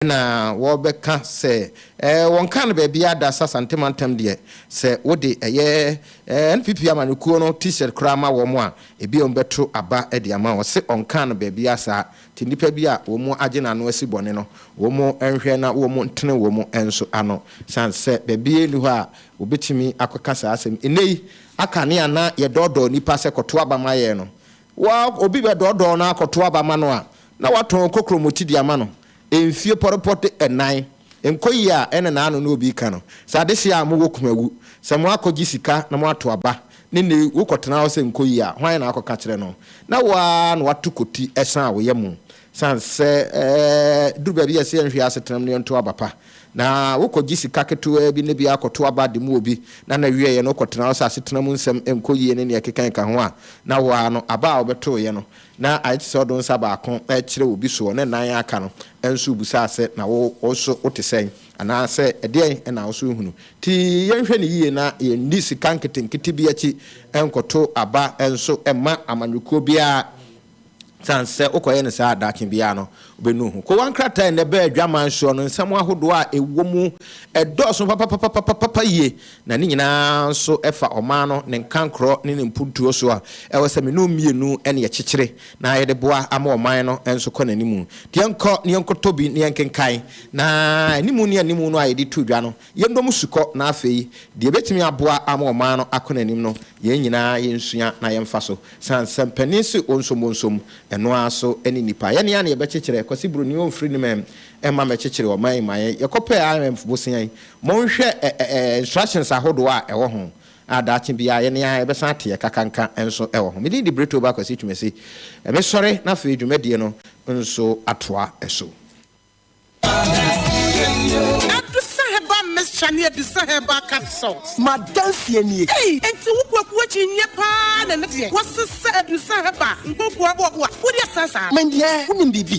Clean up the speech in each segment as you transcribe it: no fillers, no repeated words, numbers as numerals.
Na wɔbɛka sɛ wɔnkaa no baabiara da sɛ Asante mantam deɛ, sɛ wode ɛyɛ NPP amanyɔkuo no T-shirt koraa ma wɔn a, ebia wɔbɛto aba de ama wo. Ɔse ɔnkaa no baabiara saa. Nti nnipa bi a wɔn agye n'ano asi bɔne no, wɔn nhwɛ na wɔn ntene wɔn nso ano. Sane sɛ baabiara nni hɔ a wɔbɛtumi akɔka saa asɛm. Nnɛ yi, aka ne a na yɛdɔɔdɔɔ nnipa sɛ kɔto aba ma yɛn no, wa obi bɛdɔɔdɔɔ no ara kɔto aba ma no a, na watɔn kokromoti de ama no. Mfie pɔrepɔte nnan, nkɔ yie a ɛna n'ano ne obi reka no. Sɛ adehyeɛ a mowɔ Kumawu, sɛ moakɔgye sika na moato aba, ne nnɛ yi wokɔtena hɔ sɛ nkɔ yie a, hwan na akɔka kyerɛ no? Na wo ara na woato koti san wo yam. Sane sɛ ɛduru baabi a ɛsɛ yɛnhwɛ yɛn asetenam na yɛnto aba pa. Na wokɔgye sika ketewaa bi na bi akɔto aba de mu obi, na n'awieeɛ no wokɔtena hɔ sɛ asetena mu nsɛm nkɔ yie ne nea ɛkeka ho a, na wo ara no aba a wobɛtoeɛ no na ayɛ te sɛ wode wo nsa baako rekyerɛ obi soɔ na nan a aka no nso rebusa sɛ na wo nso wote sɛn anaasɛ ɛdeɛn na wo nso wohunu. Nti yɛnhwɛ no yie na yɛnni sika nketenkete bi akyi nkɔto aba nso mma amanyɔkuo biara sane sɛ wokɔyɛ no saa a daakye biara no wobɛnu wo ho. Kowa nkrataa a ɛnnɛ bɛɛ adwaman soɔ no nsɛm ahodoɔ a ɛwɔ mu ɛdɔɔso papapapapapa yie Na ne nyinaa nso fa ɔman no ne nkankorɔ ne ne mpuntuo so a ɛwɔ sɛ me ne wo mmienu ne yɛkyekyere na yɛde boa ama ɔman no nso kɔ n'anim. Nti yɛnkɔ na yɛnkɔtɔ bi na yɛnkenkan na animu ne animu no a yɛde to dwa no yɛnnɔ mu sukɔ na afei deɛ ɛbɛtumi aboa ama ɔman no akɔ n'anim no yɛn nyinaa yɛnsua na yɛmfa so. Sane sɛ mpanin se ɔnsom ɔnsom, ɛno ara so ne nnipa. Yɛne ara na yɛbɛkyekyerɛ. Kwasi Broni ɔmfiri ne man mma mmɛkyekyere ɔman yi mma yɛn. Yɛkɔpɛɛ IMF bosea yi, Monhwɛ ɛ-ɛ-ɛ instructions ahodoɔ a ɛwɔ ho a daakye biara yɛne ara yɛbɛsan ate yɛn kakanka nso wɔ ho. Me din de Bretoba Kwasi Twumasi. Mesɔre na afei dwumadie no nso atoa so. Adusa herbal mixture ne Adusa herbal capsules. M'adanseɛ nie. Ei enti wo kwaku akyi nyɛ paa na ɛnɛ deɛ wɔsesa Adusa herbal nkokoa boaboa wode asan saa. Me deɛ wonim biribi?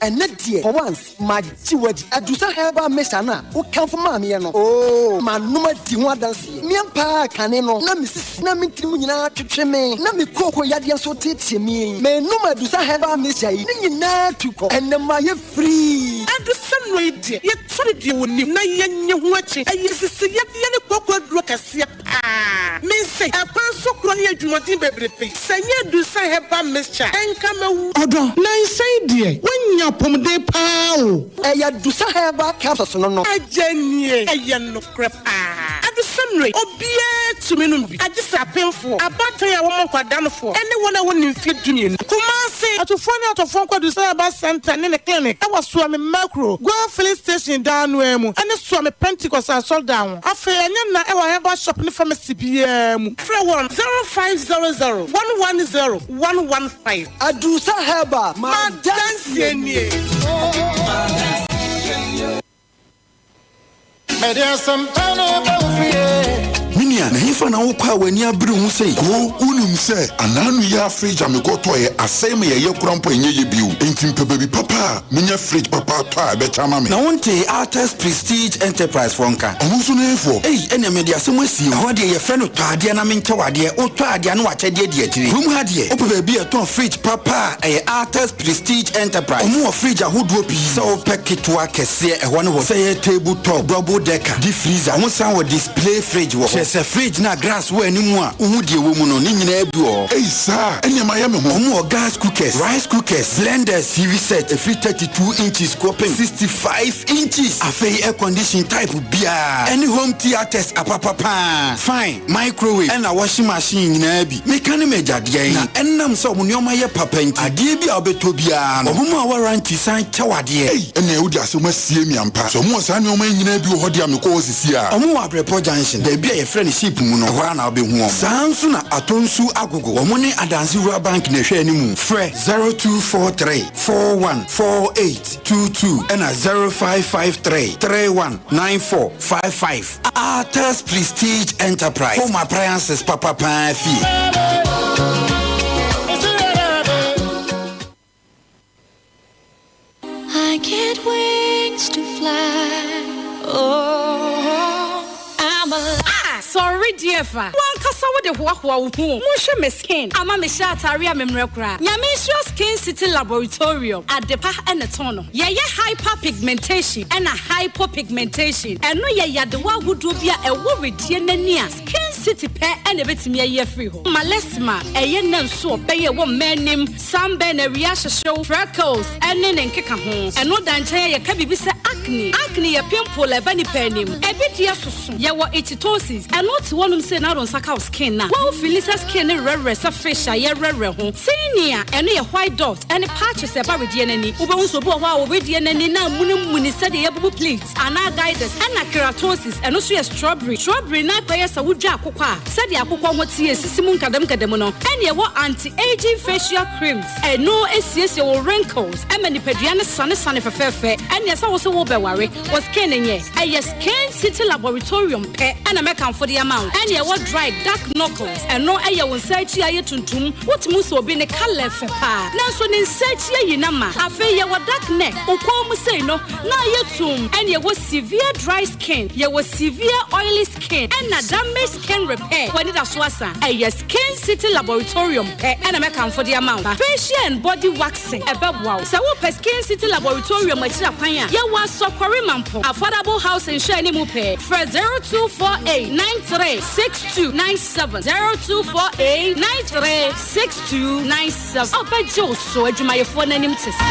Ɛnɛ deɛ for once Magye wo adi. Adusa herbal mixture no a wokamfo maa meɛ no, oo, manom adi ho adanseɛ. Me ampa ara kane no, na me sisi na me tirim nyinaa twetwe me, na me kooko yadeɛ nso teetee me. Menom Adusa herbal mixture yi, ne nyinaa tu kɔ. Ɛnnɛ mayɛ firii. Adusa nnuro yi deɛ, yɛtɔ no deɛ wɔnim na yɛnnye ho akyi. Ɛyɛ sisi yadeɛ ne kooko aduro kɛseɛ paa. Mense, ɛkwan so korɔ ne adwumaden bebrebe. Sɛ ɛnyɛ Adusa herbal mixture a, ɛnka mɛwu. Ɔdɔ, nansa yi deɛ woanya apɔmuden paa o. Ɛyɛ Adusa herbal capsules no no. Agya nie, ɛyɛ nokorɛ paa. Adusa nnuro yi, obiara tumi nom bi, agye sɛ apemfoɔ, abaatan a wɔma nkwadaa nofoɔ, ɛne wɔn a wɔnni mfeɛ dumienu. Kumasi, Atufoɔ ne atɔfoɔ nkɔ Adusa Herbal Centre ne ne clinic wɔ Suame Mmakuro, Goil Filling Station dan no ara mu, ɛne Suame Pentecost Asɔredan ho. Afei ɛnyɛ nna wɔ herbal shop ne pharmacy biara mu. Frɛ wɔn 0500 110 115. Adusa Herbal, M'adanseɛ nie. Me nua, na hefa na wokɔ a w'ani abere wo ho sei? Koo, wunim sɛ anaanu yi ara fridge a mekɔtɔeɛ asɛe ma yɛyɛ koraa mpo a ɛnyɛ yɛ bio. Enti mepɛ baabi papa a menya fridge papa atɔ a ɛbɛkyɛ ama me. Na wontee Arthur's Prestige Enterprise foɔ nka? Ɔno nso ne hefoɔ? Ei, ɛnneɛ mede asɛm asie o. Ɛhɔ deɛ yɛfrɛ no tɔ adeɛ na menkyɛ wo adeɛ. Wotɔ adeɛ a na w'akyɛdeɛ di akyire. Kurom ha deɛ, wopɛ baabi a yɛtɔn fridge papa a, ɛyɛ Arthur's Prestige Enterprise. Wɔn wɔ fridge ahodoɔ pii. Sɛ wopɛ ketewa, kɛseɛ, ɛhɔ ne hɔ. Sɛ ɛyɛ table top, double decker, deep freezer, wɔn san wɔ display fridge wɔ hɔ. Kyerɛ sɛ fridge no a grass wɔ anim a wohu deɛ ɛwɔ mu no, ne nyinaa bi wɔ hɔ. Ei saa a, ɛnneɛ mayɛ me ho. Wɔn wɔ gas cookers, rice cookers, blenders, TV set ɛfiri 32 inches kɔpem 65 inches. Afei air condition type biara, ɛne home theatres apapa paa, fan, microwave, ɛna washing machine nyinaa bi. Meka ne m'agya deɛn? Na ɛnam sɛ wɔn nneɛma yɛ papa nti, adeɛ bi a wobɛtɔ biara no, wɔma warranty san kyɛ wo adeɛ. Ei, ɛnneɛ wode asɛm asie me ampa. Sɛ wɔwɔ saa nneɛma yi nyinaa bi wɔ hɔ deɛ a, mekɔ hɔ seesei ara. Wɔwɔ Abrɛpɔ Junction, baabi a yɛfrɛ no Ship mu no, ɛhɔ ara na wobɛhu wɔn. Saa ara nso na Atonsu Agogo, wɔn ne Adanse Rural Bank na ɛhwɛ anim. Frɛ 0243 41 48 22 ɛna 0553 31 94 55. Arthur's Prestige Enterprise, Home Appliances papa paa fie. I get wings to fly, oh, I'm alive. Ah, sorry. Wedeɛ fa, w'ankasa wode hoahoa wo ho o. Monhwɛ me skin, ama mehyɛ ataare a memmrɛ koraa. Nyame nhyira Skin City Laboratorium, adepa na ɛtɔn no. Yɛyɛ hyperpigmentation ɛna hypopigmentation, ɛno yɛ yadewa ahodoɔ bi a ɛwɔ wedeɛ no ani a Skin City pɛ na ɛbɛtumi ayi afiri hɔ. Melasma, ɛyɛ nna nsu ɔbɛn a ɛwɔ mmaa anim, sunburn, awia ahyehyew, freckles, ne ne nkekaho. Ɛno da nkyɛn a yɛka biribi sɛ acne. Acne yɛ pimple a ɛba nipa anim. Ebi deɛ soso. Yɛwɔ ichthyosis. Ɛno te hɔnom sei na wode wo nsa ka wo skin no a, wo feeli sɛ skin no werɛwerɛ sɛ fish a yɛwerɛwerɛ ho. Tinea, ɛno yɛ white dot ne patches a ɛba wedeɛ no ani. Wobɛhu sɛ obi wɔ hɔ a wedeɛ no ani no amunimuni sɛdeɛ yɛabubu plate anaa guiders. Ɛna keratosis, ɛno nso yɛ strawberry. Strawberry no akɔyɛ sɛ wodwa akokɔ a, sɛdeɛ akokɔ ho teɛ sisi mu nkadamnkadam no. Ɛna ɛwɔ anti-aging facial creams. Ɛno siesie wo wrinkles, ɛma nipadua no sanesane fɛfɛɛfɛ. Ɛneɛ sɛ wo se wobɛware, wo skin nyɛ. Ɛyɛ Skin City Laboratorium pɛ na mɛkamfo de ama wo. Ɛna ɛwɔ dry dark knuckles, ɛno ɛyɛ wo nsa akyi ayɛ tuntum, wotumi hu sɛ obi ne colour fɛ paa nanso ne nsa akyi ayi no ama. Afei yɛwɔ dark neck, wo kɔn mu sei no na ayɛ tumm. Ɛna ɛwɔ severe dry skin, yɛwɔ severe oily skin ɛna damaged skin repair. W'anidaso asa? Ɛyɛ Skin City Laboratorium pɛ na mɛkamfo de ama wo. Facial and body waxing, ɛbɛboa wo. Sɛ wopɛ Skin City Laboratorium akyiri akwan a, yɛwɔ Asɔkɔre Mampong, Affordable House nhwɛanim pɛɛ. Frɛ 0248 93 6297, 0248 93 6297. Ɔbɛgye wo so, adwumayɛfoɔ no anim te sɛ.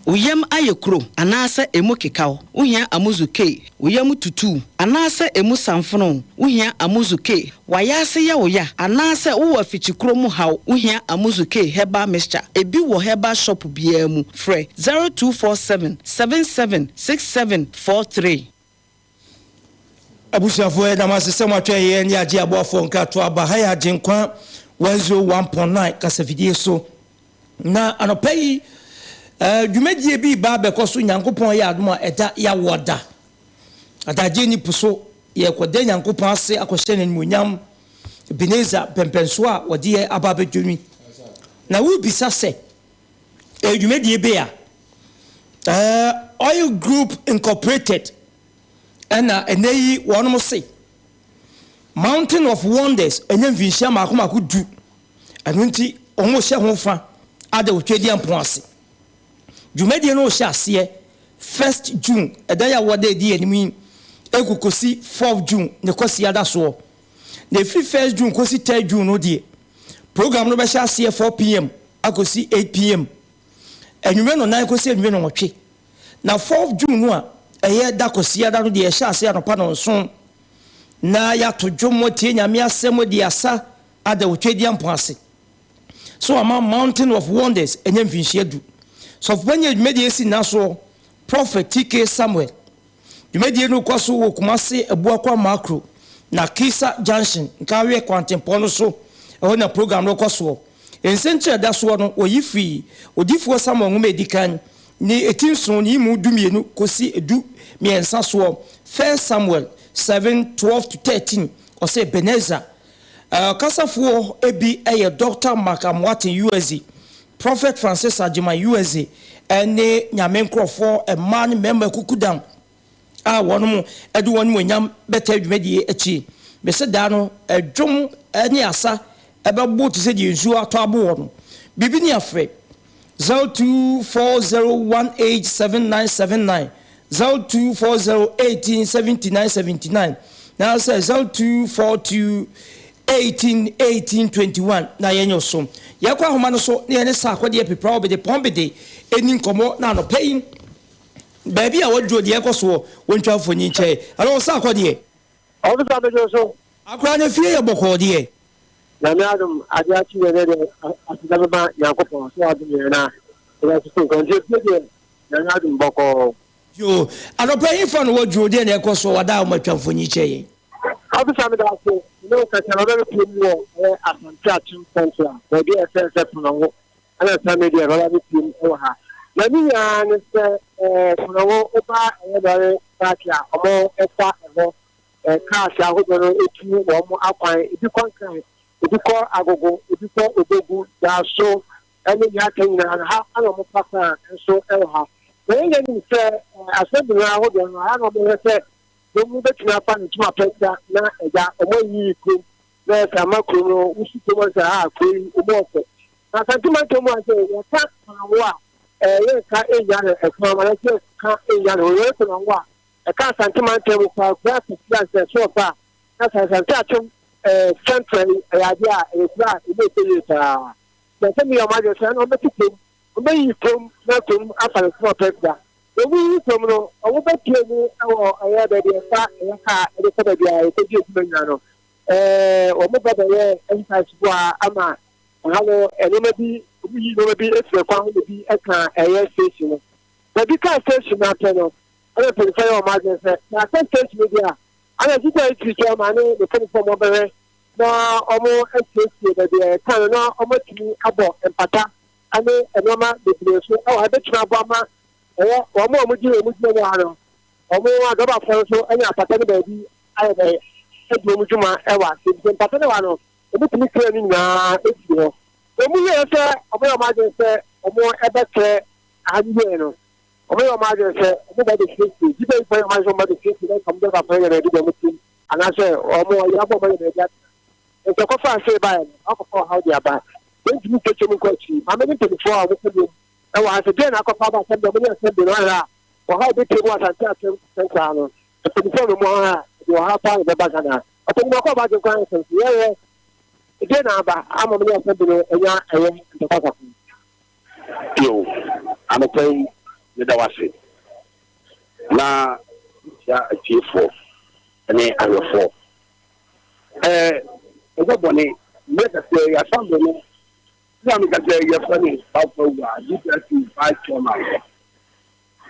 Wo yam ayɛ kuro anaasɛ emu keka wo, wohia Amuzu K. Wo yam tutu wo anaasɛ emu samfono wo, wohia Amuzu K. W'ayaase yɛ wo ya anaasɛ wowɔ afikyikuro mu haw, wohia Amuzu K Herbal Mixture. Ebi wɔ herbal shop biara mu. Frɛ 0247 77 67 43. Abusuafoɔ yɛda mo ase sɛ moatwɛn yɛn ne agye aboafoɔ nkratoɔ aba ha yɛ Agyenkwa 101.9 kasafidie so. Na anɔpa yi eh, dwumadie bi ba abɛkɔ so Nyankopɔn yɛ adom a ɛda yawoɔ da. Adagye ni po so yɛrekɔda Nyankopɔn ase akɔhyɛ no animuonyam Ebenezer mpɛmpɛnsoɔ a wɔde yɛ aba abɛdwami. Na wobisa sɛ ɛyɛ dwumadie bɛ a eh, Oil Group Incorporated ɛna ɛnɛ yi wɔnom se Mountain of Wonders ɛnyɛ mfinhyia mmaako mmaako du. Ɛno nti, wɔhyɛ ho fa ada wɔ Tweaduampɔn ase. Dwumadie no rehyɛ aseɛ First June, ɛda yi a wɔda adi anim yi, ɛkɔ kɔsi Fourth June, ne Kwasiada soɔ. Na ɛfiri First June kɔsi Third June no deɛ, program no bɛhyɛ aseɛ 4 pm akɔsi 8 pm, anwummerɛ nnɔnnan kɔsi anwummerɛ nnɔnwɔtwe. Na Fourth June no a ɛyɛ da Kwasiada no deɛ, ɛhyɛ aseɛ anɔpa nnɔnson, na yɛato dwom, atie Nyame asɛm, adi asa, ada wɔ Tweaduampɔn ase. So wama Mountain of Wonders anya mfinhyia du? Sɔfopanyin a dwumadie yi si nna soɔ, Prophet TK Samuel. Dwumadie no rekɔ so wɔ Kumasi Abuakwa Makro na Kisa Junction, Nkaweɛ kwantempɔn no so, ɛhɔ na program no rekɔ soɔ. Nsɛntire a ɛda soɔ no, wɔyi firii Odiyifoɔ Samuel nwoma a ɛdi kan, ne eti nson ne yi mu dumienu kɔsi du mmiɛnsa soɔ, First Samuel 7, 12-13, ɔsɛ Ebenezer Ɔkasafoɔ bi yɛ Dɔkta Mark Amoateng, USA, Prophet Francis Agyeman, USA, ne Nyame nkorɔfoɔ mmaa ne mmarima akukudam a wɔnom de wɔn animuonyam bɛtaa dwumadie akyi. Mese daa no, dwom ne asa bɛbo te sɛ deɛ nsuo atɔ abo wɔ no. Biribi ni afrɛ. 0240187979, 0240 1879 79, na sɛ 0242 18 18 21 na yɛnyɛ so. Yɛkɔ ahoma no so na yɛne Sarkodie Pepra Obede Pɔnbede ɛni nkɔmmɔ na anɔpa yi baabi a waduro deɛ ɛkɔ soɔ wɔntwa mfoni nkyɛe. Hello Sarkodie. Ɔfisa bɛdwo so. Akora no fie yɛ bɔkɔɔ deɛ. Nyame adom ade akye yɛn nɛ deɛ aseda bɛma Nyankopɔn sɛ wadom yɛn na yɛda so so nkwa nti efie deɛ Nyame adom bɔkɔɔ. Yoo, anɔpa yi fa no wɔ dwoo deɛ na ɛkɔ soɔ wada a wɔn atwa mfonyin kyerɛ yɛn. Officer meda ase, me ne wo kasa no ɔbɛ bɛpie mu wɔ ɛyɛ Asante Akyem Central baabi a yɛfrɛ no sɛ Fonongo ɛna saa mmerɛ deɛ bɛba bɛpie mu ɛwɔ ha na ne nyinaa ne sɛ ɛɛ Fonongo woba ɛyɛ lɔre park a ɔmo ɛfa ɛhɔ Cars ahodoɔ no tu wɔn akwan, ebi kɔ Nkran, ebi kɔ Agogo, ebi kɔ Obogu, Daaso ne nea aka nyinaa no, ha na wɔfa kaa nso wɔ ha. Na yɛn nyinaa nim sɛ assembly no ahodoɔ no, ayɛ na wɔhwɛ sɛ kurom no bɛtumi afa ne ntoma pɛ tia na agya wɔn ayiyi kurom na ɛsɛ ama kurom no wosi kurom sɛ a kuro yi wɔn ɔfɛ. Na Asante mantam mu a sɛ yɛka Konongo a yɛnka nnya no ɛko ama na sɛ yɛka nnya no wɔyɛ Konongo a ɛka Asante mantam mu paa kuro akɛseɛ a sɛ ɛso ɔfa a na sɛ Asante Akyem central yi ɛyɛ adeɛ a ɛyɛ kuro a ɛmu ɛfɛ yie paa. Na sɛ meyɛ wɔn adwene sɛ ɛna wɔbɛte kurom wɔbɛyi kurom na kurom afa ne ntoma pɛ tia. Wɔyi kurom no wɔbɛpie mu wɔ ɛyɛ baabi ɛfa ɛyɛ kaa ɛde kɔ baabi a yɛkɔgye adwuma nyina no wɔn ba bɛyɛ exercise boa ama ɛha no nneɛma bi wɔn yi nneɛma bi efiri kwan ho na bi ɛka ɛyɛ station no. Baabi kaa station no apɛ no ɛna mpanyinfoɔ yɛ wɔn adwene sɛ na asɛ station no bi a ɛna sisi a etiri kyɛn ma ne ne mpanyinfoɔ wɔn bɛhwɛ na wɔn asiesie baabi a ɛka no na wɔn atumi abɔ mpata ɛne nneɛma bebree so ɛwɔ ha ebetumi aboa ma ɛyɛ wɔn a wɔdi wɔn dwuma mu ha no wɔn adɔbafoɔ nso anya apata no baabi ayɛ dɛ adi wɔn dwuma ɛwɔ ase nti mpata no wɔ ha no wɔtumi kura ne nyinaa esi hɔ. Wɔn yɛ sɛ wɔn yɛ wɔn adwene sɛ wɔn ɛbɛkyerɛ aha no yie no wɔn yɛ wɔn adwene sɛ wɔn ba bɛsiesie gyi bɛyi fɔ yɛ wɔn adwene sɛ wɔn ba bɛsiesie na nka wɔn bɛba fɔ yɛ baabi deɛ wɔn ti anaasɛ wɔn yɛ abɔ wɔn yɛ baabi atena nti ɛkɔfa ase baeɛ no akɔfa ɔhaw de aba yɛntumi nkɛkyɛ mu nkɔ akyi maame ne mpanimfoɔ a wɔkɔ mu ɛwɔ ha sɛ deɛ na akɔfa aba asɛm deɛ wɔn ne asɛm de no ahwɛ a ɔhaw bɛpie mu Asante Akyem central no mpanimfoɔ no mu ha a ɛde ɔhaw paa na ɛbɛba Ghana ɔpanyin akɔ ɔba agyenkwa asɛm so yɛyɛ deɛ na aba ama mo ne asɛm de no anya ɛyɛ ntɔkwa kakra. Yo, anɔpa yi meda wo ase na mekyia atiefoɔ ne ahwɛfoɔ. Ɛɛ, ɛnyɛ bɔne, mmerɛ kakra yi assembly no na meka sɛ yɛfrɛ me Alpha Wua, GPRC Vice Chairman.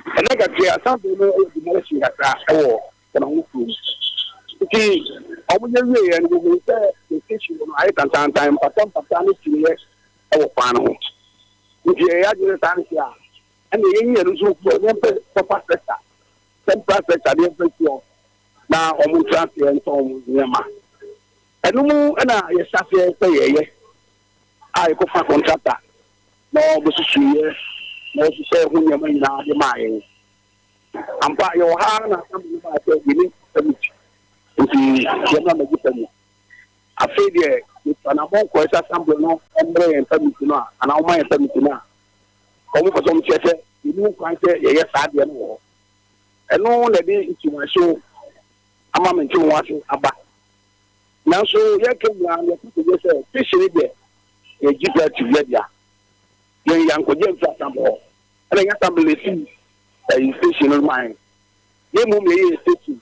Ɛnɛ kakra yi assembly no yɛ demolition kakra wɔ Kanaho kurom. Nti wɔn yɛ wieɛ no wɔhunu sɛ the station no ayɛ tantantan, mpata mpata ne kyiniiɛ wɔ kwan no ho. Nti yɛyɛ adwene saa no sɛ a, ɛna yɛnyi ɛno nso mfiri hɔ na yɛmpɛ proper structure, temporary structure de yɛmfa nsi hɔ na wɔn ntra aseɛ ntɔn wɔn nneɛma. Ɛno mu na yɛhyɛ aseɛ sɛ yɛyɛ a yɛkɔfa kɔntrata na ɔbɛsusuiɛ na ɔhyehyɛ ho nneɛma nyinaa de maa yɛn. Ampa, yɛwɔ ha ara na assembly no baa sɛ yɛnni permit nti yɛmmra mmɛgye permit. Afei deɛ yɛtu anammɔn kɔɛ sɛ assembly no mmrɛ yɛn permit no a anaa wɔma yɛn permit no a, wɔpɛ sɛ wɔkyerɛ sɛ yɛnni ho kwan sɛ yɛyɛ saa adeɛ no wɔ hɔ. Ɛno na ɛde ntiwanhyew ama mente wo ho ase aba. Nanso yɛka nyinaa no yɛka kɔwie sɛ station no deɛ yɛ GPRT yɛ dea. Yɛn yɛankɔgye amfiri assembly hɔ. Ɛna ɛnyɛ assembly na ɛsii ɛyi station no maa yɛn. Yɛn mmom na yɛyɛɛ station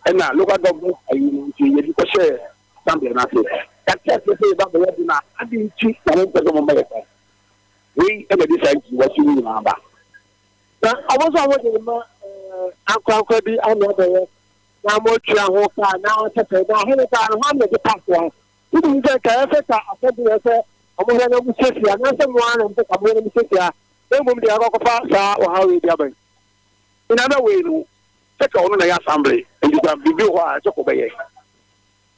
ɛna local government ayi no nti yɛde kɔhyɛɛ assembly no ase. Yɛate aseɛ sɛ yɛba abɛyɛ de no a adɛn nti na mompɛ sɛ moma yɛ kwan? Wei na ɛde saa nkyiriwasi no nyinaa ba. Na wɔn nso a wɔde ma ankorankora bi ano abɛyɛ na moatua ho ka na sɛsɛ na ahene ka no hwan na ɛde pasoa wotumi sɛ nka ɛsɛ ka asɛm bi sɛ wɔhwɛ na wɔsiesie anaasɛ mo ara na mopɛ ka mohwɛ na mosiesie a na mmom deɛ akɔkɔfa saa ɔhaw wei de aba yi. Na na wei no sɛ ka ɔno na ɛyɛ assembly nti ka biribi wɔ hɔ a ɛsɛ kɔbɛyɛ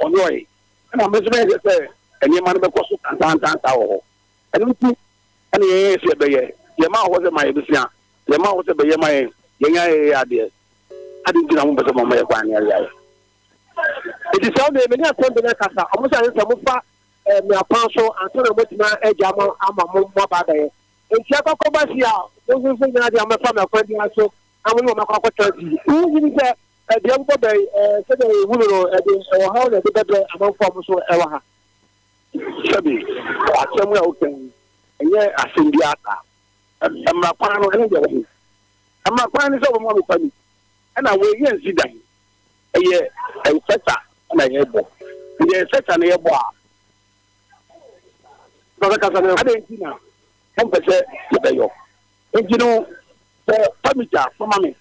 ɔnyɔe ɛna me nso mɛyɛ sɛ nneɛma no bɛkɔ so tantantan saa wɔ hɔ ɛno nti ɛna yɛyɛ sɛ yɛbɛyɛ yɛma wɔ hɔ sɛ ma yɛbɛsua yɛma wɔ sɛ bɛyɛ ma yɛn yɛn ayɛyɛ adeɛ adi nti na mo mpɛ sɛ mo ma yɛ kwan ne ayɛ ayɛ. Nti sɛ ɔno mene asɛm bi no kasa ɔmo sɛ sɛ mofa mmea kwan so ansa na moatumi agya mo ama mo mo aba abɛyɛ nti akɔkɔ ba si a mo nso nso nyina deɛ mobɛfa mmea kwan biara so na mo ne wɔn akɔ akɔtena si wonyini sɛ ɛdeɛ mobɔ bɛn sɛdeɛ yɛhunu no ɛde ɔhaw na ɛde bɛbrɛ amanfoɔ a mo so ɛwɔ ha. Sɛbi asɛm a woka yi ɛnyɛ asɛm biara saa. Mmara kwan no ɛne deɛ wɔ he? Mmara kwan ne sɛ wobɛma me permit ɛna wei yɛnsi dan ɛyɛ ɛnsɛta na yɛbɔ nti ɛnsɛta na yɛbɔ a adɛn nti na mompɛ sɛ yɛbɛyɔ nti no sɛ permit a fama me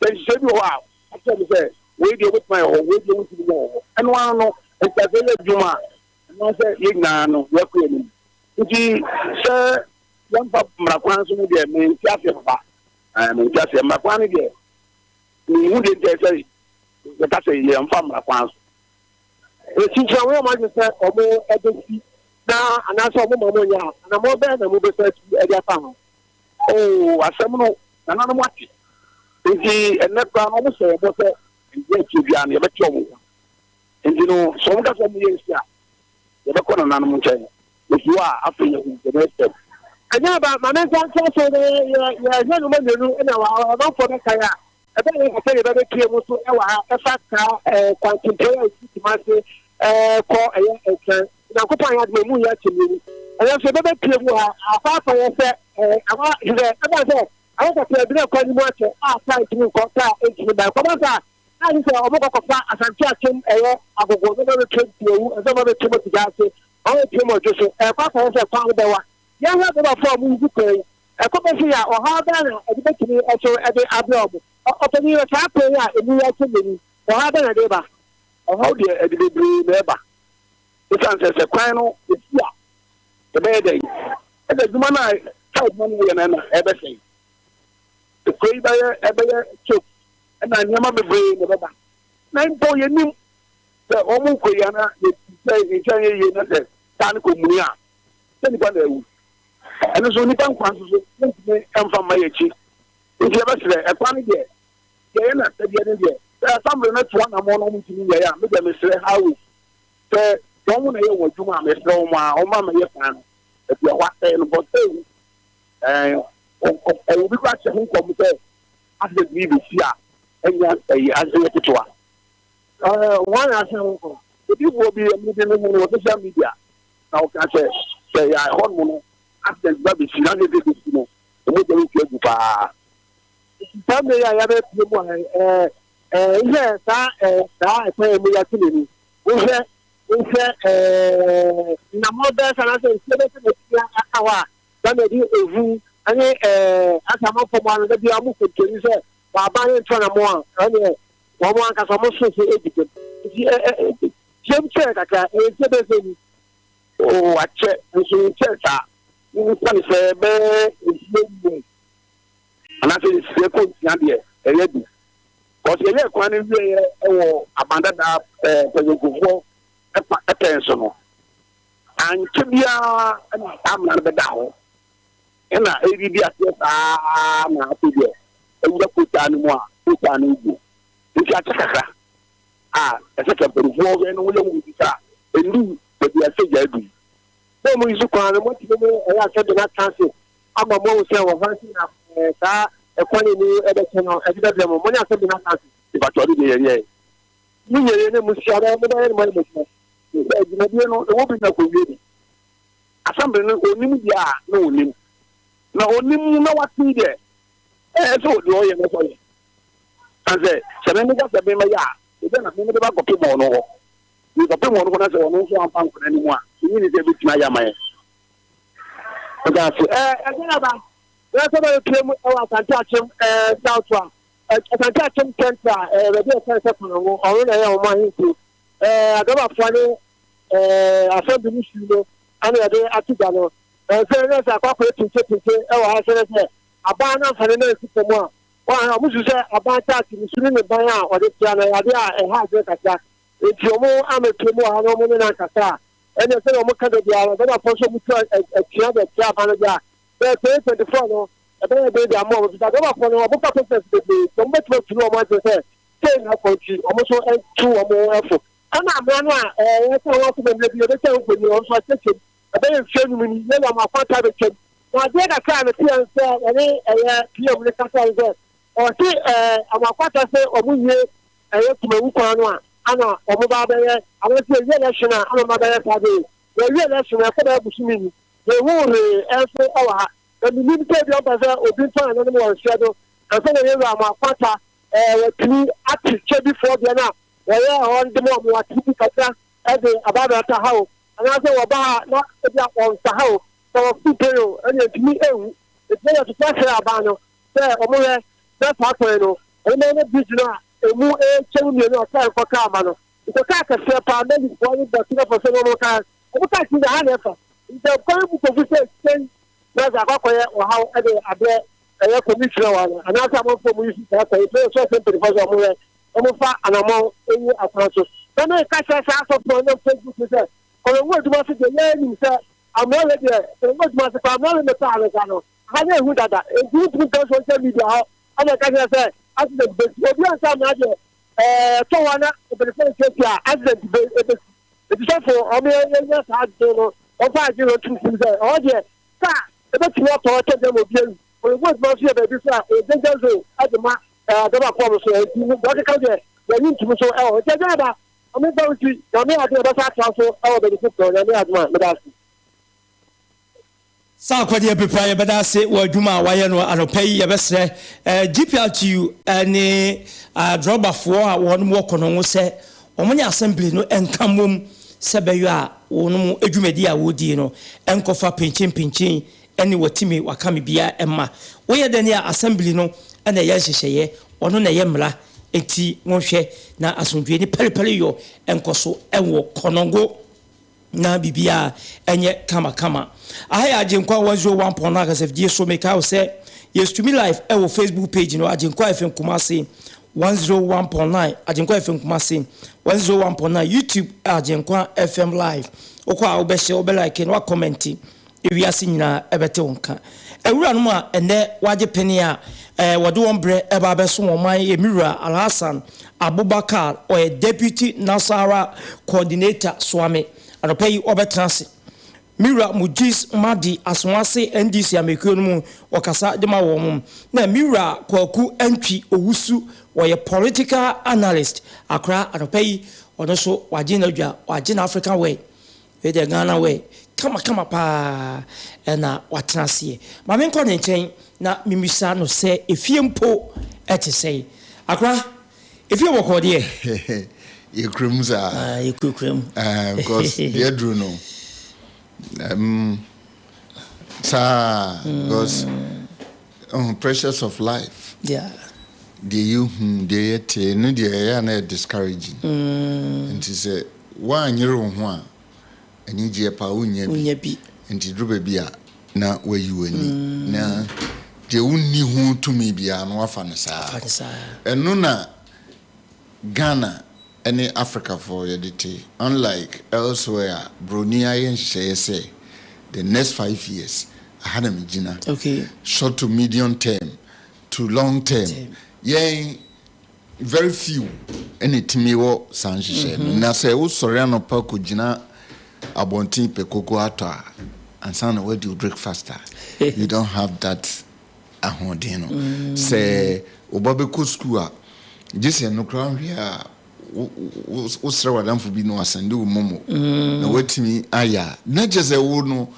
sɛ nhyehyɛ bi wɔ hɔ a akyerɛ me sɛ wei deɛ wobɛtumi ayɛ hɔ wei deɛ wontumi nyɛ wɔ hɔ ɛno ara no nti sɛ yɛ adwuma a anaasɛ yɛn nyinaa no yɛkɔ yɛn anim nti sɛ yɛmfa mmara kwan so no deɛ mente aseɛ papa mente aseɛ mmara kwan no deɛ menhu deɛ nti sɛ yɛka sɛ yɛmfa mmara kwan so. Ɛkyinkyina wɔn a wɔn adwene sɛ wɔn ɛbɛsi na anaasɛ wɔn ma wɔn nyɛ a anamɔ bɛyɛ na mo bɛsa atu ɛde afa ho. Oo asɛm no. Nananom ate. Nti ɛnnɛ koraa no wɔhyɛ yɛn bɔ sɛ mmerɛ akyire biara no yɛbɛte wɔn nka. Nti no sɛ wɔka sɛ wɔyɛ nsi a, yɛbɛkɔ nananom nkyɛn. Yɛfi hɔ a, afei yɛahu the next step. Ɛnyɛ aba, ma me nsa ntoa so na yɛ yɛhwɛ nneɛma mmienu na wɔ amanfoɔ bɛkae a, ɛbɛyɛ yɛn sɛ yɛbɛbɛpie mu so wɔ ha ɛfa saa ɛɛ kwantempɔn a ɛsi Kumase ɛɛ kɔ ɛyɛ Nkran. Nyankopɔn ayɛ adom a emu yɛ akyɛ mmienu. Ɛyɛ nso yɛbɛbɛpie mu ha akɔ akɔyɛ sɛ ɛɛ awa sɛ ɛbɛn sɛ ayɛ kakra bi na kwan no mu akyɛ a kaa ntumi nkɔ kaa ntumi mma. Ɛkɔba saa a na sɛ wɔn kɔkɔfa Asante Akyem ɛyɛ Agogo na wɔbɛpie Mpuawu ɛsɛ wɔbɛpie Motigya ase wɔbɛpie mu Ɔdwo so. Ɛkɔ akɔyɛ sɛ kwan no bɛwa. Yɛhwɛ ababaafoɔ a wɔyi kwan yi ɛkɔ bɛsi a ɔhaw bɛn na ɛde bɛtumi ɛso ɛde abrɛ wɔn. Ɔpanyin wɔ saa kwan yi a emu yɛ akyɛ mmienu ɔhaw bɛn na ɛde ba? Ɔhaw deɛ ɛde bebree na ɛba. Esiane sɛ sɛ kwan no esi a ɛbɛyɛ dɛn? Ɛsɛ adwuma no a saa adwuma no yɛ no na ɛbɛsɛe. Kuro yi bɛyɛ ɛbɛyɛ choke ɛna nneɛma bebree na ɛbɛba. Na mpo yɛnim sɛ wɔn kɔ yi ana sɛ nkyɛn yɛ yie na sɛ kaa no kɔ muni a sɛ nipa na awu. Ɛno nso nipa nkwa nso so yɛntumi mfa mma yɛn akyi. Nti yɛbɛsrɛ ɛkwan no deɛ deɛ yɛ na sɛdeɛ no deɛ sɛ assembly no to anammɔn na wɔn ntumi nyɛeɛ a me deɛ mesrɛ highways sɛ wɔn na ɛyɛ wɔn adwuma a mesrɛ wɔn a wɔn ma mɛyɛ kwan no ebi ɛhɔ asɛe no bɔs ewu ɛɛ ɛwɔ bi kora hyɛ ho nkɔm sɛ accident bi bɛsi a ɛnya ɛyɛ ɛyɛ ketewa. Ɛɛ wɔn na ahyɛ ho nkɔm. Odiifoɔ bi ɛmu bi no hu no wɔ social media na ɔka sɛ sɛ yɛ ɛhɔ nom no accident ba bɛsi na accident bɛsi no mogya bɛtwa agu paa. Saa mmerɛ yi a yɛabɛpue mu ha yi ɛɛ ɛɛ wohwɛ saa ɛɛ saa ɛkwan yi mu yɛate n'ani wohwɛ wohwɛ ɛɛ nnamɔ bɛyɛ sɛ anaasɛ nsuo bɛyɛ sɛ n'atumi aka hɔ a na na ɛde ehu ɛne ɛɛ asɛ amanfoɔ mu ano da biara wɔn kɔntoni sɛ wɔaban ne nto anamɔ a ɛneɛ wɔn ankasa wɔn so so edi dɛm nti ɛ ɛ kyɛm kyɛɛ kakra ɛyɛ nsuo bɛyɛ sɛ ni. Oo akyɛ nso nkyɛɛ saa wofa no sɛ bɛyɛ nsuo mu anaasɛ nsia kɔ nsia deɛ ɛyɛ du kɔsi ɛyɛ kwan no wieɛ ɛwɔ aban dada ɛɛ pɛsɛnkofoɔ ɛpa ɛpɛn so no ankyɛ biara ɛna saa amena no bɛda hɔ ɛna ɛdidi aseɛ saa na afei deɛ ɛwura kotaa no mu a kotaa no gu nti akyɛ kakra a ɛsɛ sɛ mpanimfoɔ hwɛ no woyɛ wo bisa ɛndu baabi a sɛ gya adu yi. Sɛ wɔn yi so kwan no, moatumi ne ɛyɛ asɛm de no atena ase ama moahu sɛ wɔ hɔ nti na saa ɛkwan yi mu ɛbɛkyɛ no ɛde bɛbrɛ mo. Mo ne asɛm de no atena ase. Ìbàtɔ ɔde deɛ yɛnyɛ. Mo nyɛyɛ ne mo hyia na mobɛyɛ ne mo ayɛ mo adwuma. Sɛ dwumadie no ɛwɔ bi na kɔwie bi. Assembly no onim deɛ a na onim. Na onim na wate deɛ ɛyɛ sɛ ɔdeɛ ɔyɛ no sɔ yɛ. Sɛ sɛ me meka sɛ memɛyɛ a, ɛbɛ na me mede bakɔpem ɔno hɔ. Mekɔpem ɔno hɔ na sɛ ɔno nso amfa nkɔ n'anim a, menyi ni sɛ ɛbɛtumi ayɛ ama yɛn. Ɛda ase. Ɛɛ ɛsɛ aba. Yɛn sɛ bɛyɛ pie mu ɛwɔ Asante Akyem ɛɛ South a Asante Akyem Central ɛɛ baabi a ɛsɛn sɛ Konongo ɔno na ɛyɛ wɔn ahemfie. Ɛɛ Adɔbafoɔ ne ɛɛ asɛmbi ne su no ɛna yɛde ato gya no. Ɛɛ sɛ ɛnyɛ sɛ akɔ akɔyɛ pinkye ɛwɔ ha sɛ sɛ aban no amfa ne nan si fam a wɔn a wɔn su sɛ aban taate ne su ne ne ban a ɔde tia no ɛyɛ adeɛ a ɛha adwene kakra. Nti wɔn amepie mu wɔ ha na wɔn ne no ankasa a ɛnna sɛdeɛ wɔn ka da biara no Ghanafoɔ nso wɔn tu atua de atua aba no deɛ a bɛyɛ 2024 no ɛbɛyɛ den de ama wɔn bisa Ghanafoɔ no wɔn fa process bebree nti wɔn bɛtumi atumi wɔn adwene sɛ sei na ɛkɔ nti wɔn nso ntu wɔn ɛfo ɛna mmara no a ɛyɛ sɛ wɔn asɛm mmerɛ bi yɛbɛkyɛ mfoni wɔn nso akyɛkyɛm ɛbɛyɛ mfie num ni yɛyɛ wɔn akwanta bɛkyɛm na adeɛ kakra a mete yɛn sɛ yɛne ɛyɛ PM no kasa sɛ ɔse ɛɛ wɔn akwanta sɛ wɔn wie ɛyɛ kumawu kwan no a ana wɔn ba bɛyɛ anaasɛ yɛwie election a ana wɔn ba bɛyɛ saa de yɛwie election a ɛkɔ bɛyɛ bosome ni yɛhu hwee ɛnso ɛwɔ ha na menim sɛ ebi ɔmpɛ sɛ obi ntɔn ɛnanom wɔ nseɛ do ansa na yɛwura mo akwata ɛɛ wɔtumi ate kyɛbifoɔ deɛ no a wɔyɛ hɔ de ma wɔn ate bi kakra ɛde aba abɛta ha o anaasɛ wɔba ha na ebi a wɔnsa ha o sɛ wɔfi pɛn o ɛne ntumi ehu ɛtumi yɛ toto ahyɛ aban no sɛ wɔn yɛ na saa kwan no wɔn ne bridge no a emu ɛkyɛm mmienu a kaa nkɔ kaa ma no nkɔ kaa kɛseɛ paa malifoɔ ne Burkina Faso ne wɔn kaa wɔn kaa ti na ha na ɛfa nti kwan mu kɔfu sɛ sɛn na sɛ akɔkɔyɛ ɔhaw ɛde abrɛ ɛyɛ kɔmisi na wɔn anaasɛ amanfoɔ mu yi si saa kwan yi sɛ sɛ mpanyinfoɔ sɛ wɔn yɛ wɔn fa anamɔn eyi akwan so na ne ka kyerɛ saa asɔfoɔ ne Facebook sɛ kɔlɔngu adwuma so deɛ yɛn anim sɛ amoa yɛ deɛ kɔlɔngu adwuma so kɔ amoa yɛ mɛta ano sa no. Ha no ehu dada, enti wontumi nka social media hɔ ɛna ɛka kyerɛ sɛ accident besi. Obi ansa mmara deɛ ɛɛ tɔ hɔ na mpanyinfoɔ nsiesie a accident bɛ ebesi. Eti sɔfo wɔn yɛ yɛnya saa adwene no, wɔn fa adwene no ntum sim sɛ ɛhɔ deɛ kaa ebetumi atɔ ɛtɔ dɛm obi awu. Oyinbo adwuma nso yɛ baabi so a ɛyɛ danger zone ɛde ma ɛɛ adɔba kɔɔ so eti deɛ ɔkeka deɛ yɛyi ntum so ɛwɔ hɔ. Nti ɛdwa aba wɔn mfa nsi nyame ade ɛbɛsa atoa so ɛwɔ baabi foforɔ nyame adwuma meda ase. Saa akwadeɛ pepa yɛbɛda ase wɔ adwuma a wayɛ no anɔpa yi. Yɛbɛsrɛ GPRTU ne adrɔbafoɔ a wɔn wɔ Konongo sɛ wɔn ne assembly no nka mmom sɛ bɛyɔ a wɔn dwumadi a wɔredie no nkɔfa pinkyin pinkyin ne watimi wakame biara mma. Woyɛ dɛn a assembly no na ɛyɛ nhyehyɛeɛ, ɔno na ɛyɛ mmara, enti monhwɛ na asomdwoeɛ ne pɛrepɛreyɔ nkɔ so wɔ Konongo. Na biribiara ɛnyɛ kama kama. Aha yɛ Agyenkwa 101.9 kasafidie so. Mekae wo sɛ yɛ streami live ɛwɔ Facebook page no, Agyenkwa FM Kumasi 101.9, Agyenkwa FM Kumasi 101.9, YouTube Agyenkwa FM live. Wokɔ a wobɛhyɛ, wobɛ like na wakɔmɛnti. Ewiase nyinaa ɛbɛte wo nka. Awuranom a ɛnɛ wagye pene a wɔde wɔn brɛ ɛba abɛso wɔn man yɛ me wura Alhassan Abubakar, ɔyɛ Deputy Nasara Coordinator Soame. Anɔpa yi ɔbɛtena ase. Me wura Mujis Mahdi Asoase NDC amekuo no mu ɔkasa de ma wɔn. Na me wura Kwaku Antwi Owusu, ɔyɛ Political Analyst Accra. Anɔpa yi ɔno nso wagye n'adwa, wagye n'African wear. Wei deɛ Ghana wear kama kama paa ɛna watena aseɛ. Ma menkɔ ne nkyɛn na memmisa no sɛ efie mpo ɛte sɛn. Akora, efie bɔkɔɔ deɛ? Yɛkura mu saa. Ah, yɛkurakura mu. Ah, because deɛ aduru no, saa, because pressures of life. Deɛ yɛhu, deɛ yɛte, no deɛ ɛyɛ a na yɛ discouraging. Nti sɛ woanyere wo ho a, anigyeɛ paa wonnya bi. Wonnya bi. Nti duru baabi a na wayi w'ani. Na deɛ wonni ho tumi biara no wafa no saa. Wafa no saa. Ɛno na Ghana ne Africafoɔ yɛde te. Unlike elsewhere a broni ayɛ nhyehyɛeɛ sɛ the next 5 years aha na megyina. Short to medium term to long term. Yɛn very few ɛna ɛtumi wɔ saa nhyehyɛeɛ no. Na sɛ wosɔre anɔpa kɔgyina abɔnten pɛ koko atɔ a ansa na woadi wo breakfast a, you don't have that ahoɔden no. Sɛ wo ba bɛkɔ school a, gye sɛ no koraa nhwɛ a wosrɛ w'adamfo bi na wasɛnde wo momo na woatumi ayɛ a, na kyerɛ sɛ wo no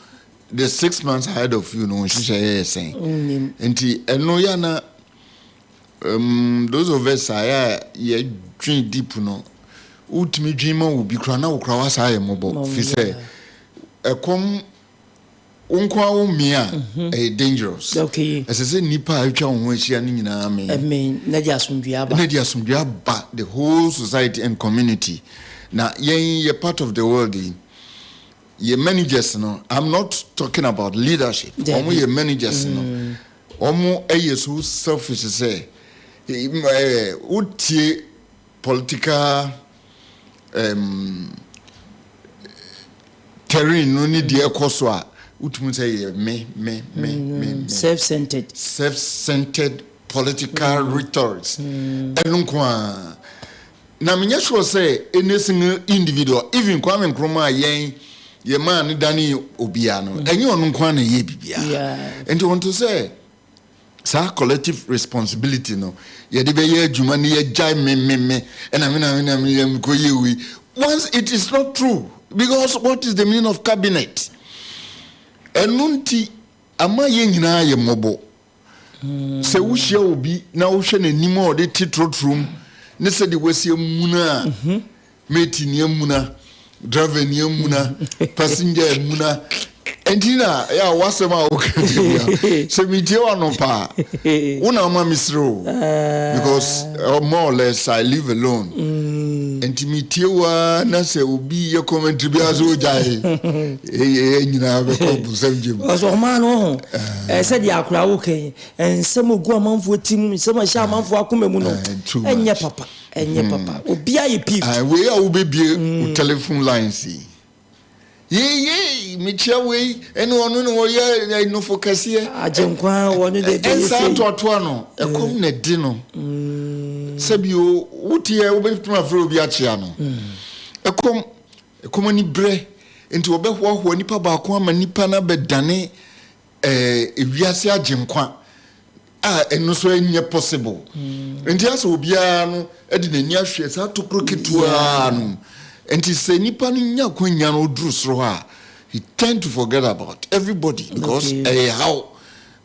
the 6 months ahead of you no wo nhyehyɛeɛ yɛ sɛn. Nti ɛno yɛ na those of us a yɛ yɛdwen deep no, wotumi dwen ma wo bi koraa na wo koraa wasa ayɛ mmɔbɔ, fi sɛ ɛkɔm wo nko ara wo mmea a ɛyɛ dangerous. Ɛsɛ sɛ nnipa a atwa wo ho ahyia no nyinaa mee. Ɛmee na de asomdwoeɛ aba. Na de asomdwoeɛ aba the whole society and community. Na yɛn yɛ part of the world yi, yɛ managers no, I'm not talking about leadership. Wɔn yɛ managers no, wɔn yɛ so selfish sɛ wotie political terrain no ne deɛ ɛkɔ so a, wotumi sɛ yɛ me me me me me. Self-centered. Self-centered political rhetorics. Ɛno nko ara. Na menyɛ sure sɛ any single individual, even Kwame Nkrumah a yɛn yɛ maa ne dane obiara no, ɛnyɛ ɔno nko ara na ɛyɛ biribiara. Nti wɔn to sɛ saa collective responsibility no yɛde bɛyɛ adwuma ne yɛgyae me me me ɛna me na me na me yɛ mekɔ yɛ wei. Once it is not true, because what is the meaning of cabinet? Ɛno nti ama yɛn nyinaa yɛ mmɔbɔ. Sɛ wohyia obi na wohwɛ n'anim a ɔde te trɔtrɔ mu ne sɛdeɛ wasi amuna a, mate ni amuna, driver ni amuna, passenger amuna. Ɛnti na yɛ a wasɛm a woka bia sɛ metie w'anɔpa a, wo na ama mesere o, because more or less I live alone. Nti metie wo a na sɛ obi yɛ commentary biara sɛ ogyae, ɛyɛ nyinaa bɛkɔ bonsam gye mu. Ɔsɛ ɔmaa no ho sɛdeɛ akora wo kɛn nsɛm ogu amanfoɔ ti mu, nsɛm a ɛhyɛ amanfoɔ akoma mu no, ɛnyɛ papa, ɛnyɛ papa. Obiara yɛ peeved. Wei a wobɛbie wo telephone lines yi, Yei mekyia wei ɛne ɔno na ɔyɛ nofo kɛseɛ. Agyenkwa wɔno deɛ deɛ yɛ Ɛnsaa sei. ntoatoa no ɛkɔm na ɛde no. Sɛbi o woteɛ wobɛtumi afrɛ obi akyea no. Ɛkɔm ɛkɔm ani brɛ nti wɔbɛhoahoa nipa baako ama nipa no abɛdane ɛɛ ewiase agyenkwa a ɛno nso ɛnyɛ possible. Nti asɛ obiara no ɛde n'ani ahwɛ saa tokuro ketewa no. Nti sɛ nipa no nya akwanya no oduru soro hɔ a, he tend to forget about everybody because ɛyɛ haw.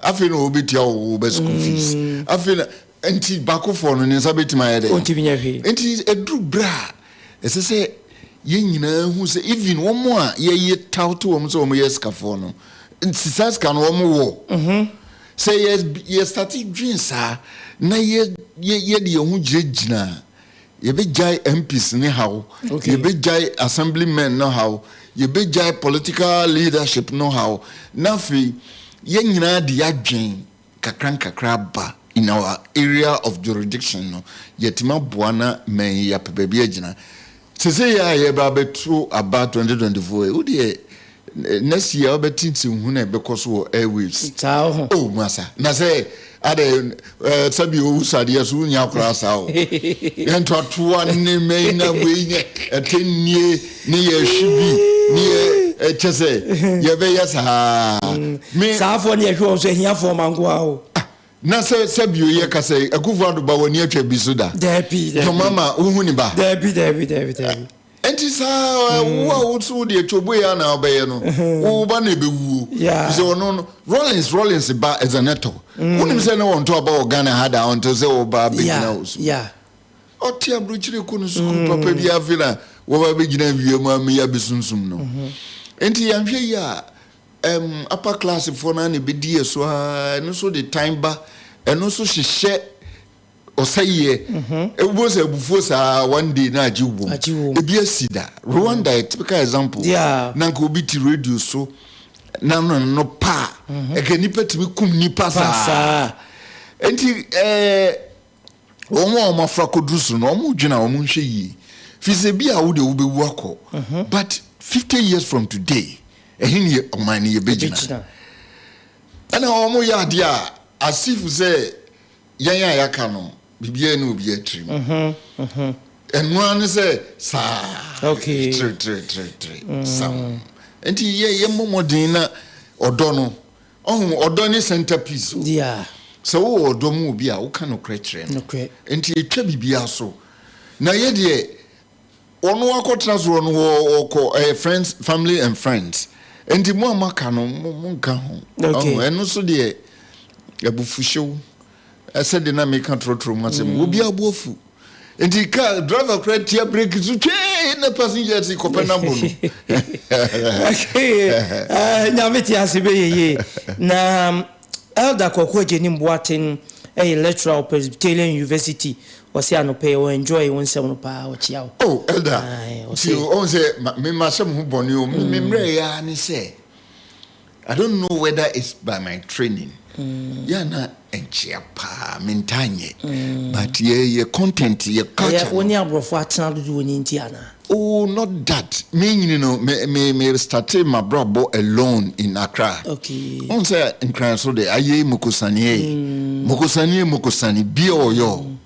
Afei na obetua wo wo bɛ school fees. Afei na nti baakofoɔ no ne nsa bɛtumi ayɛ dɛ. Ɔntumi nyɛ hwee. Nti ɛduru berɛ a ɛsɛ sɛ yɛn nyinaa hu sɛ even wɔn a yɛyɛ tout wɔn sɛ wɔn yɛ sikafoɔ no, nti saa sika no wɔn wɔ. Sɛ yɛ yɛ start dwen saa na yɛ yɛ yɛde yɛn ho gyinagyina a, yɛbɛgyae MPs ne haw, yɛbɛgyae assemblymen no haw, yɛbɛgyae political leadership no haw, na afei yɛn nyinaa de yɛadwen kakra nkakra aba in our area of jurisdiction no, yɛtumi aboa na mɛn yɛapɛ baabi agyina. Sese yɛ a yɛba abɛto aba 2024 yi, wodeɛ next year wobɛte nsɛmhu na ɛbɛkɔ so wɔ airwaves. Saa ho. Oh, masa. Na sɛ ade sɛbi owu sadeɛ so wonya koraa saa o. Yɛntoatoa ne mɛn na wei nyɛ ɛtɛ nnie ne yɛhwe bi ne yɛ ɛkyɛ sɛ yɛbɛyɛ saa. Me saafoɔ ne yɛhwɛ wɔn so ahiafoɔ ma nko ara o. Na sɛ sɛbi oyɛ kasa yi, Akufo Addo ba w'ani atwa bi so da? Daabi, daabi. John Mahama wohu ne ba? Daabi, daabi, daabi, daabi. Nti saa wo a wo so deɛ twoboe a na wobɛyɛ no, wo ba na ɛbɛwuo. Sɛ ɔno no, Rawlings, Rawlings ba Ezeneto. Wonim sɛ ne wɔnto aba wɔ Ghana ha da until sɛ wɔba bɛgyina wo so. Ɔte aburokyire kɔ no sukuu papa bi afei na wɔba bɛgyina awia mu ama yɛabɛsunsum no. Nti yɛnhwɛ yi a, upper class foɔ no ara na ɛbɛdi yɛ so ara, ɛno nso de tan ba, ɛno nso hyehyɛ ɔsɛeɛ. Wobɛhu sɛ abufuo saa one day na agye wom. Ebi asi da. Rwanda yɛ typical example. Na nka obi te radio so na no no pa a, ɛka nipa tumi kum nipa saa. Nti ɛɛ wɔn a wɔn afra kɔduru soro no, wɔn dwene a wɔn nhwɛ yie. Fi sɛ bi a wo deɛ wobɛwu akɔ. But 50 years from today, ɛhe ne ɔman no yɛbɛgyina? Ɛna wɔn yɛ adeɛ a as if sɛ yɛn a yɛaka no biribiara ne obiara tirim. Ɛno ara ne sɛ saa tiretiretiretire sam. Nti yɛ yɛmmɔ mmɔden na ɔdɔ no, ɔho ɔdɔ ne center piece o. Sɛ wowɔ ɔdɔ mu obi a woka nokorɛ kyerɛ no. Nti ɛtwa biribiara so. Na yɛ deɛ ɔno akɔtena soɔ no ɔkɔ ɛyɛ friends, family and friends. Nti mo a moaka no mo monka ho. Ɔho ɛno so deɛ abufuhyew ɛsɛ de na meka torɔtorɔ mu asɛm. Obi abo afu. Nti car driver koraa tia brake so twee na passengers kɔpɛ na bɔ no. Okay, Nyame te ase bɛyɛ yie. Na Elder Kwaku Agyenim Boateng ɛyɛ lecturer wɔ Presbyterian University. Ɔse anɔpa yi ɔ enjoy wo nsɛm no paa, ɔkyea wo. Oh Elder, nti ɔhu sɛ me mahyɛ me ho bɔne o, me me mmerɛ yɛ ara ne sɛ I don't know whether it's by my training, yɛ a na nkyea paa mentaa nyɛ, but yɛ yɛ content, yɛ culture no. Ɛyɛ wo ne aborɔfo atena dodoɔ no nti anaa? Oh not that, me nyini no me me me startee m'abrabɔ alone in Accra. Okay. Wohu sɛ Nkran so de ayɛ mokosani ei, mokosani mokosani bi a ɔyɔ o,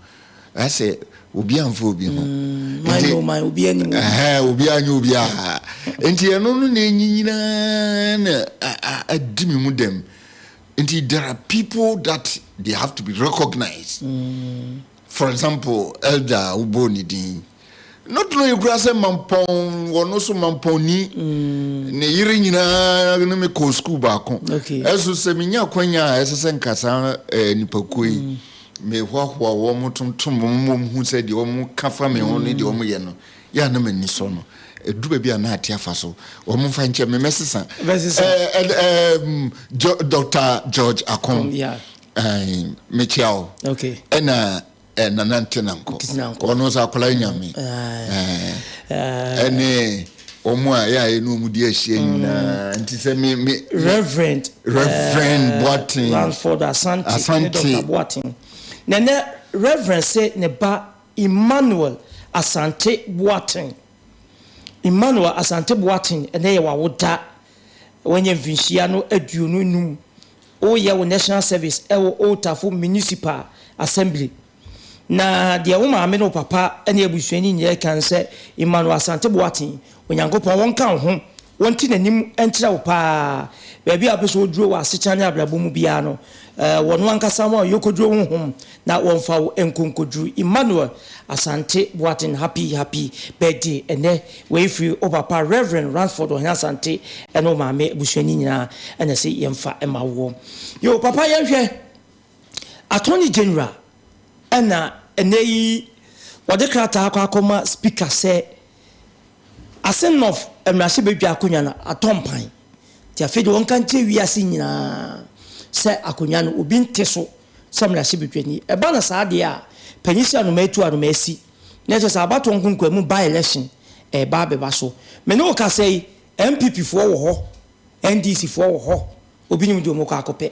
ayɛ sɛ obi amfa obi ho. Man no man, obi anim obi. Ɛhɛn, obi anyɛ obi a. Nti ɛno no na ɛnyinyina na adi me mu dɛm. Nti there are people that they have to be recognized. For example, elder a wobɔɔ ne din. Not knowing koraa sɛ Mampɔn, ɔno nso Mampɔnni. Ne yere nyinaa ne me kɔɔ sukuu baako. Ɛso sɛ menya akwanya a ɛsɛ sɛ nka saa nnipakuo yi, mehoahoa wɔn, tontom wɔn ma wɔhu sɛ deɛ wɔka fa me ho ne deɛ wɔyɛ no, yɛ a na m'ani sɔ no. Ɛduru baabi a na ate afa so. Wɔn mfa nkyɛ me, mɛsesa. Dr. George Akon, mekyia wo. Ɛna Nana Ntenankɔ, ɔno nso akwadaa nyame. Ɛne wɔn a yɛ a yɛne wɔn di ahyia nyinaa. Nti sɛ me me Reverend Reverend Boateng, Ransford Asante, ne Dr. Boateng. Na ɛnɛ Reverend se ne ba Emmanuel Asante Boateng. Emmanuel Asante Boateng, ɛnɛ yɛ w'awoda. Wanya mfinhyia no 25. Woyɛ wo national service ɛwɔ Old Tafo Municipal Assembly. Na deɛ wo maame ne wo papa ne abusuani nyinaa reka ne sɛ, Emmanuel Asante Boateng, Onyankopɔn wɔnka wo ho, wɔnte n'anim nkyerɛ wo paa. Baabi a wopɛ sɛ woduro wɔ asetena ne abrabɔ mu biara no, wɔno ankasa wɔn a yɔkɔduro honhom na wɔmfa wo nkɔ nkɔduru. Emmanuel Asante Boateng, happy happy birthday ɛnnɛ. Wei firi wo papa Rev. Ransford Ɔhene Asante ne wo maame abusuani nyinaa na ɛse yɛmfa mma woɔ. Yoo papa yɛnhwɛ. Attorney General na ɛnnɛ yi wɔde krataa akɔ akɔma Speaker sɛ Asin North mmarahyɛbadwa akonnwa no atɔ mpan nti afei deɛ wɔnka nkyerɛ wiase nyinaa sɛ akonnwa no obi nte so sɛ mmarahyɛbadwani. Ɛba no saa deɛ a, panyin si anomaa atu anomaa asi na ɛkyerɛ sɛ abatoɔ nkonkwan by election ɛreba abɛba so. Me ne wo kasa yi, NPP foɔ wɔ hɔ, NDC foɔ wɔ hɔ, Obi nim deɛ ɔmokɔ akɔpɛ.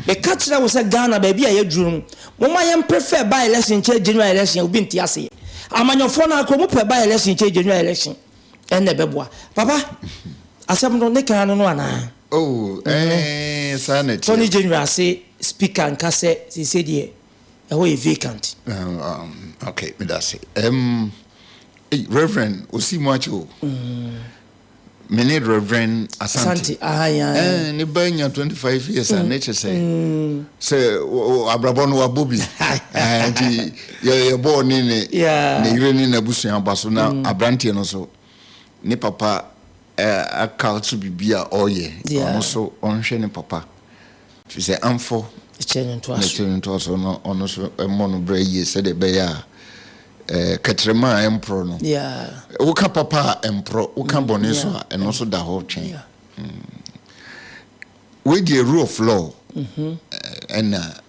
Meka kyerɛ wo sɛ Ghana baabi a yɛaduru no, momma yɛn prefer by election nkyɛn general election a obi nte aseɛ. Amanyɔfoɔ no ara koraa ɔmo pɛ by election nkyɛn general election. Ɛnna ɛbɛboa. Papa, asɛm no ne kan no no anaa? Oh, ɛɛ, saa na ɛteɛ. Attorney General se speaker nka sɛ seesei deɛ ɛhɔ yɛ vacant. Um, okay, meda ase. Um, hey, Reverend, osi mu akyɛ o. Mm. Me ne Rev. Asante. Asante, eh, ne ba nya 25 years a ne kyɛ sɛ sɛ abrabɔ no wabɔ bi. Eh, nti yɛbɔɔ ne ne ne yere ne n'abusua aba so na mm. aberanteɛ no so ne papa eh, aka so biribi a ɔreyɛ ɔno so ɔnhwɛ ne papa. Ɛfiri sɛ amfɔ na ɛkyɛ no ntoa so na ɔno nso mmɔ no bra yie sɛdeɛ ɛbɛyɛ a kɛtrɛma a ɛmporɔ no, woka papa a ɛmporɔ, woka mm, bɔne so a ɛno nso da hɔ twɛn. Mm. Wei deɛ rule of law mm-hmm. ɛna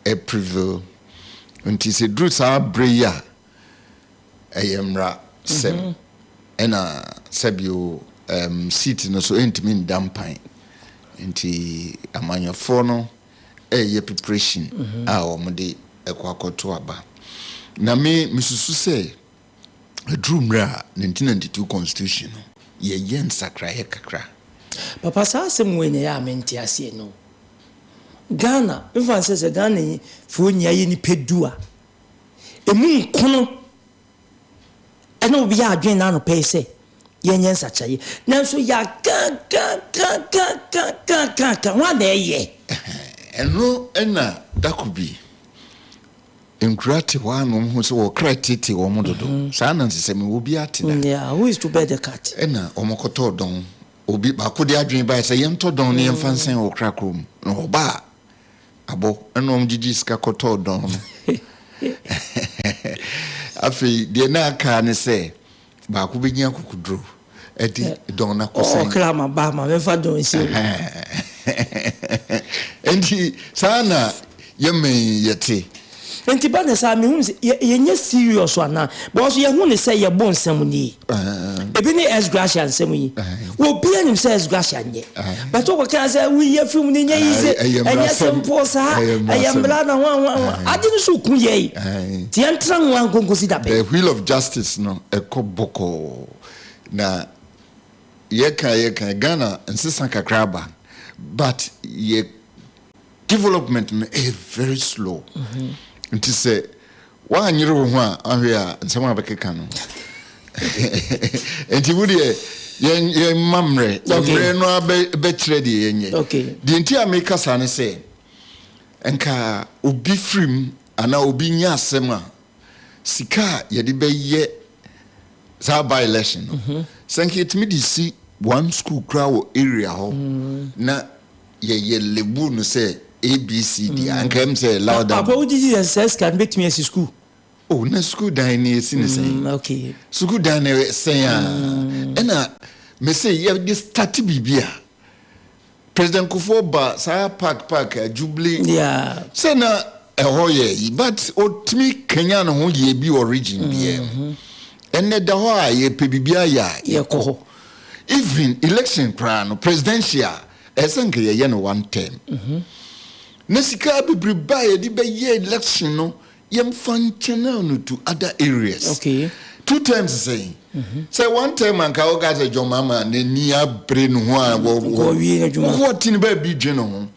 ɛprevail nti sɛ duru saa berɛ yi a Ɛyɛ mmara sɛm ɛna sɛbio ɛɛm seat no so ɛntumi nda mpan nti amanyɔfoɔ no ɛɛyɛ preparation a wɔn de ɛkɔ akɔto aba. Na me me susu sɛ ɛduru mmerɛ a 1992 constitution no yɛyɛ nsakraeɛ kakra. Papa saa asɛm wei na ɛyɛ a mente aseɛ no. Ghana, mfa no sɛ sɛ Ghana foɔ nyinaa yɛ nipa du a, Emu nkono ne wo yɛ adwene na anɔpa yi sɛ yɛnyɛ nsakyeraeɛ. Nanso yɛakakakakakakaka, hwan na ɛyɛ? Ɛno na dako bi nkura te hɔ a na wɔn hu sɛ wɔkra tete wɔn dodo. Mm-hmm. Saa na nsesɛ mi wɔ bi ate da. Yeah, who is to bear the cat? Ɛna wɔn kɔtɔɔ dɔn. Obi baako de adwene bae sɛ yɛntɔ dɔn na yɛmfa nsɛn wɔ kra kurom. Na ɔbaa Abɔ ɛna wɔn gyegye sika kɔtɔɔ dɔn no. Afei deɛ na aka ne sɛ baako bɛnya akokoduro ɛde dɔn no akɔsɛn. Ɔkra ma ba ma mefa dɔn si o. Nti saa na yɛmɛn yɛte. Nti ba ne saa mehu sɛ yɛnyɛ serious anaa because yɛhu ne sɛ yɛbɔ nsɛm nie. Ebi ne S Gracia nsɛm yi. Obiara nim sɛ S Gracia nyɛ. But wokɔka sɛ woyi afiri mu no nyɛ easy. Ɛnyɛ simple saa. Ɛyɛ mmara na ho ho ho. Ade no so ku yɛi. Nti yɛntra ho ara nkonkosi da bɛn. The wheel of justice no ɛkɔ bɔkɔɔ. Na yɛka yɛka Ghana nsesa kakra aba but yɛ development no ɛyɛ very slow. Nti sɛ Woanyere wo ho a, ahwɛ a nsɛm a bɛkeka no. Nti wo deɛ yɛn yɛn mma mmerɛ. Okay. Mmerɛ no ara bɛ bɛkyerɛ deɛ yɛnyɛ. Okay. Deɛ nti a meka saa ne sɛ, nka obi firi mu anaa obi nya asɛm a, sika a yɛde bɛyɛ saa by election no, mm -hmm. sɛ nka yɛtumi de si one school koraa wɔ area hɔ mm. na yɛyɛ lebu no sɛ ABCD a anka ɛm sɛ louder. Papa wo gyigyi sɛ saa sika no bɛtumi asi sukuu. Oh na sukuu dan no yɛsi ne sɛn? Mm, okay. Sukuu dan no sɛn a mm. ɛna me se yɛde start biribi a President Kufuor ba saa park park a Jubilee yeah. sɛ na ɛhɔ yɛ yi but ɔtumi kanya ne ho yɛ bi wɔ region biara mu. Mm-hmm. Ɛnɛ da hɔ a yɛpɛ biribi ayɛ a yɛkɔ hɔ. Even election koraa no presidential Ɛsɛ sɛ nka yɛyɛ no one term. Na sika bebrebe a yɛde bɛyɛ election no, yɛmfa nchannel no to other areas. Okay. Two terms sɛn? Sɛ one term anka woka sɛ John Mahama n'ani abere ne ho a wɔ wɔ wɔ te ne baabi dwe ne ho.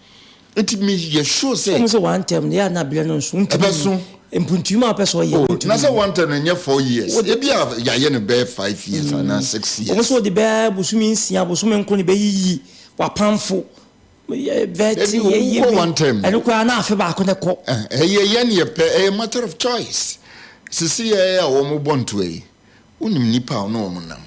Nti me yɛ sure sɛ. Wɔn sɛ one term no yɛ a na abere no nso ntumi. Ɛbɛso. Mpuntuo a wopɛ sɛ ɔyɛ. Oh, na sɛ one term no nyɛ 4 years. Ebi a yɛayɛ no bɛyɛ 5 years anaa 6 years. Wɔn sɛ wɔde bɛyɛ bosome 6, bosome 9 na bɛyiyi wapamfo. Vɛti yɛ yɛ one term. Ɛno koraa na afe baako ne kɔ. Ɛyɛ yɛn yɛ pɛ, ɛyɛ matter of choice. Sisi yɛ a wɔn bɔ ntoa yi, wonim nipa a ɔne wɔn nam,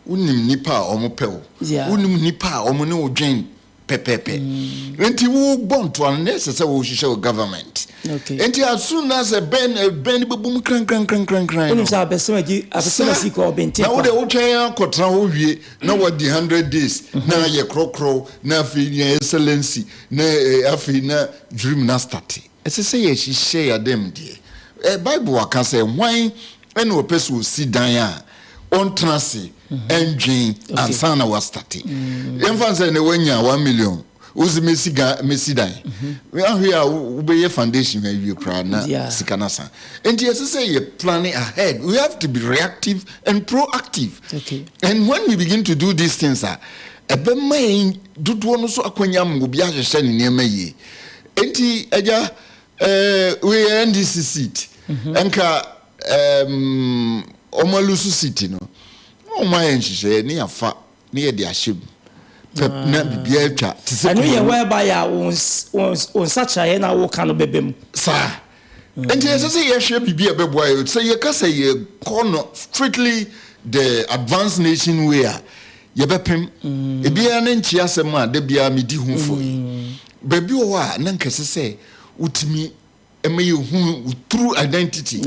wonim nipa a wɔn pɛ wo, wonim nipa a wɔn ne wo dwen pɛpɛɛpɛ. Nti wo bɔ ntoa no na ɛsɛ sɛ wɔhyehyɛ wo government. Nti as soon as ɛbɛn ɛbɛn no bɛbɔ mu krankrankrankran. Wonim sɛ abɛsɛm agyi abɛsɛm asi kɔ ɔbɛnten. Na wode wotwɛn akɔtena hɔ wie na wadi 100 days na ayɛ korɔkorɔ na afei na excellency na afei na dream na start. Ɛsɛ sɛ yɛhyehyɛ yɛadam deɛ Bible aka sɛ hwan ɛna ɔpɛ sɛ ɔsi dan a ɔntena ase ɛndwen ansa na wastart. Yɛmfa sɛ ne wanya 1 million, wosi mesi ga mesi dan ahwɛ a, wobɛyɛ foundation awie koraa na sika no sa. Nti ɛsɛ sɛ yɛ planning ahead. We have to be reactive and proactive. And when we begin to do these things a, ɛbɛma yɛn dodoɔ no so akwanya ma obi ahyehyɛ ne nneɛma yie. Nti agya, wei NDC seat nka ɔmo alose seat no, ɔmo ayɛ nhyehyɛeɛ ne yɛafa ne yɛde ahyɛ mu pɛ na biribiara atwa te sɛ ɛno yɛ whereby a wo nsakyerɛeɛ na woka no bɛbɛ mu. Saa nti ɛsɛ sɛ yɛhwɛ biribi a ɛbɛboa yɛ sɛ yɛka sɛ yɛkɔ no strictly the advanced nation way a yɛbɛpem ebiara ne nkye asɛm a da biara medi ho fo yi. Baabi wɔ hɔ a na nkɛsɛ sɛ wotumi ɛma yɛhu wo true identity.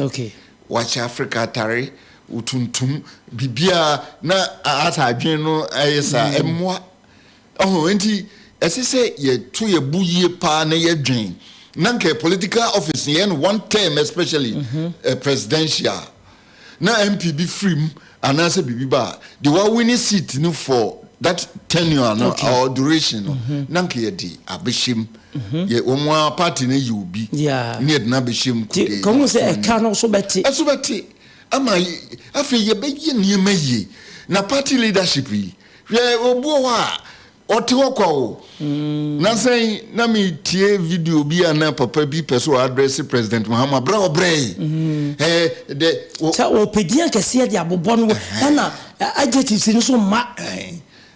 Wakyɛ Africa atare wo tuntum biribiara na asa adwene no ayɛ saa, ɛmmoa ɔho. Nti ɛsɛ sɛ yɛto yɛ bo yie paa na yɛdwen na nka political office yɛn no one term, especially presidential, na MP bi firi mu anaasɛ biribi ba a, de wawin seat no for that tenure no or duration no, na nka yɛde abɛhyɛ mu, yɛ wɔn a party no yi obi ne yɛde no abɛhyɛ mu. Nti kɔhu sɛ ɛka no so bɛte. Ɛso bɛte ama afei yɛbɛyɛ nneɛma yie. Na party leadership yi, hwɛ, obi wɔ hɔ a ɔte hɔ kwa o. Na sɛn na metie video bi a na papa bi pɛ so address President Mahama berɛ a ɔbrɛ yi ɛɛ de sɛ ɔpɛ din akɛseɛ de abobɔ no, ɛna adjectives no so mma.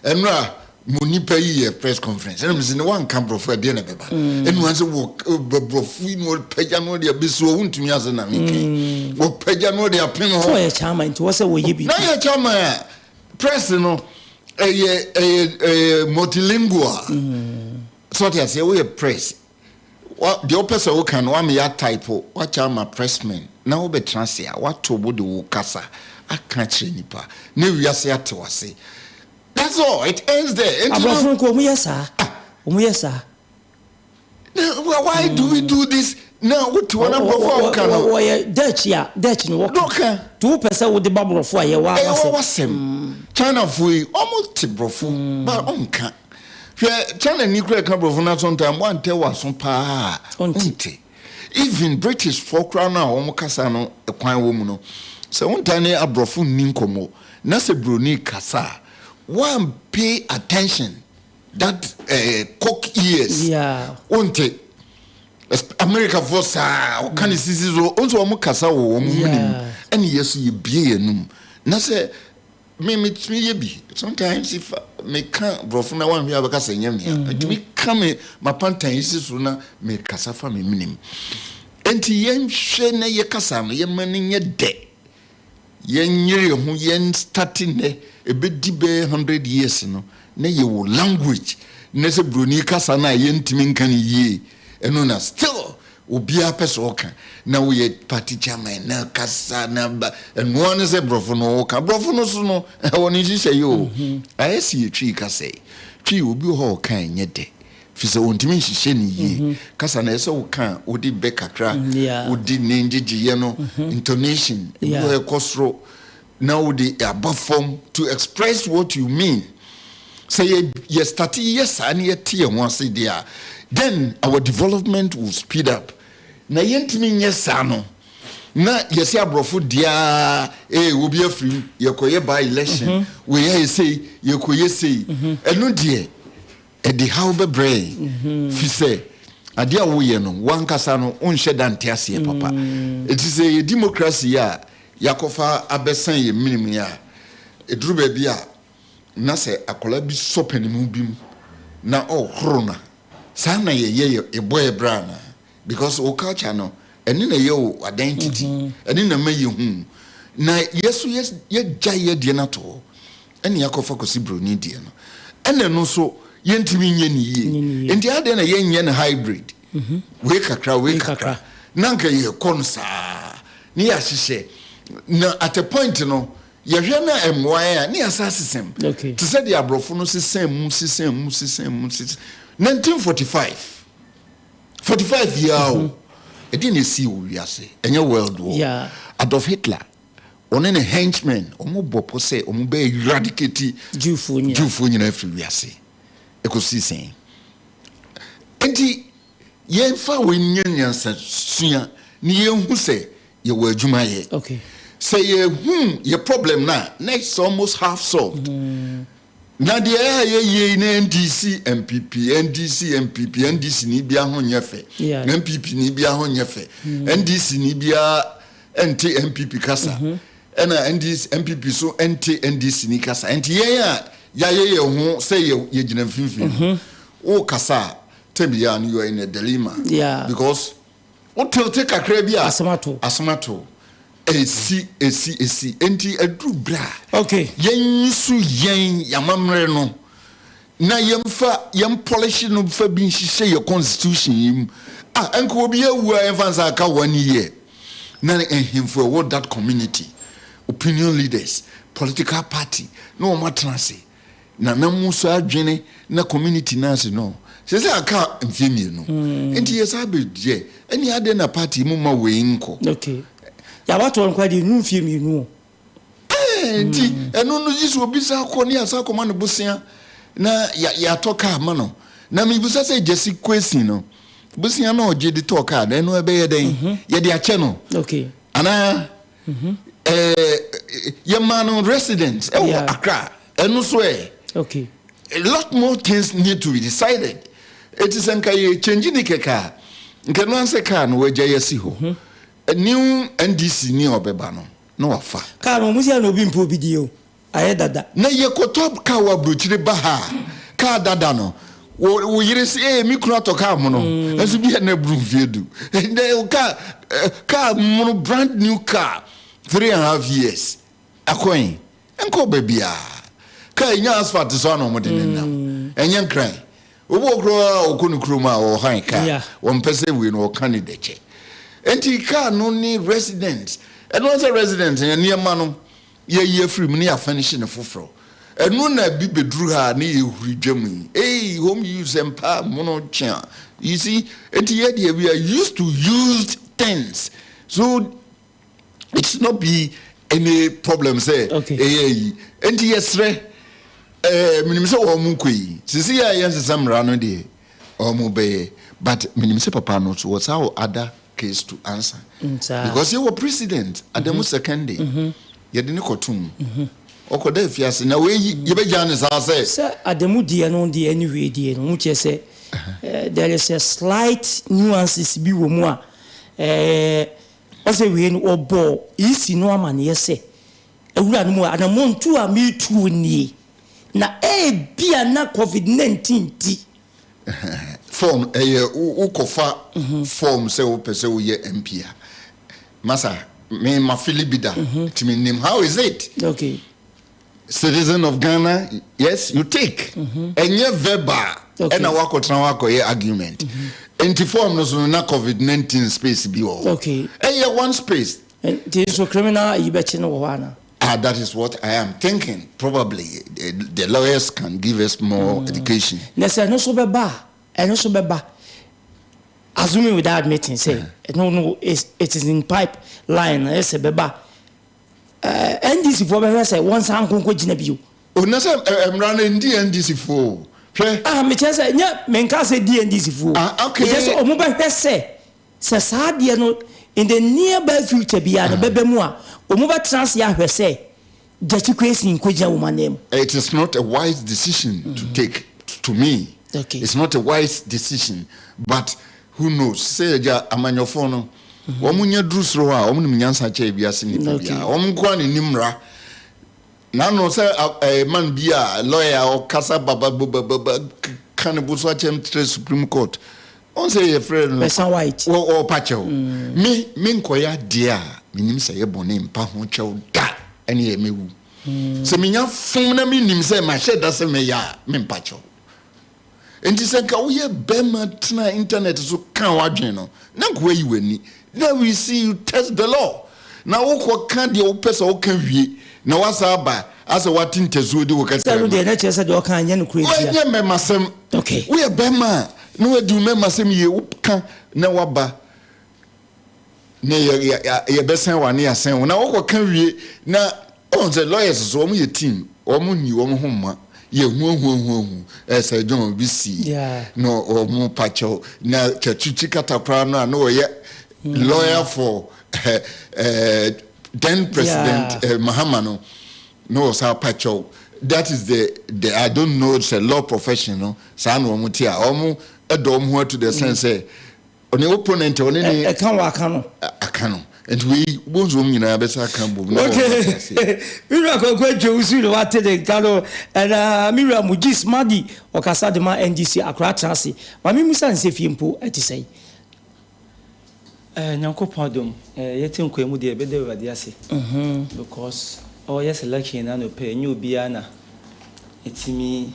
Ɛnora mo nipa yi yɛ press conference, ɛna mesi ne wanka borɔfo, ɛdeɛ na ɛbɛba ɛnu wɔn sɛ wɔ borɔfo yi na ɔpagya no de abɛsi hɔ, wontumi ase na meke wɔpagya no de apem hɔ. Sɛ ɔyɛ chairman nti wɔ sɛ wɔyɛ bi. Na yɛ chairman a, press no ɛyɛ multilingual. Sɛ ɔte aseɛ, woyɛ press wa deɛ wopɛ sɛ woka no, wama yɛ atype, wakyɛ ama pressmen na wobɛtena ase a wato bo de wo kasa aka kyerɛ nipa na wiase ate wase. That's all, it ends there. Nti no aborɔfo nko ɔmo yɛ saa, ɔmo yɛ saa. Why do we do this na wote hɔ na borɔfo a woka no wɔyɛ Dutch a, Dutch no wɔka. Wɔka. Nti wopɛ sɛ wode ba borɔfo a, yɛwɔ ɛyɛ awasɛm. Wɔwasɛm Chinafoɔ yi, ɔmo te borɔfo ba ɔnka. Hwɛ, China ni kura ɛka borɔfo na sometimes wantɛ w'aso paa ɔnte. Even British foɔ koraa no a wɔn kasa no kwan wɔ mu no, sɛ wonta ne aborɔfo nni nkɔmmɔ na sɛ buroni kasa a, wan pay attention, that cock ears, wonte. Americafoɔ saa ɔka ne sisi so nso, wɔn kasa wɔ wɔn mu nim ɛne yɛ so yɛbie yɛn num na sɛ me metumi yɛ bi. Sometimes if meka borɔfo na wanhwɛ a, bɛka sɛ nyɛ mea metumi ka me mapantan yi si so na mekasa fa me menim. Enti yɛnhwɛ na yɛkasa no, yɛma no nyɛ dɛ, yɛnyere ho, yɛn start nnɛ, ɛbɛdi bɛyɛ 100 years no na yɛwɔ language na sɛ buroni kasa no a yɛntumi nka no yie, ɛno na still obiara pɛ sɛ ɔka na woyɛ party chairman na kasa na ba ɛnoa ne sɛ borɔfo no, ɔka borɔfo no so no, ɛwɔ ne nhyehyɛ yi o. Ayɛ sɛ yɛtwii kasa yi, twii obi wɔ hɔ a ɔka ɛnyɛ dɛ fi sɛ ɔntumi nhyehyɛ ne yie kasa na ɛsɛ woka a wode bɛ kakra, wode ne ngyegyeeɛ no, intonation ebi wɔ hɔ ɛkɔ soro na wode aba fam to express what you mean. Sɛ yɛ yɛ start yɛ saa ne yɛte yɛn ho ase deɛ a, then our development will speed up. Na yɛntumi nyɛ saa no. Na yɛse aborɔfo deaa ee obi afiri mu yɛkɔyɛ by election wei ayɛ sei yɛkɔyɛ sei ɛno deɛ ɛde haw bɛbrɛ yɛn fi sɛ adeɛ a woyɛ no wankasa no wonhyɛ da nte aseɛ papa. Ɛti sɛ yɛ democracy yi a yɛakɔfa abɛsan yɛn menem yi a ɛduru baabi a na sɛ akwadaa bi sɔ panimu bi mu na ɔhoro no a saa na yɛyɛ yɛbɔ yɛ bra anaa? Because wo culture no ɛno na ɛyɛ wo identity, ɛno na ɛma yɛhu wo. Na yɛ so yɛgyae yɛ deɛ no ato hɔ ɛna yɛakɔfa Kwasi Broni deɛ no, ɛna ɛno nso yɛntumi nyɛ no yie. Nti adɛn na yɛnyɛ no hybrid, wei kakra wei kakra, na anka yɛkɔ no saa na yɛahyehyɛ. Na at a point no yɛhwɛ na ɛmmoa yɛn a na yɛasan asesa mu. Te sɛ deɛ aborɔfo no sesaa mu sesaa mu sesaa mu sesaa 1945. 45 yi ara o, ɛdeɛn na ɛsii wɔ wiase? Ɛnyɛ world war. Yeah. Adolf Hitler, ɔne ne henchmen, wɔn bɔ pɔ sɛ wɔn bɛ eradicate Jewfoɔ nyinaa. Jewfoɔ nyinaa afiri wiase. Ɛkɔsii sɛn? Enti yɛmfa wei nyɛ nyansasua na yɛnhu sɛ yɛwɔ adwuma yɛ. Okay. Sɛ yɛhu yɛ problem no a, na it's almost half solved. Na deɛ ɛyɛ a yɛyɛ yi na NDC NPP NDC NPP NDC ni biara ho nyɛ fɛ NPP ni biara ho nyɛ fɛ NDC ni biara nte NPP kasa ɛna NDC NPP so nte NDC ni kasa nti yɛn a yɛayɛ yɛn ho sɛ yɛ yɛgyina mfimfini no wo kasa a tɛm biara no you are in a dilemma because Wo tilte kakra bi a, Asɛm ato. Asɛm ato. Esi, esi, esi. Enti aduru bere a Okay. yɛnsu yɛn amammerɛ no na yɛmfa yɛn polish no fa bi nhyehyɛ yɛn constitution yi mu. Ah, ɛnka obi awu a yɛmfa nsa aka one year. Na nhemfo ɛwɔ that community, opinion leaders, political party na wɔn atena ase. Nana mu so adwene na community no ase no sese aka mfie mienu nti yɛ saa bɛ yɛ ɛne adɛn na party mu ma wei nkɔ. Okay yabatoɔ no koraa deɛ ɛnu mfie mienu o. Ɛɛ nti ɛno no gye sɛ obi saa kɔ ne yasa akɔma no bosea na yɛatɔ kaa ma no na mebisa sɛ Gyasi Kwesi no bosea na ɔgye de tɔɔ kaa no ɛno ɛbɛyɛ dɛn yɛde akyɛ no okay anaa ɛɛ yɛmaa no residence ɛwɔ Accra ɛno so ɛ. Okay. A lot more things need to be decided. Eti sɛ nka yɛ change ne kɛkɛ a nka ɛno ansɛ car no wagya yɛsi hɔ. Mhm. New NDC ni a ɔbɛba no na wafa. Car no wɔn si na obi mpɛ obi die o ayɛ dada. Na yɛkɔtɔ car wɔ aburokyire ba ha a car dada no wo wo yere se ee me kunu atɔ car mono mm. nso bi yɛ na aburu mfie du ɛnɛ car eh, car mono brand new car 3.5 years akɔn nkɔ baabiara car enya asphalt so ana wɔde ne nam ɛnyɛ nkran obi wɔ koraa a ɔkɔ ne kurom a ɔhan car wɔn pɛ sɛ wei no ɔka ne dɛkyɛ nti car no ne residence ɛno sɛ residence yɛn nneɛma no yɛyi afiri mu ne yɛafɛnehye no foforɔ ɛno na bi bɛduru ha ne yɛhuri dwa mu yi ei home use mpa mono kyea you see nti yɛ deɛ we are used to used things so it should not be any problem sɛ ɛyɛ yi nti yɛsrɛ ɛɛ menim sɛ wɔn mo kɔ yi sisi yɛ a yɛnsesa mmara no deɛ wɔn mo bɛyɛ but menim sɛ papa no so wɔ saa wɔ other case to answer because yɛwɔ president Adamu mm -hmm. Sekende mm -hmm. yɛde ne kɔtum ɔkɔda afiase na wei yɛbɛgya ne saa sɛ sɛ Adamu deɛ no deɛ ne wei deɛ no mu kyerɛ sɛ eh, there is a slight nuances bi wɔ mu a eh, ɔsɛ wei no ɔbɔɔ EC no amaneɛ sɛ awura no mu a anammɔntu a metuo nie na ebia na COVID-19 nti Form ɛyɛ wokɔfa form sɛ wopɛ sɛ woyɛ MP a masa me ma fili bi da nti me nim how is it okay. Citizen of Ghana yes you take ɛnyɛ verbal ɛna wakɔtena hɔ akɔyɛ argument nti form no so no na covid 19 space bi wɔ hɔ ɛyɛ one space. Nti nso criminal ayi bɛkye no wɔ hɔ ana? Ah, that is what I am thinking. Probably the lawyers can give us more education. Na sɛ ɛno nso bɛba a, ɛno nso bɛba. Assuming without admitting sɛ ɛno no it is in pipe line na ɛsɛ bɛba. Eh, NDC foɔ bɛhwɛ sɛ wɔn nsa nko nkɔ gyina bio. O na sɛ mmara no ndi NDC foɔ o. Hwɛ. Ah, mekyerɛ sɛ nyɛ menka sɛ di NDC foɔ. Ah, okay. Mekyerɛ sɛ wɔn bɛhwɛ sɛ sɛ saa adeɛ no In the nearby future biara no bɛba mu a, wɔbɛtena ase ahwɛ sɛ Gyakye Quayson nkɔgyina wɔn ananmu. It is not a wise decision to take to me. Okay. It's not a wise decision but who knows sɛ agya amanyɔfoɔ no wɔn nya duru soro hɔ a wɔn nim nyansa kyɛn wiase nipa biara wɔn nko ara na nim mmara. N'ano sɛ ɛɛ man bi a lawyer a ɔkasa bababababa ka ne bo so akyɛm kyerɛ Supreme Court. Wɔn sɛ yɛfrɛ no. Bɛsa White. Wɔ ɔpa kyɛw. Me me nkɔyɛ adeɛ a menim sɛ ɛyɛ bɔne mpa ho kyɛw da ɛne yɛ mɛwu. Sɛ menya fom na menim sɛ mahyɛ da sɛ mɛyɛ a mempa kyɛw. Enti sɛ nka woyɛ bɛrima tena internet so ka w'adwene no, na nka woayi w'ani. Now we see you test the law. Na wokɔ ka deɛ wopɛ sɛ woka wie, na woasan aba asɛ woate ntasuo de wo Sɛ ɛno kɛtrɛma. deɛ na kyerɛ sɛ deɛ ɔka nyɛ nokorɛ ntia. Ɛnyɛ mmɛmasɛm. Okay. Woyɛ bɛrima a, na woadi wo mmɛmasɛm yie, woka na woaba. Ne yɛ yɛ yɛbɛsɛn wo ane yɛasɛn wo na wokɔka wie na ɔhu sɛ lawyers so wɔn yɛ team wɔn nyi wɔn ho mma yɛ huahuahuahu ɛsɛ John bi si na wɔn pakyɛw na kyɛkyikyi kata koraa no a na wɔyɛ lawyer for eh, eh, then president eh, Mahama no na wɔsa pakyɛw that is the the I don't know sɛ law profession no saa na wɔn te a wɔn ɛdɔ wɔn ho to the sense sɛ. Ɔne opponent a ɔne ne. Ɛka wɔ aka no. Aka no. Nti wei wobɛhu sɛ wɔn nyinaa bɛsa aka bom na wɔn ate aseɛ. Okay. Me wura Kwaku Adwowusu na wate ne nka no. Ɛna me wura Mujis Madi ɔkasa de ma NDC Accra atena ase. Ma me mmisa no sɛ fie mpo ɛte sɛn? Eh Nyankopɔn adom eh yɛte nkwa mu deɛ yɛbɛda Awurade ase because ɔyɛ selection no anɔpa yi ɛnyɛ obiara na ɛtumi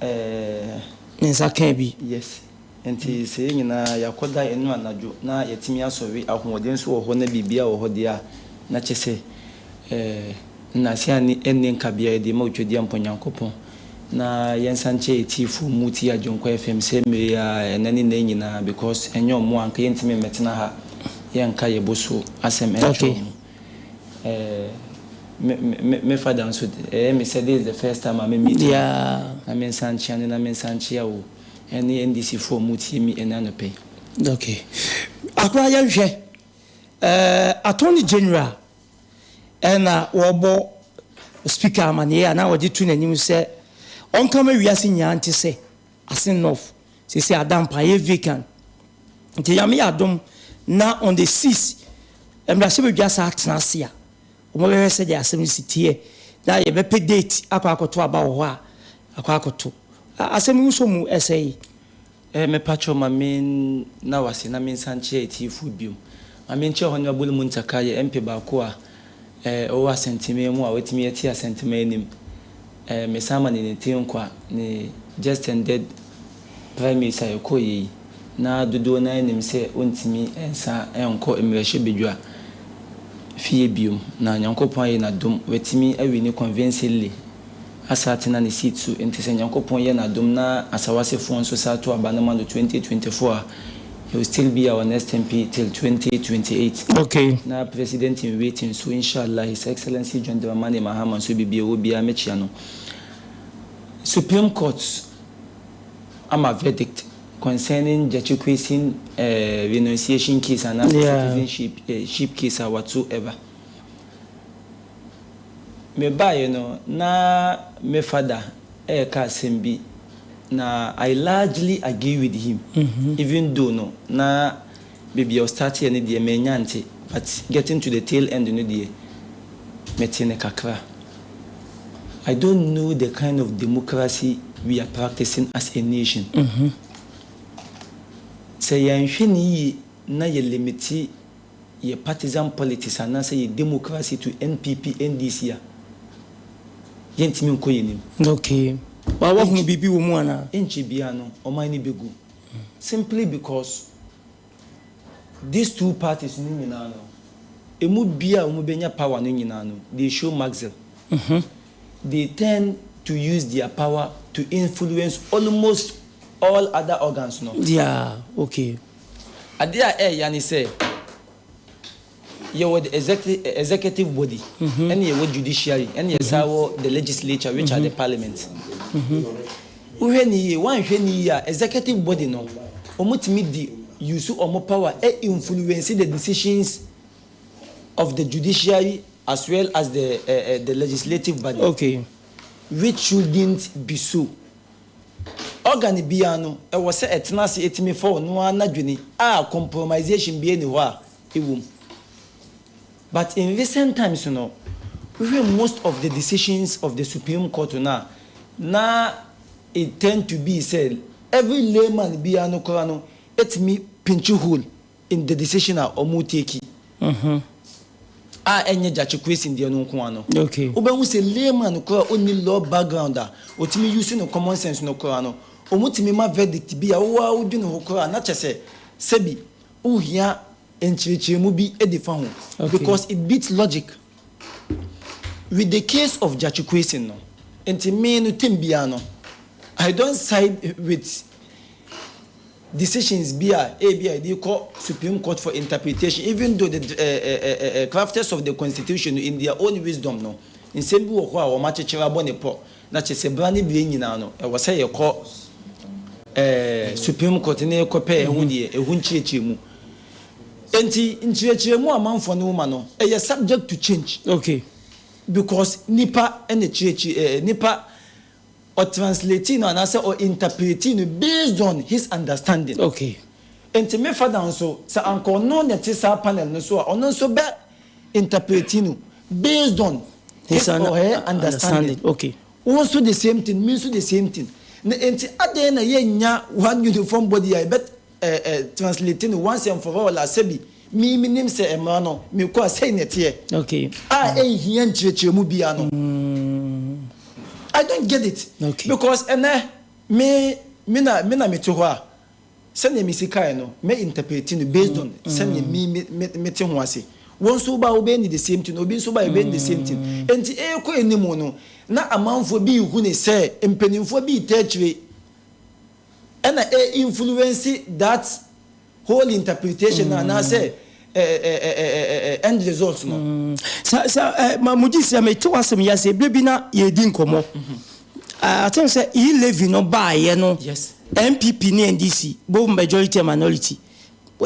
eh. Ne nsa kaa bi. Yes. Enti sɛ yɛn nyinaa yɛakɔda ɛno anadwo na yɛatumi asɔre, ahoɔden nso wɔ hɔ na biribiara wɔ hɔ deɛ a, na kyerɛ sɛ eh, nnansa a ɛnni nkabea yɛde ma Otwadiampɔ Nyankopɔn. Na yɛnsan nkyɛ yɛn tiefoɔ mu tie Agyenkwa FM sɛ mmerɛ yi ara, ɛnnɛ ne nnɛ nyinaa because ɛnyɛ wɔn a anka yɛntumi mmɛtena ha yɛnka yɛn bo so asɛm nkyerɛ wɔn. Eh, me, me, me father nso, ɛyɛ me sɛ this is the first time a me meet no, na mensan nkyea no na mensan nkyea wo. Ɛne NDC foɔ ɔmo tie mi ɛnɛ anɔpa yi. Ok akora yɛnhwɛ eh, Attorney General ɛna wɔbɔ speaker amaneɛ anaa wɔde to n'anim sɛ ɔnka ma wiase nyinaa nte sɛ Asin North sese Adampa yɛ vacant nti Nyame yɛ adom na on the 6 mmarahyɛbadwa saa atena ase a wɔbɛhwɛ sɛdeɛ asɛm no si teɛ na yɛbɛpɛ date akɔ akɔto aba wɔ hɔ a akɔ akɔto. Asɛm yi wosɔ mu sɛe? Eh, mepakyɛw ma me nna wo ase na me nsan nkyerɛ atiefoɔ biom. Ma me nkyerɛ Honourable Muntaka yɛ MP baako a eh, ɔwɔ Asantema mu a watumi ate Asantema anim. Eh, me san ma no ne tiri nkwa, ne just ended primaries a yɛkɔeɛ yi, na dodoɔ no ara nim sɛ ɔntumi nsan nkɔ mmarahyɛbadwa fie biom, na Nyankopɔn ayɛ no adom, watumi awini convincingly. asa atena ne seat so nti sɛ Nyankopɔn yɛ n'adom na Asawasefoɔ nso saa to aba no ma no 2024 a he will still be our next MP till 2028. Okay. Na President in waiting nso Inshallah His Excellency John Dramani Mahama nso baabi a ɔwɔ biara mɛkyia no. Supreme Court ama verdict concerning Gyakye Quayson eh, renunciation case anaasɛ Yeah. citizenship eh, ship case a whatsoever. Mebaeɛ no, na me father reka asɛm bi, na I largely agree with him, even though no, na baabi a ɔstarteɛ no deɛ mannya ante, but getting to the tail end no deɛ, metee no kakra. I don't know the kind of democracy we are practicing as a nation. Sɛ yɛanhwɛ no yie na yɛ limite yɛ partisan politics anaasɛ yɛ democracy to NPP, NDC a, yɛntumi nkɔ yɛn anim. Okay. Wa wahunu biribi wɔ mu anaa? Ɛnkyɛ biara no, ɔman no bɛgu. Simply because these two parties no nyinaa no, ɛmu biara a wɔbɛnya power no nyinaa no, they show maxil. They tend to use their power to influence almost all other organs no. Yeah, okay. Adeɛ a ɛɛya ne sɛ, yɛwɔ the executive body, ɛne yɛwɔ judiciary, ɛne yɛsan wɔ the legislature which are the parliament. Wohwɛ ne yie, woanhwɛ ne yie a, executive body no, wɔtumi di. use wɔn power influence the decisions of the judiciary as well as the the legislative body. Okay. Which shouldn't be so. Organ biara no, ɛwɔ sɛ ɛtena ase tumi fa ɔno ara n'adwene a compromisation biara nni hɔ a ɛwɔ mu. But in recent times no, wohwɛ most of the decisions of the Supreme Court no a, na it tend to be sɛ every layman biara no koraa no tumi pinch hole in the decision a wɔn take a ɛnyɛ Gyakye Quayson deɛ no nko ara no. Wobɛhu sɛ layman koraa a ɔnni law background a ɔtumi use ne common sense no koraa no, wɔtumi ma verdict bi a wo ara wodwene ho koraa na kyerɛ sɛ sɛbi wohia nkyerɛkyerɛmu bi de fa ho because it beats logic. With the case of Gyakye Quayson no, nti me no term biara no, I don't side with decisions bi a ebi a yɛde kɔ Supreme Court for interpretation even though the eh, eh, crafters of the constitution no in their own wisdom no, nsɛm bi wɔ hɔ a wɔakyekyere abɔ ne pɔ na kyerɛ sɛ bra ne berɛ nyinaa no ɛwɔ sɛ yɛkɔ eh, Supreme Court na yɛkɔpɛ ɛho deɛ ɛho nkyerɛkyerɛmu. Enti nkyerɛkyerɛmu a amanfoɔ no ma no ɛyɛ subject to change. Okay. Because nipa na kyerɛkyerɛ eh, nipa ɔ translate no anaasɛ ɔ interprete no based on his understanding. Okay. Enti me father nso, sɛ anka ɔno na ɛte saa panel no so a, ɔno nso bɛ interprete no based on his or her understanding. Okay. Wo nso the same thing, me nso the same thing. Na enti adɛn na yɛnnya one uniform body a yɛbɛ eh, eh, translate no once and for all a sɛbi me menim sɛ mmara no mekɔ a sei na ɛteɛ. Okay. A ɛnhia nkyerɛkyerɛmu biara no. I don't get it. Okay. Because ɛnɛ me me na me na mete hɔ a sɛnea mesi kae no mɛ interprete no based on sɛnea me me me mete ho ase. Wo nso woba a wobɛyɛ no the same thing, obi nso ba a yɛbɛyɛ no the same thing. Enti ɛrekɔ anim no na amanfoɔ bi rehu ne sɛ mpanimfoɔ bi reta akyire ɛna ɛ influence that whole interpretation no anaasɛ end result no. Sɛ sɛ ma mo gye sɛ mete w'asɛm yi ase ebire bi na yɛredi nkɔmmɔ. I think sɛ e-levy no baayɛ no NPP ne NDC both majority and minority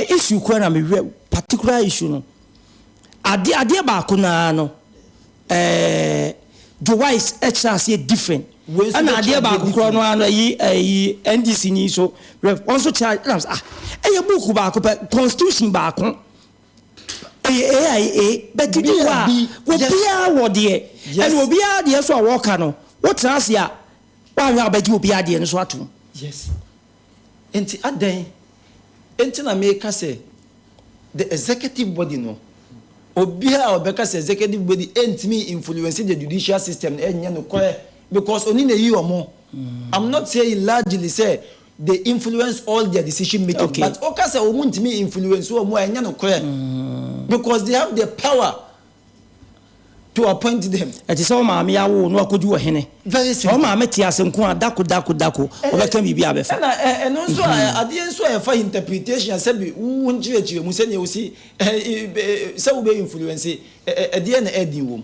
issue koraa na mehwɛ particular issue no adeɛ adeɛ baako naa no ɛɛ Joe Wise kyerɛ aseɛ different ɛna adeɛ baako korɔ no ara no ɛyi ɛyi NDC ni so ref wɔn nso kyerɛ ɛna ah ɛyɛ buuku baako pɛ constitution baako ɛyɛ A a A bɛti di hɔ a obiara wɔ deɛ ɛna obiara deɛ so a wɔka no wotena ase a wɔahwɛ a wɔbɛgye obiara deɛ no so atom. Yes nti adɛn nti na meka sɛ the executive body no, obiara a ɔbɛka sɛ executive body ntumi influence the judicial system no ɛnyɛ nokorɛ because oni na eyi wɔn. I'm not saying largely sɛ they influence all their decision making but woka sɛ wɔn ntumi influence wɔn a ɛnyɛ nokorɛ because they have the power to appoint them. Ɛte sɛ wo maame awo wo na wakɔdi ɔhene. Very Sɛ wo simple. maame te ase nko a, dako dako dako, ɔbɛka biribi a bɛfa. Ɛna ɛno nso a adeɛ nso a ɛfa interpretation a sɛbi wo nkyerɛkyerɛ mu sɛdeɛ wosi sɛ wobɛ influence ɛdeɛ na ɛden wom.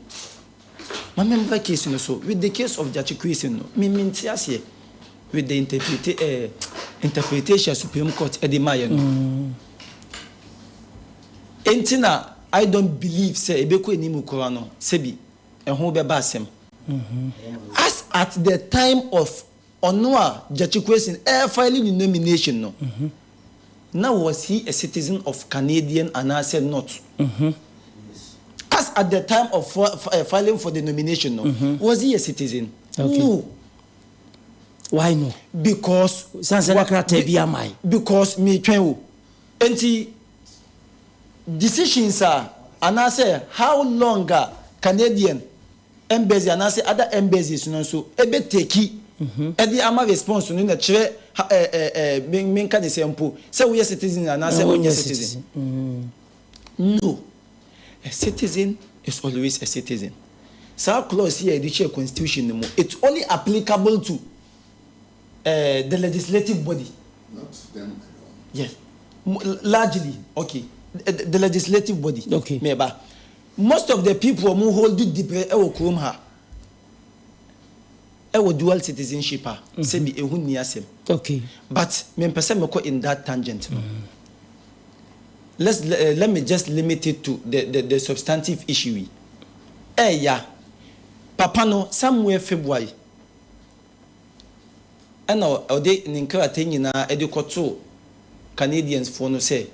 Ma me mbra case no so with the case of Gyakye Quayson no me mente aseɛ with the interprete interpretation a Supreme Court ɛde maayɛ no. Enti na I don't believe sɛ ɛbɛkɔ anim koraa no sɛbi ɛho bɛba asɛm. As at the time of ɔno a Gyakye Quayson ɛrefile ne nomination no, na was he a citizen of Canadian anaasɛ not? As at the time of filing for the nomination no, was he a citizen? No. Why no? Because. San sɛ na krataa bi amae. Because metwɛn o. Enti decisions a anaasɛ how long a Canadian embassy anaasɛ other embassies no nso bɛ take de ama response no na ɛkyerɛ ha ɛ ɛ ɛ me menka ne sɛ mpo sɛ woyɛ citizen anaasɛ wonyɛ citizen. No, a citizen is always a citizen. Saa clause yi a yɛde hyɛɛ constitution no mu, it's only applicable to eh, the legislative body. Not them alone. Yes. Largely, okay. The, the legislative body. Okay. Meba. Most of the people who hold dibre ɛwɔ kurom ha. Ɛwɔ dual citizenship a. Sɛbi ehu ni asɛm. Okay. But me mpɛ sɛ mekɔ in that tangent no. Let's let me just limit it to the the the substantive issue yi. Ɛɛya, papa no somewhere February ɛna ɔde ne nkrataa nyinaa ɛde kɔtoo Canadians foɔ no sɛ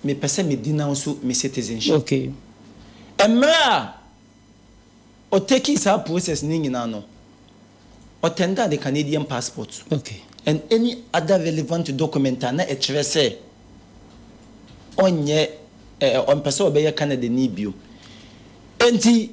mepɛ sɛ me denounce me citizenship. Okay. Mmerɛ a ɔtakii saa process no nyinaa no, ɔtɛndaa the Canadian passport okay. and any other relevant document a na ɛkyerɛ sɛ ɔnyɛ eh, ɔmpɛ sɛ ɔbɛyɛ Canadani bio. Enti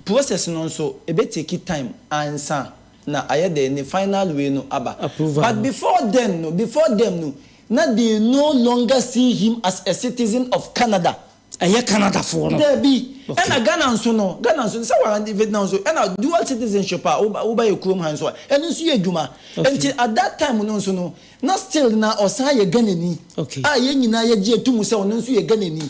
process no nso ɛbɛ take time ansa na ayɛ dɛ ne final wei no aba. Approval But no. before then no, before them no, na they no longer see him as a citizen of Canada. Ɛyɛ Canadafoɔ no. Dabi. Okay. Ɛna Ghana nso no, Ghana nso no, sɛ wɔn Vietnam nso, ɛna dual citizenship a woba woba yɛ kurom ha nso a, ɛno nso yɛ adwuma. Okay. Nti at that time no nso no, na still na ɔsan yɛ Ghanani. Okay. A yɛn nyinaa yɛgye atum sɛ ɔno nso yɛ Ghanani.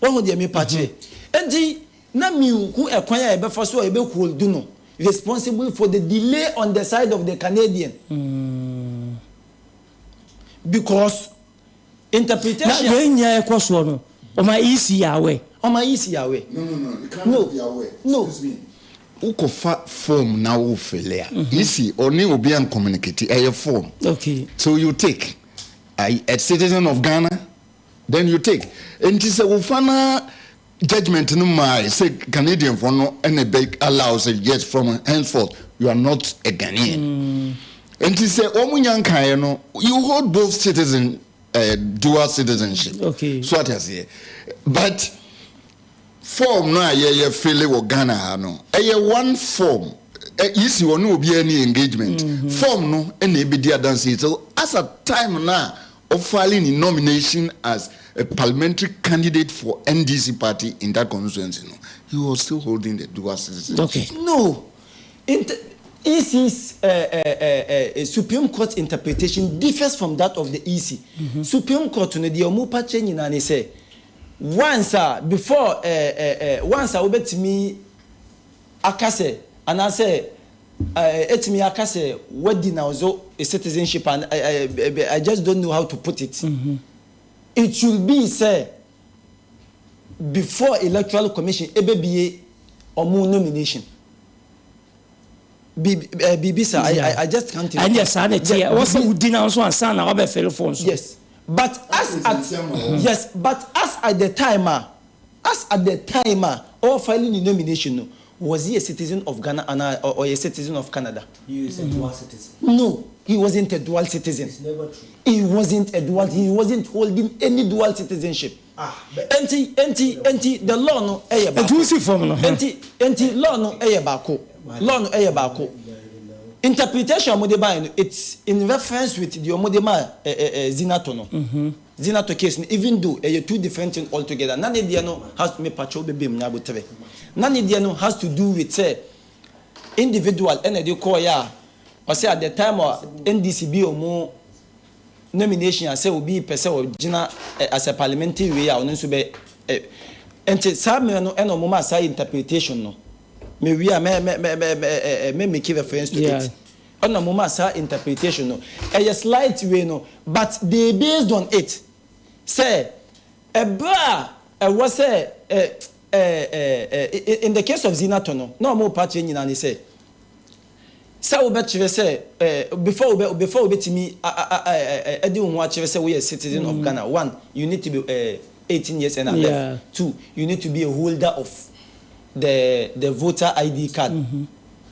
Wahu deɛ mepa kyerɛ? Nti na menhu ɛkwan a yɛbɛfa so a yɛbɛ hold no responsible for the delay on the side of the Canadian. Because interpretation. Na wei nyinaa ɛkɔ soɔ no, ɔma EC yɛ aware. Ɔma EC yɛ aware. No, no, no, it cannot be aware. No. Excuse me. Wokɔfa form na wo fill a, EC ɔne obi ancommunicate, ɛyɛ form. Okay. So you take, a, a citizen of Ghana, then you take. Nti sɛ wo final judgement no maae sɛ Canadian foɔ no ɛna ɛbɛ allow sɛ yes from henceforth you are not a Ghanaian. Nti sɛ wɔn nya nkaeɛ no, you hold both citizen, dual citizenship. Okay. So ate aseɛ. But form no a yɛyɛ fele wɔ Ghana ha no, ɛyɛ one form. Yisi ɔne obiara ni engagement. Form no ɛna ebedi adanse. So as a time na ɔfile ne nomination as a parliamentary candidate for NDC party in that constituency no, he was still holding the dual citizenship. Okay. No. Inter EC's Supreme Court interpretation differs from that of the EC. Supreme Court no deɛ wɔn pa kyerɛ nyinaa ne sɛ once a before once a wobɛtumi aka sɛ anaasɛ ɛtumi aka sɛ wadi na ɔzo citizenship and I just don't know how to put it. It should be sɛ before Electoral Commission ɛbɛbie ɔmo nomination. Biribi sa, I just can't Ɛndeɛ recall. saa na ɛteɛ. Ɛwɔ sɛ wodi na nso ansa na wabɛfele form so. Yes, but as at yes, but as at the time a, as at the time a ɔrefile ne nomination no, was he a citizen of Ghana anaa ɔyɛ citizen of Canada? He is a dual citizen. No, he wasn't a dual citizen. It's never true. He wasn't a dual, he wasn't holding any dual citizenship. Ah, but Enti, enti, enti the law no ɛyɛ Nti baako. wosi fam no, huh? Enti, enti law no ɛyɛ baako. Law no ɛyɛ baako. Interpretation a wɔde baeɛ no, it's in reference with deɛ wɔde maa ɛ ɛ ɛ Zinato no. Zinato case no, even though ɛyɛ two different thing altogether, na ne deɛ no has to, mepakyɛw bɛbɛ mu nyabotere. Na ne deɛ no has to do with sɛ individual ɛna ɛde kɔɔeɛ a ɔsɛ at the time a NDC bi wɔn nomination a sɛ obi pɛ sɛ ɔgyina as a parliamentary wei a ɔno nso bɛ ɛ nti saa mmerɛ no ɛna wɔn maa saa interpretation no me wie a mɛ mɛ mɛ mɛ mɛ ɛ mɛ make reference to Yeah. it ɛna wɔn maa saa interpretation no ɛyɛ slight way no but they based on it sɛ ɛbrɛ a ɛwɔ sɛ ɛ ɛ ɛ ɛ in the case of Zinato no na wɔn pa kyerɛ nyinaa ne sɛ sɛ wobɛkyerɛ sɛ before wobɛ before wobɛtumi a a a ɛde wo ho akyerɛ sɛ woyɛ citizen of Ghana, one, you need to be 18 years and above. Two, you need to be a holder of the the voter ID card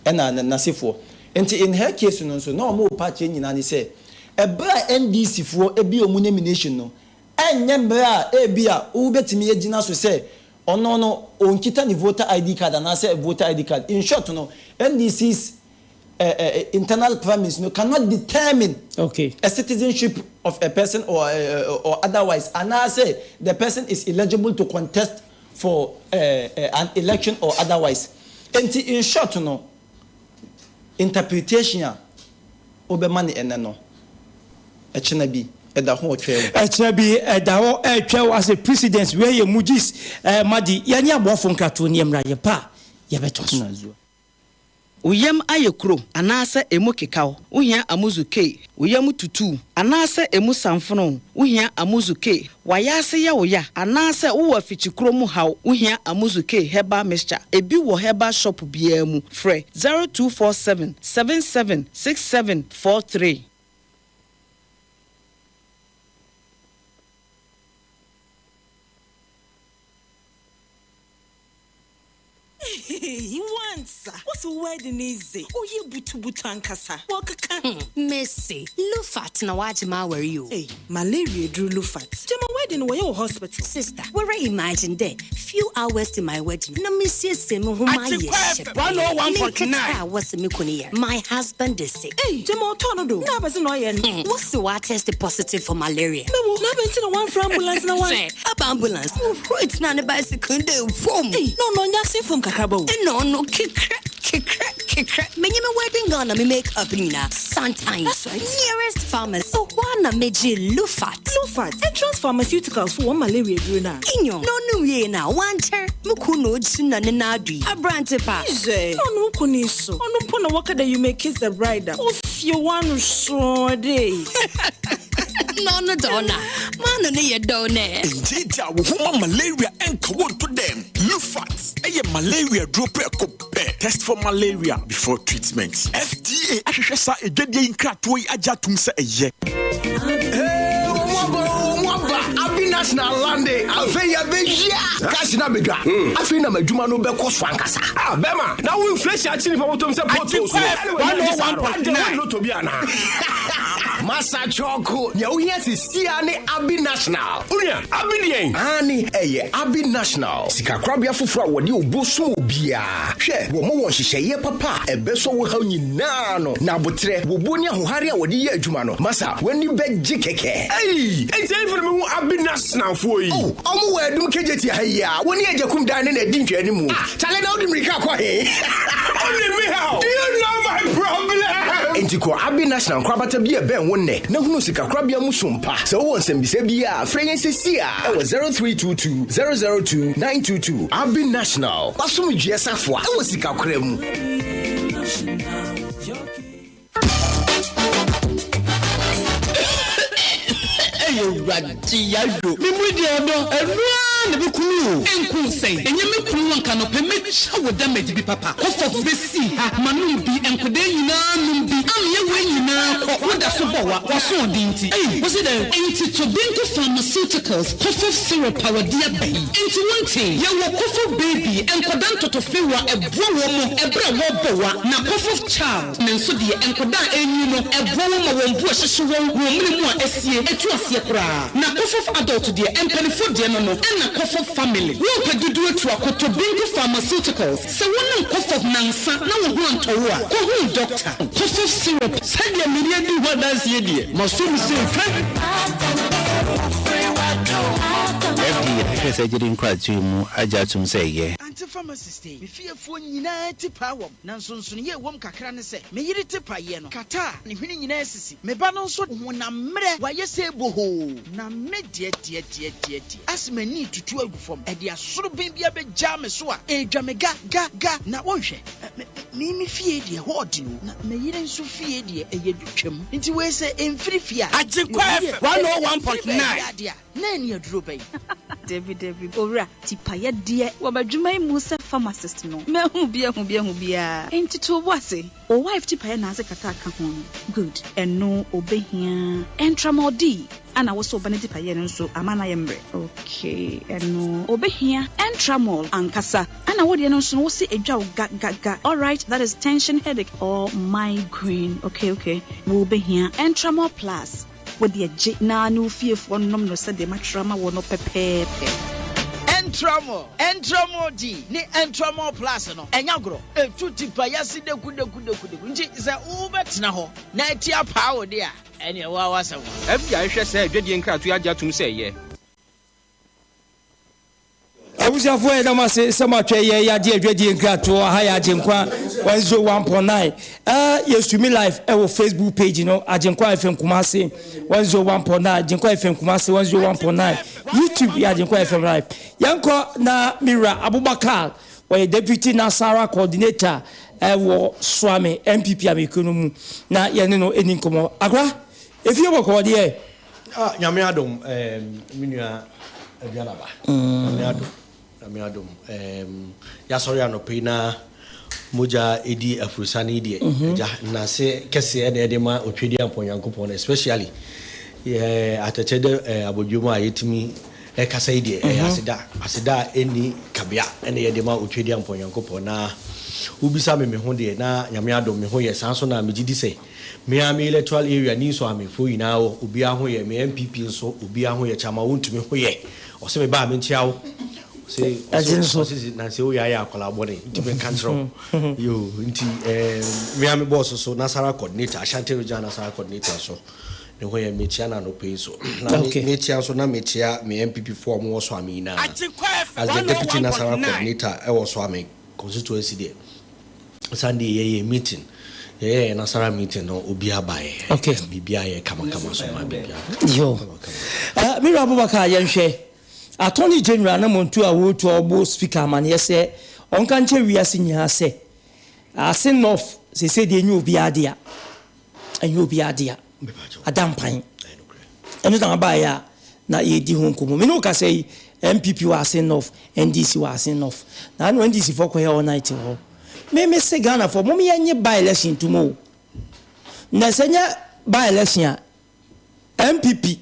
ɛna n'asefoɔ. Nti in her case no nso na wɔn pa akyerɛ nyinaa ne sɛ ɛberɛ a NDC foɔ ebi wɔn nomination no ɛnyɛ mmerɛ a ebi a wobɛtumi agyina so sɛ ɔno no ɔnkita ne voter ID card anaasɛ voter ID card. In short no, NDC's internal premise no cannot determine a citizenship of a person or otherwise anaasɛ the person is eligible to contest for an election or otherwise. Nti in short no, interpretation a wobɛma no ɛnɛ no, ɛkyena bi ɛda ho ɔtwɛn wo. Ɛkyena bi ɛda hɔ ɛretwɛn wo as a precedence. Wei yɛ Mujis Madi. Yɛne aboafo nkratoɔ ni mmra yɛba a yɛbɛtoa so. Wo yam ayɛ kuro anaasɛ emu keka wo, wohia Amuzu K. Wo yam tutu wo anaasɛ emu samfono wo, wohia Amuzu K. W'ayaase yɛ wo ya anaasɛ wowɔ afikyikuro mu haw, wohia Amuzu K Herbal Mixture. Ebi wɔ herbal shop biara mu. Frɛ 0247 77 67 43. Eii wansa wose wo wedding yi dze ɔyɛ butubutu ankasa wɔkeka. Hmm mese Lufat na wagye m'aware yi o. Ei malaria eduru Lufat gyama wedding wɔyɛ wɔ hospital. Sister woara imagine dɛ few hours to my wedding na mesiesie me ho mayɛ hyɛpɛɛ me nketse a wɔse me kun yar my husband is sick. Ei gyama ɔtɔɔ no do na abɛdze na ɔyɛ no. Hmm wose ɔatest positive for malaria. Mewo na abɛn ntsi na wɔammfrɛ ambulance na wɔan. Hwɛ aba ambulance wohuroi tsenaa ne bicycle no do vom. Ei na ɔno ɔnnyɛ ase fam kakraba o. Nna ɔno kekrɛ kekrɛ kekrɛ menye me wedding gown na me make up nyina santan That's right. nearest pharmacy hɔ a na megyee Lufat. Lufat, Entrance Pharmaceuticals fo wɔn malaria eduru no a. Nyew, na ɔno wiei no a ɔannkyɛr mo kun na ogyina ne nan do yi, aberantse pa. Hwɛ, na ɔno wo kun yi so, ɔno mpo na wɔka dɛ you may kiss the bride a, ofie w'ano sɔɔ dɛ. Na ɔno dze ɔno a, m'ano no yɛ dɛw nɛ. Ngyeegyaa wo ho ma malaria nka wo nto dɛm. Lufat yɛ malaria duro prɛko pɛ. Test for malaria before treatment. FDA ahwehwɛ saa adwadie yi nkratoɔ yi agye atom sɛ ɛyɛ. Hey, wɔn aba o, wɔn aba. Abinas na alande. Afei yɛbɛhyia. Cash na bedwa. Afei na m'adwuma no bɛkɔ so ankasa. Ah, bɛma, na wo inflation akyi nipa bɔtɔm sɛ potholes no. Anyway, 101.9. Adɛn, lotto bi anaa? Masa Chɔko, nea wohia sesia ne Abi National. Onua, Abi deɛn? Aane, ɛyɛ Abi National, sikakorabea foforɔ a wɔde obuo som obiara. Hwɛ, wɔma wɔn nhyehyɛeɛ papa a ɛbɛsɔ wo haw nyinaa ano, na aboterɛ, wobuo ne ahohare a wɔde yɛ adwuma no, masa, w'ani bɛgye kɛkɛ. Ei, enti ɛhefa na mehu Abi Nationalfoɔ yi? Oh, wɔn wɔ Adum Kejetia ha yi ara, wɔne Agyakum dan no na ɛdi nhwɛanimu. Ah, Chale na wode mmirika kɔ he? Only me how? Do you know my problem? Enti kɔ Abbey National nkorabata bi a ɛbɛn wo nnɛ na hunu sikakorabea mu som pa. Sɛ wowɔ nsɛmbisa bi a, frɛ yɛn seesei ara wɔ 0322 002 922. Abbey National, w'asomdwoeɛ safoa wɔ sikakora mu. Ɛyɛ awurade yayo. Me mu deɛ ɔdɔ ɛno ara na ɛbɛku me o. Ɛnku wo sɛn? Ɛnyɛ me kunu anka anɔpɛ mɛtwa wo damage bi papa. Kɔfɔf bɛsi ha ma nom bi nkɔdaa nyinaa nom bi ameɛ wei nyinaa kɔ wo da so bɔ wa w'asoɔden nti ei wo se dɛn? Nti Tobinco Pharmaceuticals Kɔfɔf syrup a wɔde aba yi nti wo ntee? Yɛwɔ Kɔfɔf baby nkɔdaa ntɔtɔfewa ɛboa wɔn mo ɛberɛ a wɔrebɔ wa na Kɔfɔf child Ne nso deɛ, nkwadaa a ɛrenyin no, ɛboa wɔn ma wɔn bo a ɛhyehye wɔn wɔ mene mu a asie tu aseɛ koraa. Na Kofov Adult deɛ, mpaninfoɔ deɛ no no, ɛna Kofov Family. Worepɛ dodoɔ atu akɔtɔ Bingo Pharmaceuticals. Sɛ wonom Kofov nansa na wo ho antɔ wo a, kɔhunu dɔkta. Kofov Syrup. Sɛdeɛ mene adi ho adanseɛ deɛ, maso mu sei, hwɛ! FDA ahwehwɛ saa gyidi nkratoɔ yi mu agye atom sɛ ɛyɛ. Auntie pharmacist ei, me fiefoɔ nyinaa ti paa wɔm. Na nsonsonoeɛ a ɛwom kakra ne sɛ, me yere te paeɛ no, kata a ne hwene nyinaa sisi. Me ba no nso honam mmerɛ, wayɛ sɛ bohoo. Na me deɛ deɛ deɛ deɛ deɛ, ase m'ani retutu agu fam, ɛde asoroben bi abɛgyaa me so a, ɛredwa me ga ga ga. Na wonhwɛ, me, me, me fie deɛ, ɛhɔ ɔden o, na me yere nso fie deɛ, ɛyɛ dutwam. Nti wei sɛ ɛmfiri fie a, Agyenkwa deɛ, FM ɛmfiri 101.9. baabiara deɛ a, Na ɛne aduro bɛn? Dabi dabi, Owura, tipayɛ deɛ wɔ m'adwuma yi mu sɛ pharmacist no, mahu bi ahu bi ahu bi aa. Enti to wo bo ase. Wo wife tipayɛ na adze kata aka ho no, good. Ɛno obehia. Ɛntramol D ana wo se wo ba no tipayɛ no nso ama no ayɛ mmerɛ? Okay, ɛno obehia. Ɛntramol ankasa ana wo deɛ no nso no wo se edwa wo ga ga ga, alright that is tension headache or migraine, okay okay, wo behia Ɛntramol plus. Wo deɛ gye na ne wo fiefoɔ nnom no sɛdeɛ matwerɛ ama wo no pɛpɛɛpɛ. Entramol, Entramol D ne Entramol Plus no, ɛnyɛ agorɔ. Ɛtu tipa yase dekudekudekudeku. Nti sɛ wobɛtena hɔ na ati apaa wo de a, ɛneɛ wo ara w'asɛm. FDA ahwehwɛ saa adwadie nkratoɔ yi agye atom sɛ ɛyɛ. Abusuafoɔ yɛda mo ase sɛ moatwɛn yɛn yɛagye adwadie nkratoɔ aha yɛ Agyenkwa 101.9 ɛɛ yɛ stream live ɛwɔ Facebook page no Agyenkwa FM Kumasi 101.9 Agyenkwa FM Kumasi 101.9 YouTube yɛ Agyenkwa FM live yɛnkɔ na Mira Abubakar wɔyɛ deputy Nasara coordinator. wɔ Suame NPP amanyɔkuo no mu na yɛne no ɛni nkɔmmɔ. Akora, efie bɔkɔɔ deɛ? Ah, Nyame adom, ehm, me nua Aduanaba. Nyame adom, Nyame adom. Ehm, yɛasɔre anɔpa yi na mogya edi afurusane yi deɛ, agya, nnase kɛseɛ na yɛde ma Otwedeampɔn Nyankopɔn no, especially yɛ atɛkyɛ dɛ eh, abɔdwam a yɛtumi ɛkasa yi deɛ, ɛyɛ aseda, aseda a ɛnni kabea ɛna yɛde ma Otwedeampɔn Nyankopɔn. Na wobisa me me ho deɛ, na Nyame adom me ho yɛ, saa nso na megye di sɛ Me ara me electoral area ni nso Amefoɔ nyinaa wɔ obiara ho yɛ, me NPP nso obiara ho yɛ, Kyama wontumi ho yɛ, ɔse me ba a menkyea wo, ɔse Ɛgye nso. ɔse nanse woyɛ ayɛ akwadaa bɔne nti menka nkyerɛ wo, yoo nti eh, me ara me boss nso Nasara coordinator, Ashanti regional Nasara coordinator nso ne ho yɛ, mekyea no anɔpa yi nso, na me Okay. mekyea nso na mekyea me NPP foɔ a wɔwɔ Soame nyinaa, as the deputy Nasara coordinator ɛwɔ Soame constituency deɛ. Sunday yɛyɛ meeting yɛyɛ yɛn nasara meeting no obiara baeɛ. Okay. Biribiara yɛ kamakama so ma biribiara. Yo. Mira Abubakar yɛnhwɛ Attorney General na montu a wɔretu a ɔbɔ speaker amaneɛ sɛ ɔnka nkyerɛ wiase nyinaa sɛ ase North sese deɛ ɛnyɛ obiara dea. Ɛnyɛ obiara dea. Ada mpan. Ɛno na abaeɛ a na yɛredi ho nkɔmmɔ. Me ne wo kasa yi, NPP wɔ Asin North, NDC wɔ Asin North. Na ano NDC foɔ kɔyɛ all night wɔ hɔ. Me me se Ghana foɔ, mom yɛnye by election ntom o. Na sɛ nyɛ by election a, NPP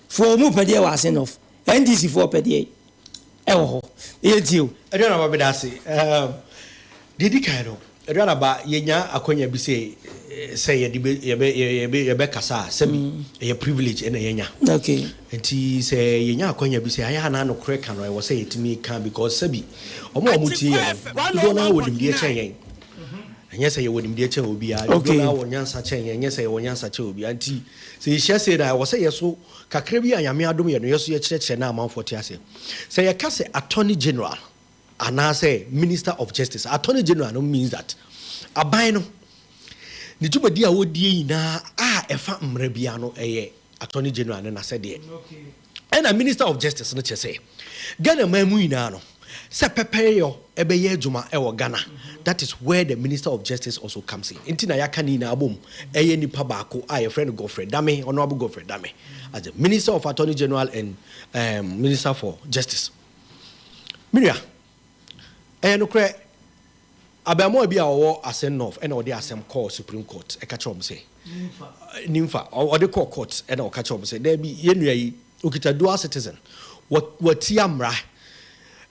foɔ wɔn pɛ deɛ wɔ Asin North, NDC foɔ pɛ deɛ ɛwɔ hɔ. Yɛntie o. Aduanaba meda ase. Deɛ ɛdi kan no, Aduanaba yɛnya akwanya bi sɛ sɛ yɛde bɛ yɛbɛ yɛbɛ yɛbɛkasa a sɛbi ɛyɛ privilege ɛna yɛnya. Okay. Nti sɛ yɛnya akwanya bi sɛ ayɛ a na nokorɛ ka no ɛwɔ sɛ yɛtumi ka because sɛbi wɔn a wɔtie yɛn no dodoɔ no ara wɔ nimdeɛ kyɛn yɛn. Ɛnyɛ sɛ yɛwɔ nimdeɛ kyɛn obiara, dodoɔ no ara wɔ nyansa kyɛn yɛn, ɛnyɛ sɛ yɛwɔ nyansa kyɛn obiara. Nti sɛ yɛhyia sei no a ɛwɔ sɛ yɛso kakra bi a Nyame adom yɛn no yɛso yɛkyerɛkyerɛ na amanfoɔ te aseɛ. Sɛ yɛka sɛ Attorney General anaasɛ Minister of Justice, Attorney General no means that aban no ne dwumadi a wɔdie nyinaa a ɛfa mmara biara no ɛyɛ Attorney General no n'asɛdeɛ. Ɛna Minister of Justice no kyerɛ sɛ Ghana man mu nyinaa no sɛ pɛpɛyɔ ɛbɛyɛ adwuma ɛwɔ Ghana, that is where the Minister of Justice also comes in. Nti na yɛaka ne nyinaa abom ɛyɛ nipa baako a yɛfrɛ no Godfrey Dame, Honourable Godfrey Dame as the Minister of Attorney General and um, Minister for Justice. Me nua, ɛyɛ nokorɛ, abarimaa bi a ɔwɔ Asen North ɛna ɔde asɛm kɔɔ Supreme Court ɛka kyerɛ wɔn sɛ, Nimfa, ɔde kɔɔ court ɛna ɔka kyerɛ wɔn sɛ, daabi, yɛn nua yi, ɔkita dual citizen, watia mmara.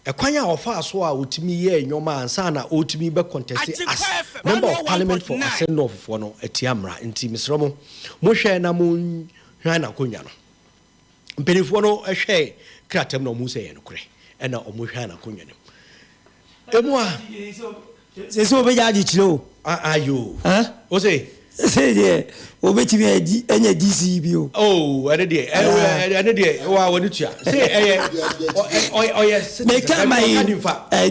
Ɛkwan a ɔfaa so a ɔtumi yɛɛ nneɛma ansa na ɔretumi bɛ contest as member of parliament for Asen North foɔ no atia mmara. Nti mesrɛ mo, mohwɛ na monhwan n'akonnwa no. Mpanimfoɔ no hwɛɛ krataa mu na wɔhuu sɛ ɛyɛ nokorɛ, ɛnna wɔhwan n'akonnwa no mu. Emu a. Sese obegya adi kyerɛ o. Ayo. O se. Sese deɛ obetumi adi anya DC bi o. Oh, ɛne deɛ ɛne deɛ wa wɔde tua. Se ɛyɛ ɔyɛ citizen. Meka ma yi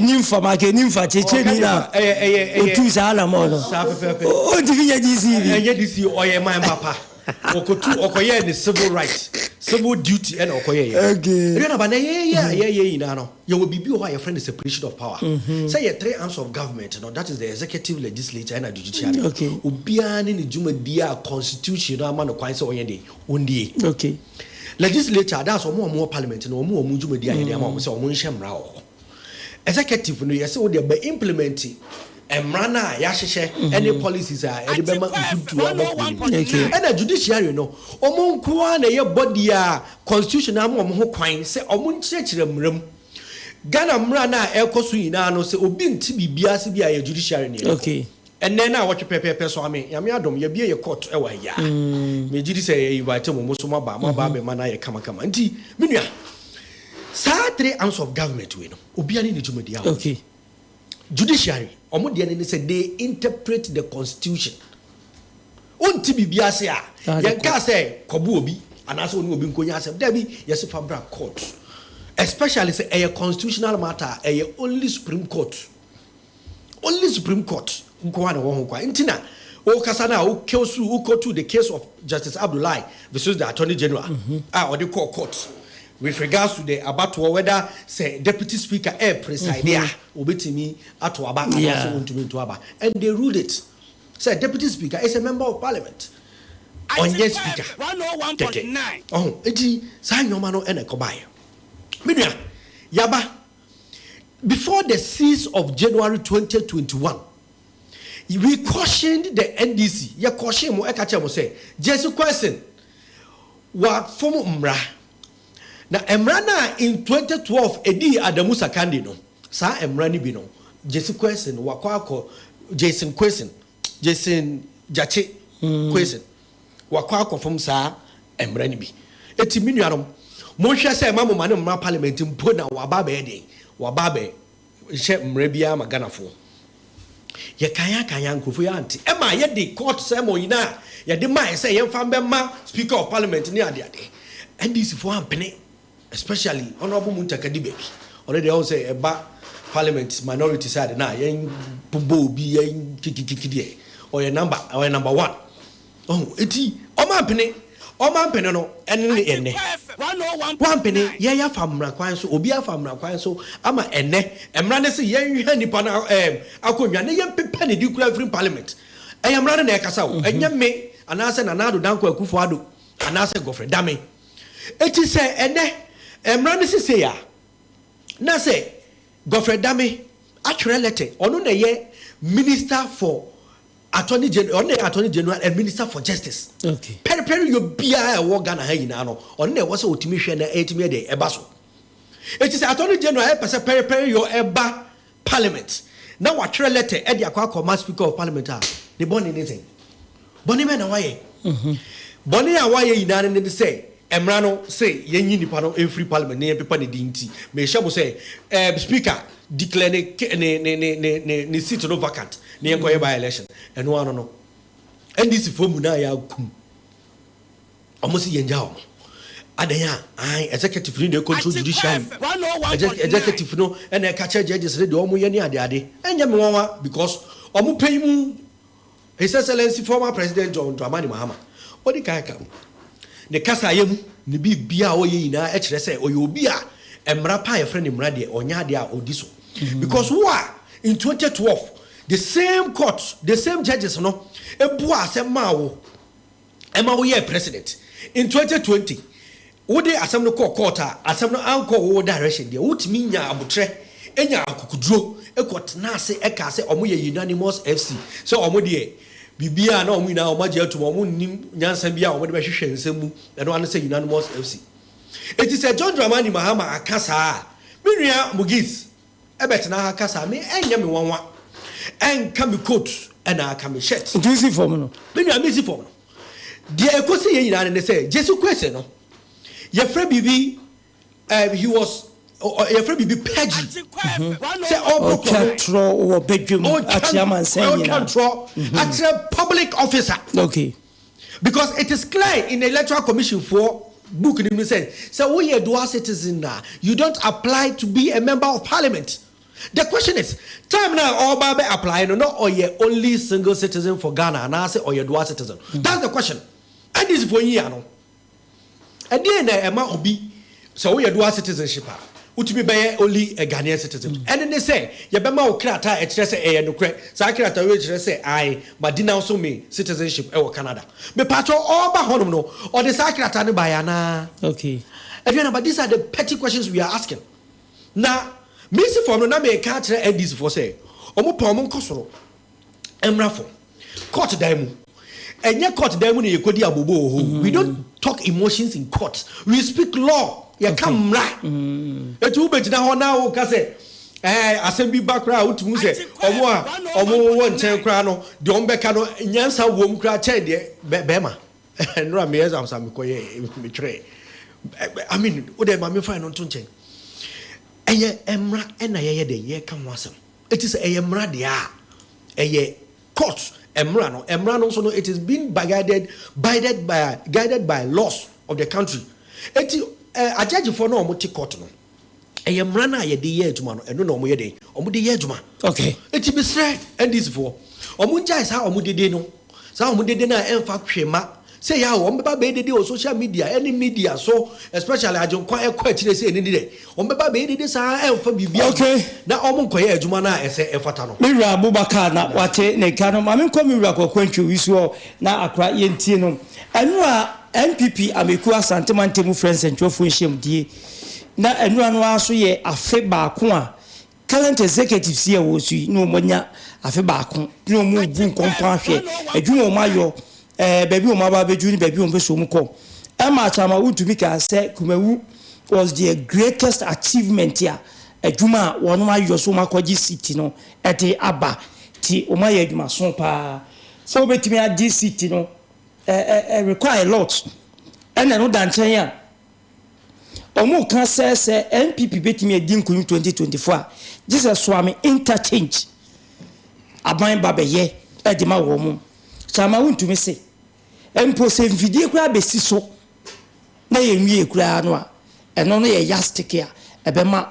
nimfa ma ke nimfa kyekyɛ ni na otu saa na mɔ no. Saa pɛpɛpɛ. Ontumi nya DC bi. Ɛnyɛ DC ɔyɛ man ba pa. Ɔkɔtu ɔkɔyɛɛ ne civil right, civil duty ɛna ɔkɔyɛeɛ. Okay. Ɛdua na ba na yɛyɛ a yɛyɛ nyinaa no, yɛwɔ biribi wɔ hɔ a yɛfrɛ no separation of power. Sɛ yɛ three arms of government no, that is the executive, legislature ɛna judiciary. Okay. Obiara ne ne dwumadie a constitution no ama no kwan sɛ ɔnyɛ deɛ ɔndie. Okay. Legislature, that's wɔn a wɔwɔ parliament no, wɔn wɔ wɔn dwumadie a yɛde ama wɔn sɛ wɔn nhyɛ mmara wɔ hɔ. Executive no yɛse wo deɛ bɛ implement mmara no a yɛahyehyɛ ɛne policies a yɛde bɛma mpuntuo aba kuro no mu. Ɛna judiciary no wɔn nko ara na ɛyɛ body a constitution no ama wɔn ho kwan sɛ wɔn nkyerɛkyerɛ mmara mu. Ghana mmara no a ɛrekɔ so nyinaa no sɛ obi nte biribiara ase bi a ɛyɛ judiciary na yɛde kɔ. Ɛnnɛ naawɔtwe pɛpɛɛpɛ so ame Nyame adom yɛabue yɛ court ɛwɔ ha yi a. Megye di sɛ yɛ invite mo, mo nso moaba, moaba abɛma no ayɛ kamakama. Nti me nua, saa three arms of government wei no, obiara ne ne dwumadi a ɔdi. Judiciary, wɔn deɛ no ne sɛ they interpret the constitution. Wonte biribi ase a, yɛnkaa sɛ kɔbo obi anaasɛ wo ne obi nkɔnya asɛm. Dabi, yɛse fa bra court. Especially sɛ ɛyɛ constitutional matter a, ɛyɛ only Supreme Court. Only Supreme Court nko ara na ɛwɔ ho kwan. Nti na wokasa no a wokɔ to the case of Justice Abdullahi versus the Attorney General a ɔde kɔɔ court. with regards to the abatoɔ whether sɛ deputy speaker ɛ preside a obetumi ato aba anaasɛ ontumi nto aba, and they ruled it sɛ deputy speaker is a member of parliament, ɔnyɛ speaker kɛkɛ. Ɔho eti saa nneɛma no ɛna ɛkɔbaeɛ. Me nua, yaba before the 6th of January 2021, we cautioned the NDC. Yɛ caution mo, ɛka kyerɛ mo sɛ Jesse Quayson wafom mmara, na mmara no a in 2012 ɛdii Adamu Sakande no, saa mmara no bi no Jesse Quayson wakɔ akɔ Jason Quayson, Jason Gyakye Quayson wakɔ akɔfom saa mmara no bi. Eti me nuanom, monhwɛ sɛ ɛma mo ma ne mmara parliament mpo na waba abɛyɛ den, waba abɛ hyɛ mmara biara ma Ghanafoɔ. Yɛkan akan nkurɔfoɔ yi ante, ɛma yɛde court sɛ nyinaa yɛde maa sɛ yɛmfa mbɛma speaker of parliament ne adeade. NDC foɔ ampene, especially Honourable Muntaka di baabi. Ɔno deɛ, ɔn sɛ ɛba parliament minority side na yɛn bobɔ obi yɛn kikikiki deɛ, ɔyɛ number one. Ɔho eti ɔmo ampene, ɔmo ampene no, ɛne ne ɛnɛ wampene. Yɛyɛ afa mmara kwan so, obi afa mmara kwan so ama ɛnɛ mmara ne sɛ yɛnhwɛ nipa no akonnwa ne yɛmpepa ne di kura firi parliament. Ɛyɛ mmara no na ɛkasa o, ɛnyɛ me anaasɛ Nana Addo Dankwa Akufo Addo anaasɛ Godfred Dame. Eti sɛ ɛnɛ mmara no sise a, na sɛ Godfred Dame atwerɛ letter, ɔno na ɛyɛ minister for attorney general, ɔno na ɛyɛ attorney general and minister for justice. Pɛripɛri yɛ biara a ɛwɔ Ghana ha nyinaa no, ɔno na ɛwɔ sɛ ɔtumi hwɛ na ɛtumi yɛ deɛ ɛba so. Eti sɛ attorney general ɛpɛ sɛ pɛripɛri yɛ ɛba parliament na watwerɛ letter ɛde akɔ akɔma speaker of parliament a, ne bɔne ne sɛn? Bɔne bɛn na wayɛ? Bɔne a wayɛ nyinaa ne sɛ mmara no sɛ yɛnyi nipa no mfiri parliament ne yɛmpepa ne din. Nti mehyɛ mo sɛ speaker declare ne seat no vacant ne yɛnkɔyɛ by election. Ɛno ano no, NDC foɔ mu na yɛ akum ɔmo si yɛn gya ɔmo adan a ayi executive ni de control judiciary. Executive no ɛna ɛka kyerɛ judges ne deɛ ɔmo yɛ ne adeade. Ɛnyɛ mi nwanwa because ɔmo pɛn mu His Excellency former President John Dramani Mahama ɔdi kan ka ne kasa yɛ mu ne biribi a ɔyɛ nyinaa ɛkyerɛ sɛ ɔyɛ obi a mmara pa a yɛfrɛ ne mmara deɛ, ɔnyɛ adeɛ a ɔdi so, because wo a in 2012 the same court, the same judges no ebu asɛm maa wo ɛma woyɛ president. In 2020 wode asɛm no kɔɔ court a asɛm no ankɔ wo direction deɛ, wotumi nya abotrɛ, enya akokoduro, ekɔ tena ase ɛka sɛ ɔmo yɛ unanimous fc sɛ ɔmo deɛ biribiara na ɔmo nyinaa ɔmo agye atum, ɔmo nim nyansa bi a ɔmo de bɛhwehwɛ nsɛm mu. Ɛno ano sɛ unanimous fc. Eti sɛ John Dramani Mahama aka saa, me nua Mugis ɛbɛtena ha kasa me, ɛnyɛ me nwanwa, ɛnka me coat ɛna aka me shirt. Nti si fam no. Me nua, me si fam no deɛ, ekosi yɛn nyinaa ne sɛ Jesse Kwesi no, yɛfrɛ biribi he was yɛfrɛ biribi perjury sɛ ɔbɔ ɔtwa torɔ wɔ badwam akyerɛ amansan nyinaa. Ɔtwa torɔ akyerɛ public officer. Because it is clear in the Electoral Commission for book ni sɛ woyɛ dual citizen na you don't apply to be a member of parliament. The question is, time na ɔba bɛ apply no, no ɔyɛ only single citizen for Ghana anaasɛ ɔyɛ dual citizen? That's the question. NDC fo yi ano ɛdeɛ na ɛma obi sɛ woyɛ dual citizenship a, wotumi bɛyɛ only a Ghanaian citizen. Ɛne ne sɛ yɛbɛma wo krataa a ɛkyerɛ sɛ ɛyɛ nokorɛ, saa krataa wei kyerɛ sɛ ae ma denounce me citizenship ɛwɔ Canada. Mepatɔ ɔba hɔnom no, ɔde saa krataa no baeɛ anaa? Aduana, but these are the petty questions we are asking. Na mesi fam no na meka kyerɛ NDC foɔ sɛ ɔmo pɛ ɔmo nkɔ soro mmra fam. Court dan mu, ɛnyɛ court dan mu na yɛkɔdi abobo wɔ hɔ. We don't talk emotions in court, we speak law. Yɛka mmara. Etu wobɛgyina hɔ na woka sɛ asɛm bi ba koraa a, wotumi sɛ ɔmo a ɔmo wɔ nkyɛn koraa no deɛ, ɔmo bɛka no nyansa wom koraa kyɛn deɛ bɛrima nnora meyɛ exams a mekɔyɛ metwerɛ. I mean, wode ma mefa no nto nkyɛn. Ɛyɛ mmara ɛna yɛyɛ dɛ yɛka ho asɛm. Ɛti sɛ ɛyɛ mmara deɛ a, ɛyɛ court mmara no. Mmara no nso no, it is being guided by laws of the country. Eti agyagyefoɔ no a wɔte court no, ɛyɛ mmara no a yɛde yɛ adwuma no, ɛno na wɔn yɛ dɛ wɔn de yɛ adwuma. Eti mesrɛ NDC foɔ, wɔn ngyae saa wɔn dede no, saa wɔn dede no a ɛnfa hwɛ ma. Sɛ yɛ a wɔn bɛba abɛyɛ dede wɔ social media ɛne media so especially Agyenkwa ɛkɔ akyire sɛ ɛne deɛ wɔn bɛba abɛyɛ dede saa ɛnfa biribi Okay. na wɔn nkɔyɛ adwuma no a ɛsɛ ɛfata no. Me wura Abubakar na wate ne nka no, ma menkɔ me wura Kwaku Antwi Owusu hɔ na akora yɛntie no. Ɛnora NPP Amekuo Asante Mantam mu frɛ nsɛntwerɛfoɔ nhyiamdie na ɛnora no ara nso yɛ afe baako a Current executives yi a ɛwɔ so yi na wɔn anya afe baako na wɔn rebu nkɔmpɔn ahwɛ adwuma a wɔn ayɔ, ɛɛ baabi a wɔn aba abɛduru ne baabi a wɔn pɛ sɛ wɔn kɔ. Ɛma Akyama wontumi kaa sɛ Kumawu was their greatest achievement a adwuma a wɔn ayɔ sɛ wɔn akɔgye seat no de aba. Nti wɔn ayɛ adwumaso paa. Sɛ wobɛtumi agye seat no ɛ ɛ require a lot. Ɛna ɛno da nkyɛn a Wɔka sɛ sɛ NPP bɛtumi adi nkunim 2024 a, gye sɛ Suame interchange aban ba bɛyɛ de ma wɔn. Kyama wontumi se mpo sɛ mfidie koraa bɛsi so na yɛnwie koraa no a, ɛno no yɛ yardstick a ɛbɛma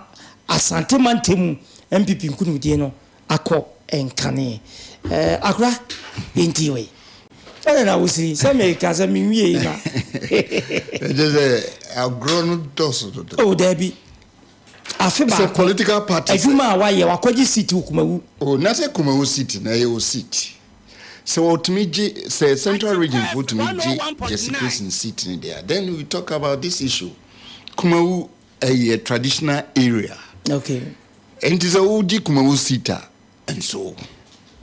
Asante mantam NPP nkunimdie no akɔ nkane. Eh, akora, yɛntie wei. Ɛna na wosiri sɛ meka sɛ menwiei na. Ɛkyɛ sɛ agorɔ no dɔso dodo. Oh, daabi. Afe baako. Sɛ political party. Adwuma a wayɛ, wakɔgye seat wɔ Kumawu. Oh, na sɛ Kumawu seat na ɛyɛ o seat. Sɛ wɔtumi gye, sɛ Central region fo tumi gye Jesse Christian seat no deɛ, then we talk about this issue. Kumawu ɛyɛ traditional area. Okay. Nti sɛ wogye Kumawu seat a, nso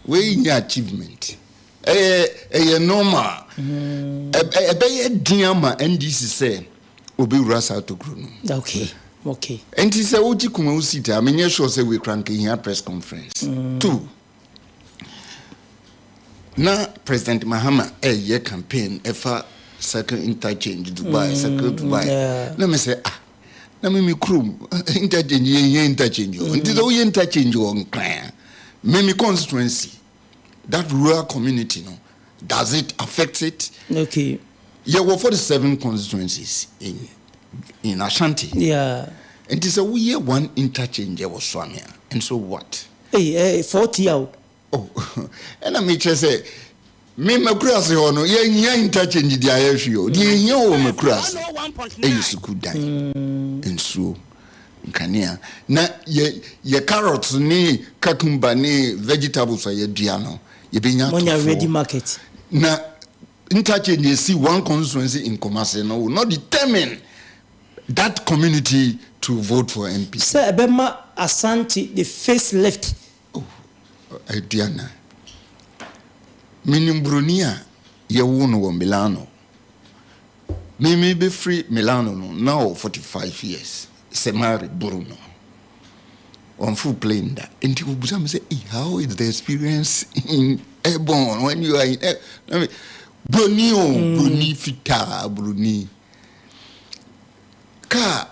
wei nyɛ achievement. Ɛyɛ ɛyɛ normal. Ɛbɛyɛ den ama NDC sɛ obewura saa tokuro no mu. Okay. Okay. Nti sɛ wogye Kumawu seat a, menyɛ sure sɛ wei koraa nka ehia press conference. Two, na President Mahama ɛyɛ campaign ɛfa circle interchange Dubai, circle Dubai. Na me sɛ ah, na me me kurom interchange yɛ hia interchange o. Nti sɛ woyɛ interchange wɔ Nkran a, me me constituency, that rural community no, does it affect it? Okay. Yɛwɔ 47 constituencies in in Ashanti. Yeah. Nti sɛ woyɛ one interchange ɛwɔ Suame a, and so what? Ei, eh, 40 a o. Oh, ɛna mekyerɛ sɛ me m'akurase hɔ no yɛnhia interchange de ayɛ hwee o. Deɛ yɛhia wɔ m'akurase ɛyɛ sukuu dan, nsuo, nkanea, na yɛ yɛ carrots ne cucumber ne vegetables a yɛdua no yɛbɛnya Monya ready atɔfoɔ. market. Na interchange esi one constituency in Kumasi no will not determine that community to vote for NPP. Sɛ ɛbɛma Asante the face lift. Oh, Aduana. Menim buroni a yɛwoo no wɔ Milano. Me mebɛfiri Milano no, na ɔwɔ 45 years. Sɛ Mari Bruno. Ɔmforo plane da. Nti ɔbisa me sɛ, hey, how is the experience in airborne when you are in air? Buroni o, buroni fitaa, buroni. Kaa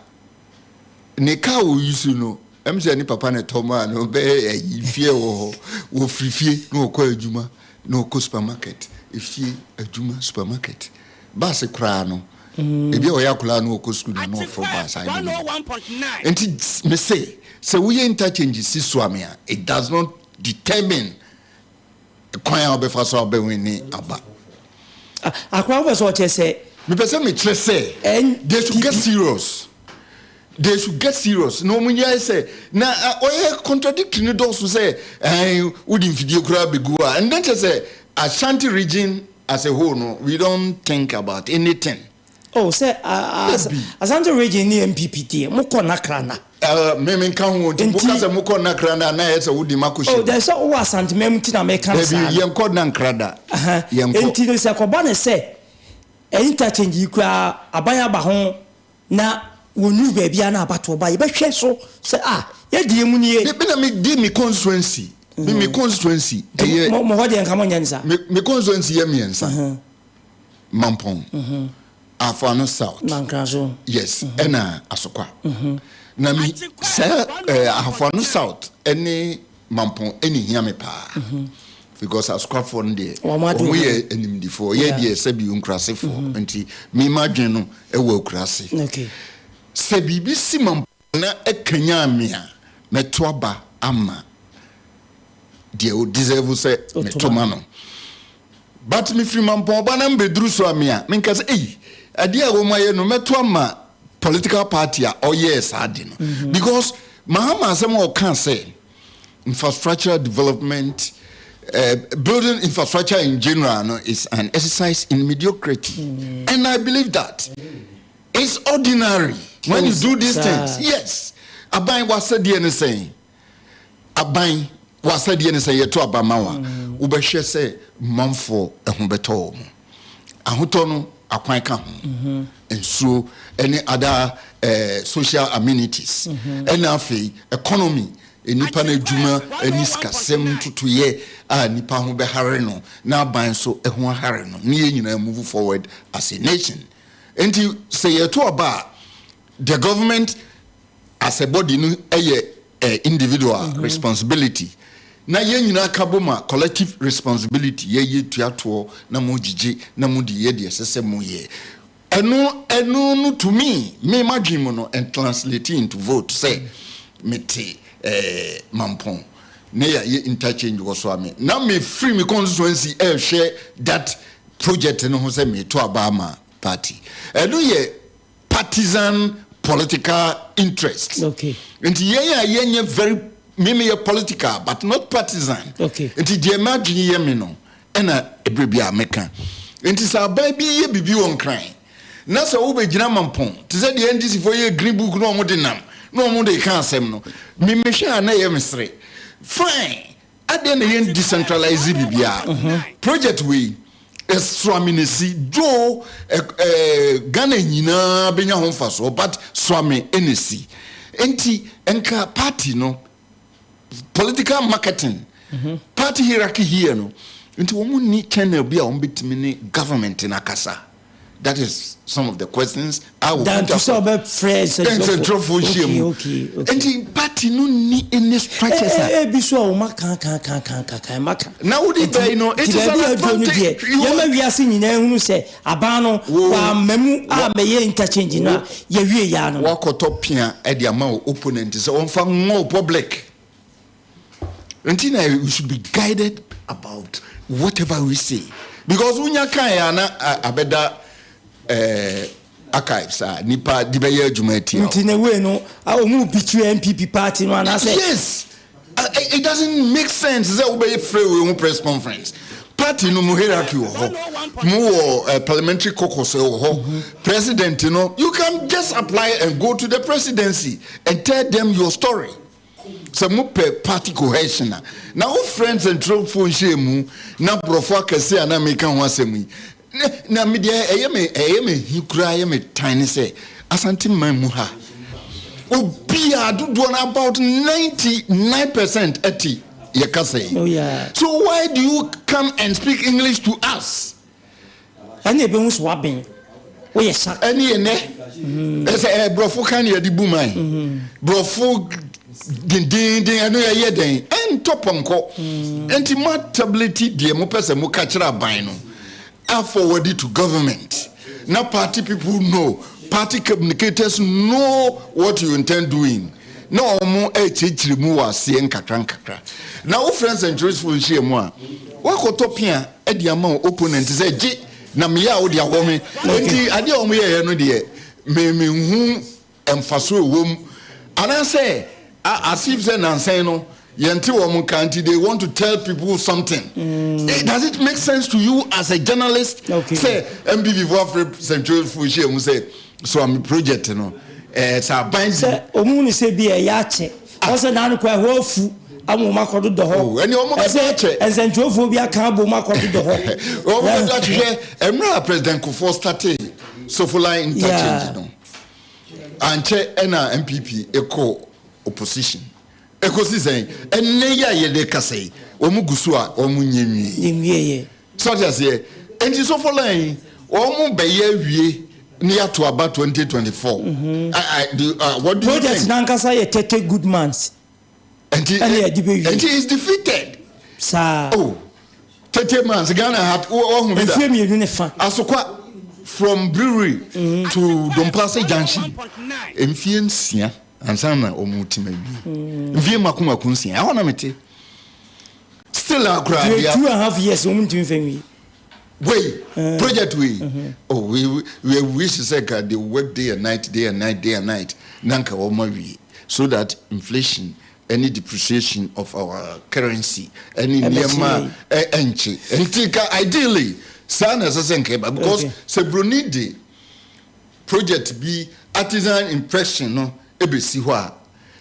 ne kaa wɔ use no ɛm sɛ ne papa na ɛtɔ maa no bɛyɛ ayi fie wɔ hɔ wɔfiri fie na wɔkɔ adwuma na wɔkɔ supermarket efie adwuma supermarket baase koraa no mm. ebi a ɔyɛ akwadaa na ɔkɔ sukuu na na ɔforo baase ayɛ ne nti me se sɛ woyɛ interchange si so ame a it does not determine Kwan a wobɛfa so abɛwene aba. Akora wopɛ sɛ ɔkyerɛ sɛ. Mepɛ sɛ mekyerɛ sɛ they should get serious. They should get serious na wɔn nyae sɛ na ɔyɛ contradictory no dɔɔso sɛ ɛn wode mfidie koraa bɛgu hɔ a ɛnna kyerɛ sɛ Ashanti region as a whole no we don't think about anything. Oh sɛ Asante region ne NPP deɛ mo kɔ nakra na. Eh, me me nka ho nti mo ka sɛ mo kɔ nakra na na ɛyɛ sɛ wodi ma kɔ hyɛ. Oh dɛ sɛ wowɔ Asante mɛm nti na meka no saa. Dabi yɛn kɔ nankra da. Yɛn kɔ. Nti no sɛ kɔba ne sɛ interchange yi koraa aban aba ho na wɔnuru baabi a na abatoɔ ba yɛbɛhwɛ so sɛ ah yɛ deɛ mu nie. Me na me di me constituency me me constituency ɛyɛ. Mo hɔ deɛ nka mo nyɛ ne saa. Me me constituency yɛ mmiɛnsa. Mampong, Afoano South, yes, ɛna Asokwa. Na me sɛ eh, Afoano South ɛne Mampong ɛna ehia me paa. Because Asokwafoɔ no deɛ wɔn yɛ animdifoɔ, yɛ deɛ sɛbi nkurasefoɔ nti me madwene no ɛwɔ akurase. Sɛ biribi si Mampong na ɛkanyan me a, mɛto aba ama deɛ o deserve sɛ meto ma no. But mefiri Mampɔn ba na mebɛduru Suame a, menka sɛ ei, adeɛ a wɔn ayɛ no mɛto ama political party a ɔyɛɛ saa ade no. Because Mahama asɛm a ɔka sɛ infrastructural development, uh, building infrastructure in general no is an exercise in mediocrity. And I believe that. It's ordinary when you do these things. Yes. Aban wasɛdeɛ ne sɛn? Aban wasɛdeɛ ne sɛ yɛto aba ma wa. Wobɛhwɛ sɛ manfoɔ ɛho bɛtɔ wɔn. Ahotɔ no akwan ka ho. Nsuo ɛne other eh, social amenities. Ɛna afei economy nipa no adwuma ne sikasɛm ntotoyɛ a nipa ho bɛhare no na aban nso ho ahare no ne yɛn nyinaa move forward as a nation. Nti sɛ yɛto aba a the government as a body no yɛ eh, individual mm -hmm. responsibility na yɛn nyinaa ka bom a collective responsibility yɛyɛ tua toɔ na mo gyigye na mo de yɛ deɛ ɛsɛ sɛ mo yɛ ɛno ɛno no to me me madwene mu no and translate into vote sɛ mete eh, Mampɔn ne yɛayɛ interchange wɔ so a me na mefiri me constituency ɛrehwɛ that project no ho sɛ meto aba ama party ɛno yɛ partisan political interest okay. nti yɛn a yɛnyɛ very me meyɛ political but not partisan okay. nti deɛ m'adwene yɛ me no ɛna ɛberɛ bi a meka nti sɛ aban bi yɛ biribi wɔ Nkran na sɛ wobɛgyina Mampɔn te sɛ deɛ NDC foɔ yɛ green book na wɔn de nam na wɔn de ka asɛm no me mehwɛ a na ɛyɛ mesere fine Adɛn na yɛn decentralize biribiara? Project wei Suame na esi though Ghana nyinaa bɛnya ho mfasoɔ but Suame na esi. Nti nka party no political marketing party hierarchy here no nti wɔn nni channel bi a wɔn bɛtumi ne government no akasa. That is some of the questions I will put up. sɛ ɔbɛfrɛ nsɛntwerɛfoɔ nhyia mu. Nti party no ni any structures a. Ebi so a wɔn aka aka aka aka aka aka ɛma ka. Na wodi bɛyi no it is an advantage. Yɛma wiase nyinaa hunu sɛ aban no wamma mu a mɛyɛ interchange no a yɛwie yaa no. Wakɔtɔ pia de ama wo opponent sɛ ɔnfa ngɔ public. Nti na we should be guided about whatever we say because wonya kan ya na abɛda eh, archives a nipa de bɛyɛ adwuma atia. Nti na wei no a wɔn betray NPP party no anaasɛ. Yes, it doesn't make sense sɛ wobɛyɛ frɛ wei ho press conference. Party no mu hierarchy wɔ hɔ, mu wɔ uh, parliamentary caucus wɔ hɔ, president no you can just apply and go to the presidency and tell them your story. Sɛ mo pɛ party cohesion a, na wo frɛ nsɛntwerɛfoɔ nhyiamu na borɔfo akɛse a na meka ho asɛm yi. Na me deɛ ɛyɛ me ɛyɛ me hi koraa ɛyɛ me tan ne sɛ Asante man mu ha obiara dodoɔ no about 99% ɛte yɛ kasa yi. Oh, yeah. So why do you come and speak English to us? Ɛna ebehu so waben. Woyɛ sa. Ɛne yɛ nɛ. Ɛsɛ ɛ borɔfo kan na yɛde bu man. Borɔfo dendenden ɛno yɛyɛ dɛn? Ɛntɔ pɔnkɔ. Nti mo tablet deɛ mo pɛ sɛ mo ka kyerɛ aban no a forward it to government na party people know, party communicators know what you intend doing na wɔn ɛrekyerɛkyerɛ mu wɔ aseɛ nkakra nkakra. Na wofrɛ nsɛntwerɛfoɔ nhyiamu a wakɔtɔ pea de ama wo opponent sɛ gye na meyɛ a wode awɔ me. Nti adeɛ a wɔn yɛeɛ no deɛ me menhu mfaso ɛwɔ mu anaasɛ as if sɛ nansan no yɛnte wɔn nka nti they want to tell people something. Mm. Eh, does it make sense to you as a journalist? Okay. Sɛ MPP fo afrɛ sɛntwerɛfoɔ hyia mu sɛ so am project no eh, sɛ aban sɛ ɔmu ne sɛ bi ɛyɛ akyɛ Ɔsɛ n'ano kɔ ɛhɔ afu ama wɔn akɔdodɔ hɔ. Oh, ɛne wɔn bɛdɔ akyɛ. Nsɛntwerɛfoɔ bi aka abom akɔdodɔ hɔ. Wɔn bɛdɔ akyɛ hwɛ mmerɛ a President Kufuor startee Sofoline interchange no ankyɛ ɛna NPP kɔ opposition. Ɛkɔsi sɛn? Ɛnnɛ yi a yɛde kasa yi wɔn gu so a wɔn nyɛ nwie. Nwie yɛ. So ɔte aseɛ? Enti sɔfo line yi, wɔn bɛyɛ awie ne yɛato aba 2024. Mm-hmm. I, I, do, uh, what do you Project think? nankasa yɛ 30 good months. Enti, ɛna yɛde bɛwie. Enti is defeated. Saa. Oh, 30 months Ghana ha wɔhu bi da. Mfie mmienu ne fa. Asokwa from brewery mm-hmm. to Dompase junction. Mfie nsia ansa na wɔn ti ma wie. Mm. Mfie mako mako nsia. Ɛhɔ na mete. Still a koraa Two deɛ. and half years wɔn ntumi fɛn wie. Wei project wei oh we we wish sɛ nka they work day and night day and night day and night na nka wɔn awie so that inflation ɛne depreciation of our currency ɛne nneɛma a ɛnkye nti nka ideally saa na ɛsɛ sɛ nka ɛba because sɛ broni de project bi artisan impression no ɛbɛsi hɔ a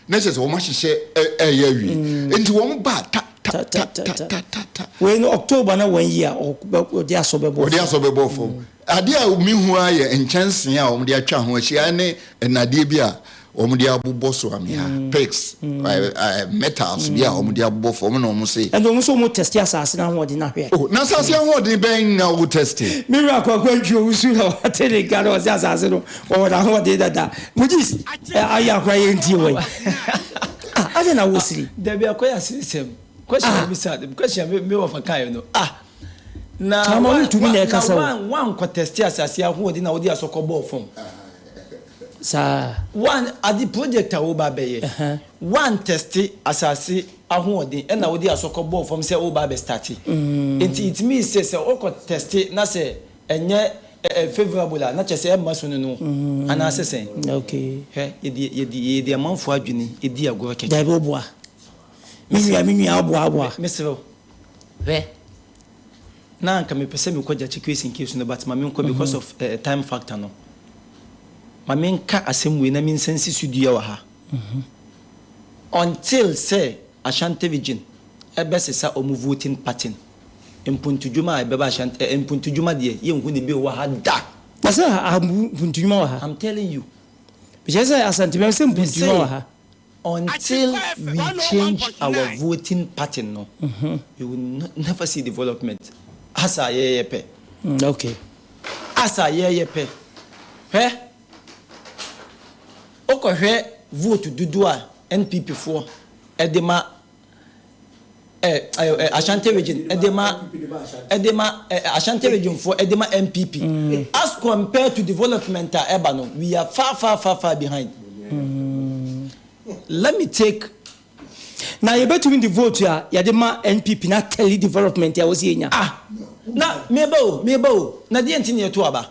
na kyerɛ sɛ wɔn ahyehyɛ ɛyɛ awie nti wɔn ba ta ta ta ta ta ta ta. Wei no October na wɔn yi a ɔde asɔ bɛbɔ fam. Ɔde asɔ bɛbɔ fam. Adeɛ a mehu ara yɛ nkyɛnsee a wɔde atwa ho ahyia ne nnadeɛ bi a wɔde abobɔ so amea, pigs, metals bi a wɔde abobɔ fam na wɔn se. Ɛnna wɔn nso wɔn tɛste asase no ahoɔden ahwɛ. Oh, na asase ahoɔden bɛn na wo tɛste? Me wura Kwaku Antwi Owusu na wate ne nka na ɔse asase no wɔwɔ n'ahoɔden dada. Mujis, ayɛ akora yɛ ntie wɔ yi. Ah, adɛn na wosiri? Dabi akɔyɛ aseresɛm. Question a wobisa, question a me wɔfa kaeɛ no, ah. Na Ama wa wontumi na wa ɛkasa na o. wan wankɔ tɛste asase ahoɔden na wode asɔ kɔbɔɔ fam. Saa. Wan ade project a woba abɛyɛ, wan tɛste asase ahoɔden ɛna wode asɔ kɔbɔɔ fam sɛ woba abɛ starte. Nti it means sɛ sɛ wokɔ tɛste na sɛ ɛnyɛ ɛ favourable a na kyerɛ sɛ ɛmma so no no anaasɛ sɛn? Okay. Hwɛ yɛde yɛde yɛde amanfoɔ adwene di agorɔ kɛkɛ. Dabi woboa. Me nua me nua woboa woboa. Mesrɛ wo hwɛ. Na anka mepɛ sɛ mekɔ Gyakye Quayson case no but ma menkɔ because of eh, time factor no. Ma menka asɛm wei na mensan nsi so dua wɔ ha. Until sɛ Ashanti region ɛbɛsesa wɔn voting pattern, mpuntudwuma a ɛbɛba Ashanti eh, mpuntudwuma deɛ yɛnhu ne bio wɔ ha da. Na sɛ ha mpuntudwuma wɔ ha? I'm telling you. Mekyerɛ sɛ Asante mɛm sɛ mpuntudwuma wɔ ha. Until we change our voting pattern no, we will never see development. Asa yɛyɛ pɛ. Okay. Asa yɛyɛ pɛ. Hwɛ, wokɔhwɛ vote dodoɔ a NPP foɔ ɛde ma eh, eh, Ashanti region ɛde ma ɛde ma eh, Ashanti region foɔ ɛde ma NPP. As compared to development a ɛba no, we are far far far far behind. Let me take. Na yɛbɛtumi de vote a yɛde ma NPP na tele development a wɔsi yɛnya. Ah, na meba o, meba o, na deɛ nti na yɛto aba?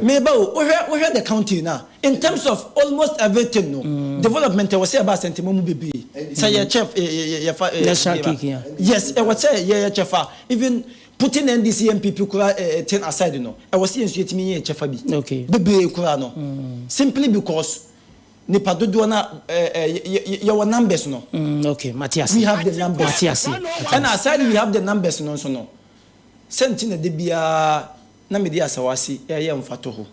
Meba o, wohwɛ wohwɛ the county no a, in terms of almost everything no, development ɛwɔ sɛ ɛba Asantema mu bebree. Sɛ yɛ kyɛ yɛ yɛfa National cake yeah. Yes, ɛwɔ sɛ yɛyɛ kyɛfa. Even putting NDC NPP koraa thing aside no, ɛwɔ sɛ yɛn nso yɛtumi yɛ kyɛfa bi. Okay. Bebree koraa no. Simply because nipa dodoɔ na yɛwɔ numbers no. Okay, mate ase. We have the numbers. Mate ase. Ɛna aside we have the numbers no nso no, sɛ nti na da biara na mede asawase reyɛ mfatoho.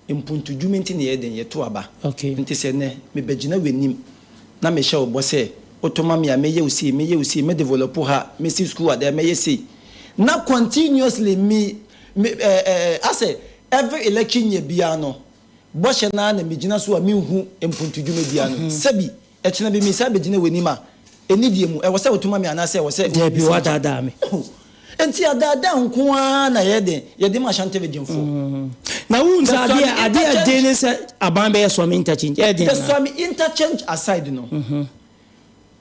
Mpuntudwuma nti na yɛyɛ dɛn? Yɛto aba. Okay. Nti sɛ nnɛ mebɛgyina w'anim na mehyɛ wo bɔ sɛ woto ma me a, mɛyɛ wo sei, mɛyɛ wo sei, mɛ develop ha, mɛsi school adan, mɛyɛ sei. Na continuously me, me, eh, eh, asɛ every election year biara no, bɔhyɛ no ara na megyina so a menhu mpuntudwuma biara no. Sɛbi, ɛkyena bi mesan bɛgyina w'anim a, anidie mu, ɛwɔ sɛ woto ma me anaasɛ ɛwɔ sɛ. Dabi, woadaadaa me. Oh, enti adaadaa nko ara na yɛyɛ dɛn? Yɛde ma Ashanti region foɔ. Na wohu sɛ adeɛ adeɛ a ɛden ne sɛ aban bɛyɛ Suame interchange, ɛyɛ den The anaa? Suame interchange aside no,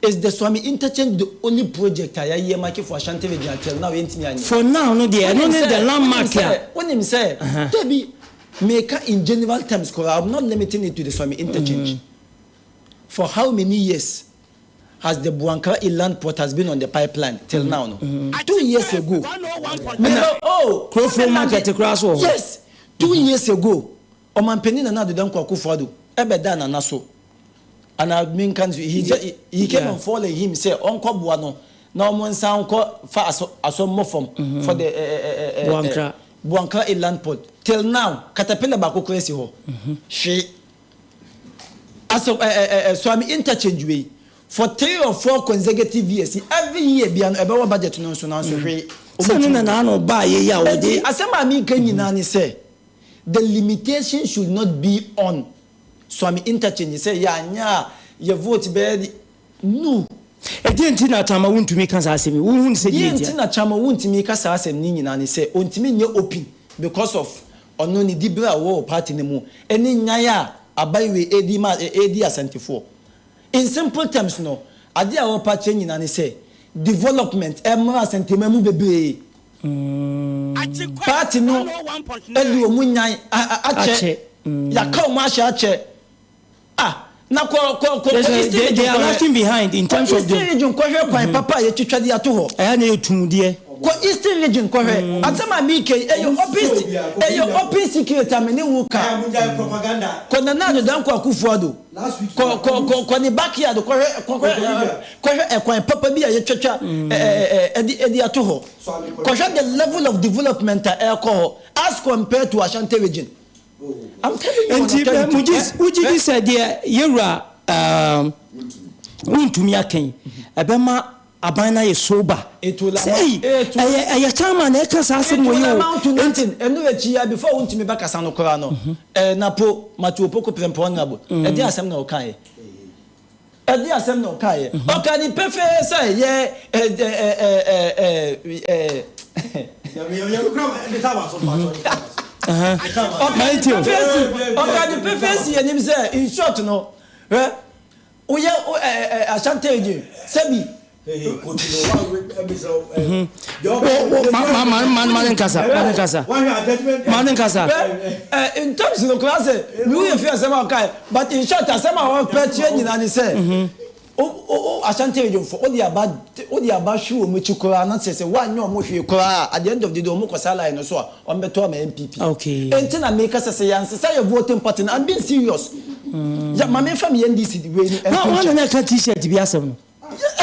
is the Suame interchange the only project a yɛayɛ mark for Ashanti region until now yɛntumi anyɛ? For now no deɛ, ɛno Wonim ne sɛ, the wonim landmark sɛ, a. wonim sɛ, dabi, meka in general terms koraa, I'm not limiting it to the Suame interchange. For how many years has the Buankra Inland Port has been on the pipeline till now no? 2 years ago. Meba oh, Kurofuro market koraa so wɔ hɔ. Yes, 2 years ago, Ɔmanpanin Nana Addo Dankwa Akufo-Addo ɛbɛdaa Nana so. Ana menka no so, he just, he came and fall in him sɛ ɔnkɔboa no na wɔn nsan nkɔ fa aso aso mmɔ fam for the eh, eh, eh, eh, Buankra. Buankra Inland Port. Till now, caterpillar baako koraa si hɔ. Hwee. Aso eh, eh, eh, Suame interchange wei, for three or four consecutive years, every year bia no ɛbɛwɔ budget no nso nanso hwee. Sɛ no na n'ano baa yɛ yi a wɔde. Enti asɛm a meka nyinaa ne sɛ, the limitation should not be on Suame interchange sɛ yɛanyɛ a yɛ vote bɛyɛ de, no. Ɛdeɛn nti na Tama wontumi ka saa asɛm yi? Wohu no sɛ Deɛ deɛ nti nti a? na Tama wontumi ka saa asɛm no nyinaa ne sɛ ɔntumi nyɛ open because of ɔno ne diberɛ a ɔwɔ wɔ party no mu ne nyan a aban wei redi ma redi Asantefoɔ. In simple terms no, adeɛ a wɔpa kyerɛ nyinaa ne sɛ development mmra Asanteman mu bebree. Party no adi wɔn nyan akyɛ. Yɛaka wɔn ahyɛ akyɛ. Ah, na kɔ kɔ kɔ kɔ Eastern region They are lacking behind in terms of the. Kɔ Eastern region kɔhwɛ kwan papa a yɛtwitwa de ato hɔ. Ɛyɛ na yɛ deɛ. Kɔ Eastern region kɔhwɛ. Asɛm a mi kɛ ɛyɛ open ɛyɛ open secret a me ne wo ka. Kɔ Nana Addo Dankwa Akufo-Addo. Kɔ kɔ kɔ kɔ ne backyard kɔhwɛ kɔhwɛ kɔhwɛ ɛkwan papa bi a yɛtwatwa ɛɛ ɛde ɛde ato hɔ. Kɔhwɛ the level of development a ɛrekɔ hɔ as compared to Ashanti region. I'm telling you on Nti authority. Mujis, wogye di sɛ deɛ yɛwura um, wontumi aka yi ɛbɛma aban no ayɛ sober? It will Sɛ amount- ei, it will- ɛyɛ ɛyɛ chairman na ɛka saa It asɛm wɔ will yi o. amount to nothing. Ɛno akyi ya before wontumi bɛkasa no koraa no, eh, Napo Matthew Opoku Prempeh Honorable, ɛdeɛn asɛm na ɔkaeɛ? Ɛdeɛn asɛm na ɔkaeɛ? Ɔkaa ne pefee sɛ yɛ ɛ ɛ ɛ ɛ ɛ ɛ Ɔkaa ne pefee si ɔkaa ne pefee si anim sɛ in short no, hwɛ woyɛ ɛ ɛ Ashanti region sɛbi. Ma ne nkasa, ma ne nkasa, ma ne nkasa. In terms no koraa sɛ me wo yɛ fi asɛm a ɔkae but in short asɛm a ɔpɛ kyerɛ nyinaa ne sɛ o Ashanti region fo wode aba wode aba hwe wɔn akyi koraa na kyerɛ sɛ woanyɛ wɔn hwee koraa at the end of the day wɔn kɔ saa line no so a wɔn bɛto ama NPP. Okay. Enti na meka sɛ sɛ yɛansesa yɛ voting pattern I'm being serious. Ya ma memfa me NDC wei no Wɔn wɔn na na ɛka t-shirt bi asɛm no.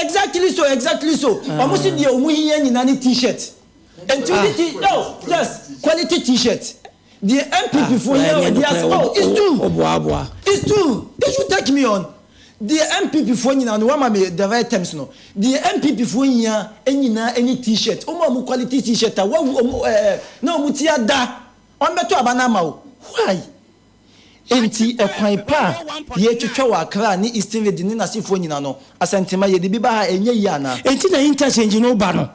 Exactly so, exactly so. Ɔmo si deɛ ɔmo hia nyinaa ne t-shirt. Nti wode t oh yes quality t-shirt. Deɛ NPP foɔ hia wɔ dia oh it's true. Oboaboa. It's true. They should take me on. Deɛ NPP foɔ nyinaa no wama me the right terms no. Deɛ NPP foɔ hia nyinaa ne t-shirt. Ɔmo a ɔmo quality t-shirt a wawu ɔmo ɛɛ na ɔmo ti ada. Ɔmo bɛtɔ aba no ama wo. Why? Enti ɛkwan pa a yɛretwitwa wɔ Accra ne Eastern Region ne n'asefoɔ nyinaa no, Asantema, yɛde bi ba ha a, ɛnyɛ yie anaa? Enti na interchange no ba no.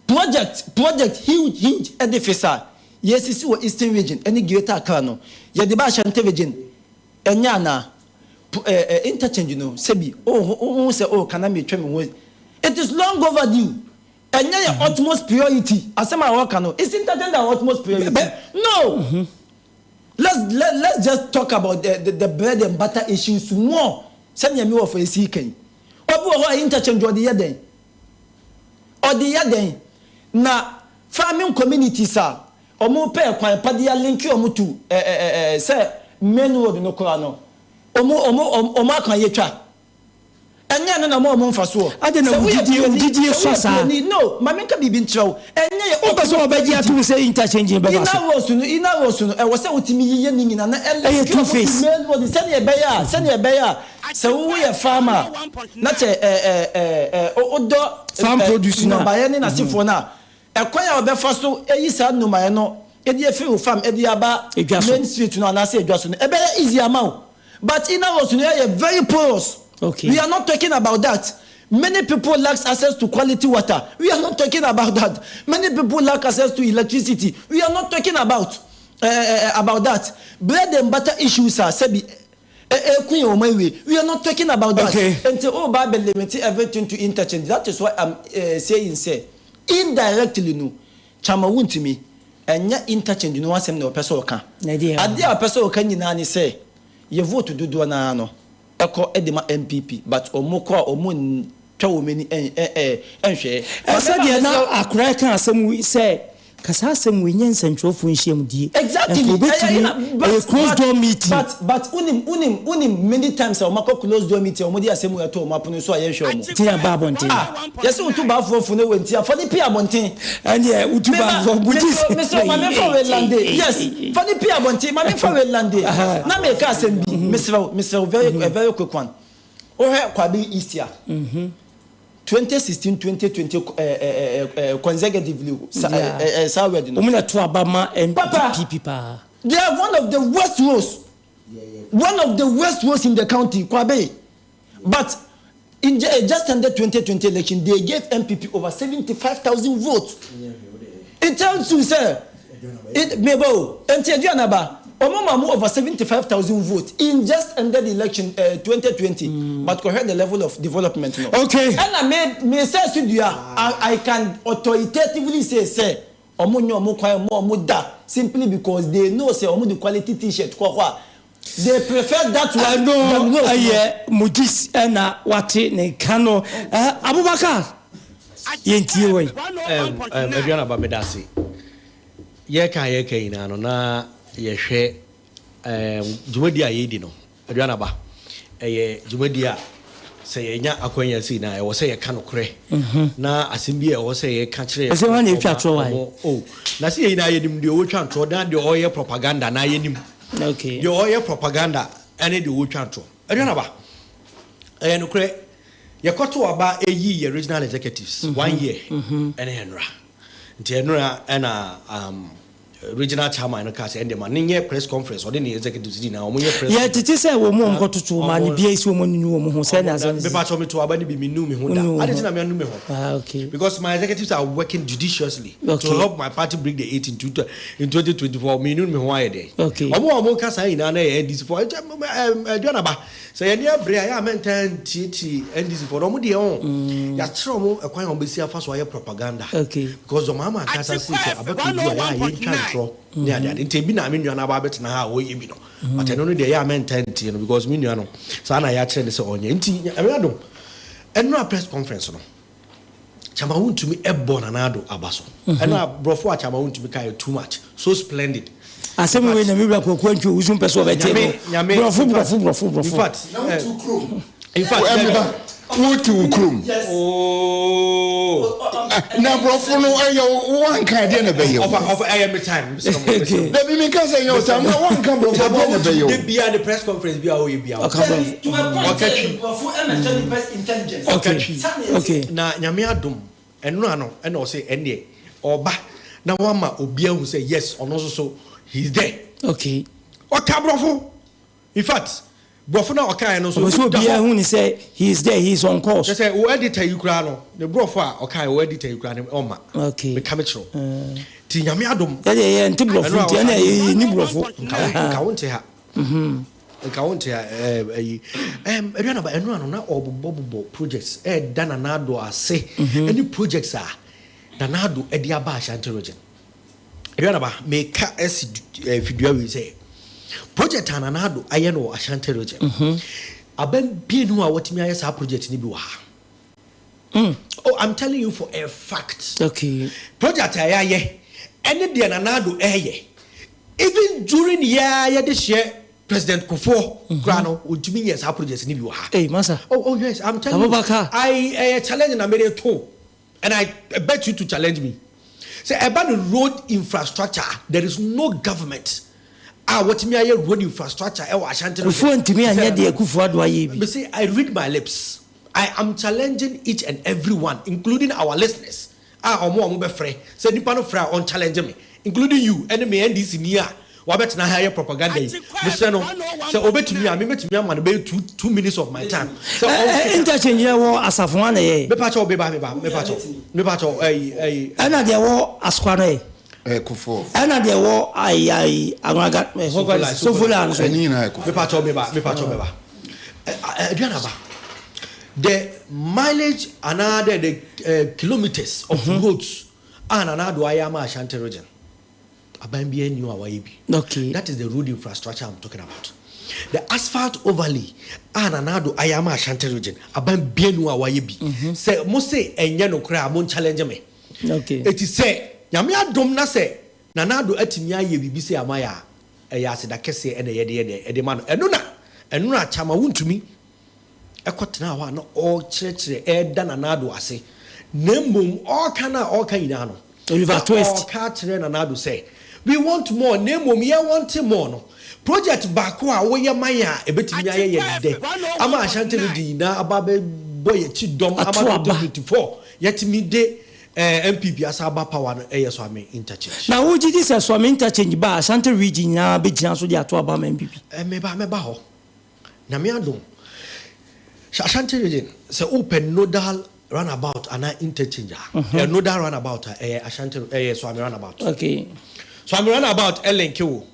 Project, project huge, huge edifice a yɛresisi wɔ Eastern Region ne Greater Accra no, yɛde ba Ashanti Region, ɛnyɛ anaa? P, eh, eh, interchange no, sɛbi, oh, wohu sɛ, oh, ka na meretwa me ho, it is long overdue. Ɛnyɛ yɛ utmost priority, asɛm a wɔreka no, is interchange our utmost priority? No! Let's let let's just talk about the the, the bread and butter issues more sɛnea mi wɔ fɔ esi kan obi wɔ hɔ a interchange ɔde yɛ dɛn ɔde yɛ dɛn na farming communities a wɔn pɛ kwan pa de alinki wɔn to ɛɛ ɛɛ sɛ main road no koraa no wɔn wɔn wɔn akwan yɛ twa. Ɛnyɛ ɛno na ɛma wɔn mfasoɔ. Adɛn na Sɛ wo woyɛ gyidie wo piani, gyidie sɛ sɔ woyɛ saa? piani, no, ma menka biribi nkyerɛ wo. Ɛnyɛ yɛ Wopɛ sɛ wɔbɛgye atom sɛ interchange no bɛba so? Inner roads no, inner roads no, ɛwɔ sɛ wotumi yeyɛ ne nyinaa na Ɛyɛ ɛlink two wɔn to face. main road sɛdeɛ ɛbɛyɛ a, sɛdeɛ ɛbɛyɛ a, sɛ woyɛ farmer a, na kyɛ ɛ ɛ ɛ ɛ wodɔ Farm ɛ produce no a. nnɔbaeɛ ne n'asefoɔ no a, Ɛkwan a wɔbɛfa so ayi saa nnomaeɛ no de afiri wo farm de aba Edwa so. main street no anaasɛ edwa so no, ɛbɛyɛ easy ama wo. But inner roads no ɛyɛ very porous. Okay. We are not talking about that. Many people lacks access to quality water. We are not talking about that. Many people lack access to electricity. We are not talking about eh, eh, about that. Bread and butter issues a sɛbi ɛku yɛn wɔn awie. We are not talking about that. Okay. Nti o ba bɛ limit everything to interchange. That is why I'm eh, saying sɛ indirectly no, Chama wuntumi, ɛnyɛ interchange no ho asɛm na ɔpɛ sɛ ɔka. Na ɛdeɛ Adeɛ a ɔpɛ sɛ ɔka nyinaa ne sɛ yɛ vote dodoɔ no ara no ɛkɔ de ma NPP but wɔn kɔ a wɔn ntwa wɔn ani nhwɛ. Ɛsɛ deɛ na akora ɛka asɛm wei sɛ ka saa asɛm wei nyɛ nsɛntwerɛfoɔ nhyiamudie. Exactly. Nka obetumi ɛyɛ closed door meeting. But but wonim wonim wonim many times a wɔn akɔ closed door meeting a wɔn de asɛm wei ato wɔn apono so a yɛnhwɛ wɔn. Ti na ba abɔnten. Ah yɛsɛ wotu baafoɔ fo no wɔ nti a fa ne pie abɔnten. Ɛndeɛ wotu baafoɔ bugye sɛ. Mesrɛ ma memfa wei lande yes fa ne pie abɔnten ma memfa wei lande na meka asɛm bi mesrɛ wo mesrɛ wo very a very quick one. Wohwɛ Kwabi East a, 2016 2020 consecutively saa word no. Wɔn na to aba ma Papa, NPP paa. They are one of the worst roads, one of the worst roads in the county, Kwabi. But in just under 2020 election, they gave NPP over 75,000 votes. It tells you, sir, it mebo, nti aduanaba, Omo ma mo over 75,000 votes in just ended election 2020. But kɔhwɛ the level of development no. Okay. Ɛna me me sɛ so dua, I can authoritatively say sɛ. Ɔmo nyɛ ɔmo kwan mma ɔmo da simply because they know sɛ ɔmo de quality T-shirt kɔ hɔ a, they prefer that one than Ɛno rose no. yɛ Mujis na wate ne nka no. Abubakar, yɛntie wei. Ɛm, ɛm, Aduanaba, meda ase. Yɛreka a yɛreka nyinaa no, na yɛhwɛ ɛm, dwumadi a yɛredi no. Aduanaba, ɛyɛ dwumadi a sɛ yɛnya akwanya sei no a, ɛwɔ sɛ yɛka nokorɛ na asɛm bi a ɛwɔ sɛ yɛka kyerɛ Ɛsɛ hwan na ɛtwa torɔ wae? ɔmo, oh, na sɛ yɛn nyinaa yɛnim deɛ ɔtwa ntorɔ na deɛ ɔyɛ propaganda na yɛnim Okay. deɛ ɔyɛ propaganda ɛne deɛ ɔtwa ntorɔ. Aduanaba, ɛyɛ nokorɛ yɛkɔto aba ɛyii yɛ regional executives one year ɛne ɛnora nti ɛnora ɛna um, Regional chairman no kaa sɛ ɛnde ma no nyɛ press conference, ɔne ne executives nyinaa wɔn nyɛ press Yɛ tete sɛ wɔn mu a wɔkɔtoto wɔn ani bia esi wɔn anunu wɔn ho sɛ na asɛm si. Mepa kyɛw meto aba no bi menu me ho da. Wonu wo Adi ho. nti na me anu me ho? Ah okay. Because my executives are working judiciously Okay. to help my party break the 8 in 2024. Menu me ho ayɛ dɛn? Okay. Wɔn a wɔn ka saa nyinaa na yɛ NDC foɔ. Aduana ba sɛ yɛn ani abere a yɛ a mɛntaa ntietie NDC foɔ no wɔn deɛ wɔn yɛakyerɛ wɔn ɛkwan a wɔn bɛsi afa so ayɛ propaganda. Okay. Because John Mahama ankasa see sɛ abatoɔ du a ɛyɛ a yɛntwa ntorɔ ne ade ade nti ebi na me nua no aba abɛtena ha a ɔreyɛ bi no but ɛno no deɛ ɛyɛ a mɛntaa ntie no because me nua no saa na yɛakyerɛ no sɛ ɔnyɛ nti Nyame adom ɛnora press conference no Chairman Wontumi ɛbɔ Nana Addo aba so ɛno a borɔfo a Chairman Wontumi ka yɛ too much so splendid. Asɛm wei na me wura Kwaku Antwi Owusu mpɛ sɛ ɔbɛte no. Borɔfo borɔfo borɔfo borɔfo. In fact, in fact, Ɛmba wote wo kurom. Na borɔfo no ɛyɛ wanka ɛdeɛ na ɛbɛyɛ wo. Ɔfa ɔfa ɛyɛ me time. Dabi mi nka sɛ ɛnyɛ wo time na wanka borɔfo ɛdeɛ na ɛbɛyɛ wo. De bia ne press conference bi a ɔyɛ bia. Ɔka borɔfo. Ɔka twi. Ɔka twi. Na nyame adom Ɛno ano ɛna ɔse ɛndeɛ ɔba na wama obi ahu sɛ yes ɔno nso so he is there. Okay. Ɔka brɔfo in fact brɔfo no a ɔkaeɛ no nso. Ɔpɛ sɛ obiara hu ne sɛ he is there he is on course. Kyerɛ sɛ wo editor yi koraa no ne brɔfo a ɔkaeɛ wo editor yi koraa no ɔmma. Okay. Meka me kyerɛ wo. Nti Nyame adom. Yɛdeɛ yɛnte brɔfo nti ɛna yɛnni brɔfo. Nka wo nte ha. Nka wo nte ayi ɛm aduana ba ɛno ano na ɔbobɔ bobɔ projects ɛda Nana Addo ase ɛne projects a Nana Addo ɛde aba Ashanti region aduana ba meka ɛsi fidua wei sɛ project a Nana Addo ayɛ no wɔ Ashanti region aban bie no a wɔtumi ayɛ saa project no bi wɔ ha. Oh, I'm telling you for a fact. Okay. Project a yɛayɛ ɛne deɛ Nana Addo ɛyɛ even during yɛa yɛde hyɛ President Kufuor koraa no ɔntumi nyɛ saa project no bi wɔ ha. Hey, masa. Oh, oh yes, I'm telling Abubakar. you. I ɛyɛ challenge na mede to and I bet you to challenge me. Sɛ ɛba no road infrastructure a, there is no government a wɔtumi ayɛ road infrastructure ɛwɔ Ashanti region. Kufuor ntumi anyɛ deɛ Kufuor Addo ayɛ bi. Mese I read my lips. I am challenging each and every one including our listeners a ɔmo a ɔmo bɛ frɛ sɛ nipa no frɛ a ɔn challenge me including you ɛne me NDC ni a wabɛ tena ha yɛ propaganda yi mesrɛ no sɛ ɔbɛtumi a me mɛtumi ama no bɛyɛ two minutes of my time sɛ ɔn Ɛ interchange yɛ wɔ asafo hwan na ɛyɛɛ. Mepa kyɛw meba meba mepa kyɛw mepa kyɛw ɛyi ɛyi. Ɛna deɛ ɛwɔ asokwa no ɛ. Ɛyɛ Kufuor. Ɛna deɛ ɛwɔ ayi ayi anwaga Sofoline Sofoline nso. Ɛne nyinaa yɛ Kufuor. Mepa kyɛw meba mepa kyɛw meba. Aduane aba. The mileage anaa dɛ the eh, kilometers of mm -hmm. roads a Nana Addo ayɛ ama Ashanti region. Aban bi ani a wayɛ bi. Okay. That is the road infrastructure I'm talking about. The asphalt overlay a Nana Addo ayɛ ama Ashanti region. Aban bi ani a wayɛ bi. Mm-hmm. Sɛ mo se ɛnyɛ no koraa mo challenge me. Okay. Eti sɛ Nyame adom na sɛ Nana Addo atumi ayɛ biribi sɛ ama yɛ a ɛyɛ aseda kɛseɛ na yɛde yɛ dɛn ɛde ma no. Ɛno na ɛno na Kyama wontumi ɛkɔ tenaa hɔ a na ɔrekyerɛkyerɛ ɛreda Nana Addo ase na mmom ɔreka no a ɔreka nyinaa no Oliver na Twist. ɔreka akyerɛ Nana Addo sɛ we want more na mmom yɛ want more no project baako a woyɛ ma yɛn a ɛbɛtumi ayɛ yɛn dɛ ama Ashanti region nyinaa aba abɛbɔ yɛn akyi dɔm ama Ato aba. 2024 yɛatumi de Eh NPP asan aba power no ɛyɛ Suame interchange. Na wo gyidi sɛ Suame interchange ba a Ashanti region nyinaa bɛ gyina so de ato aba ama NPP? Eh meba mɛba hɔ Nyame adom Ashanti region sɛ wo pɛ nodal runabout anaa interchange a ɛyɛ nodal runabout a ɛyɛ Ashanti ɛyɛ Suame runabout. Okay. Suame runabout ɛlinke wo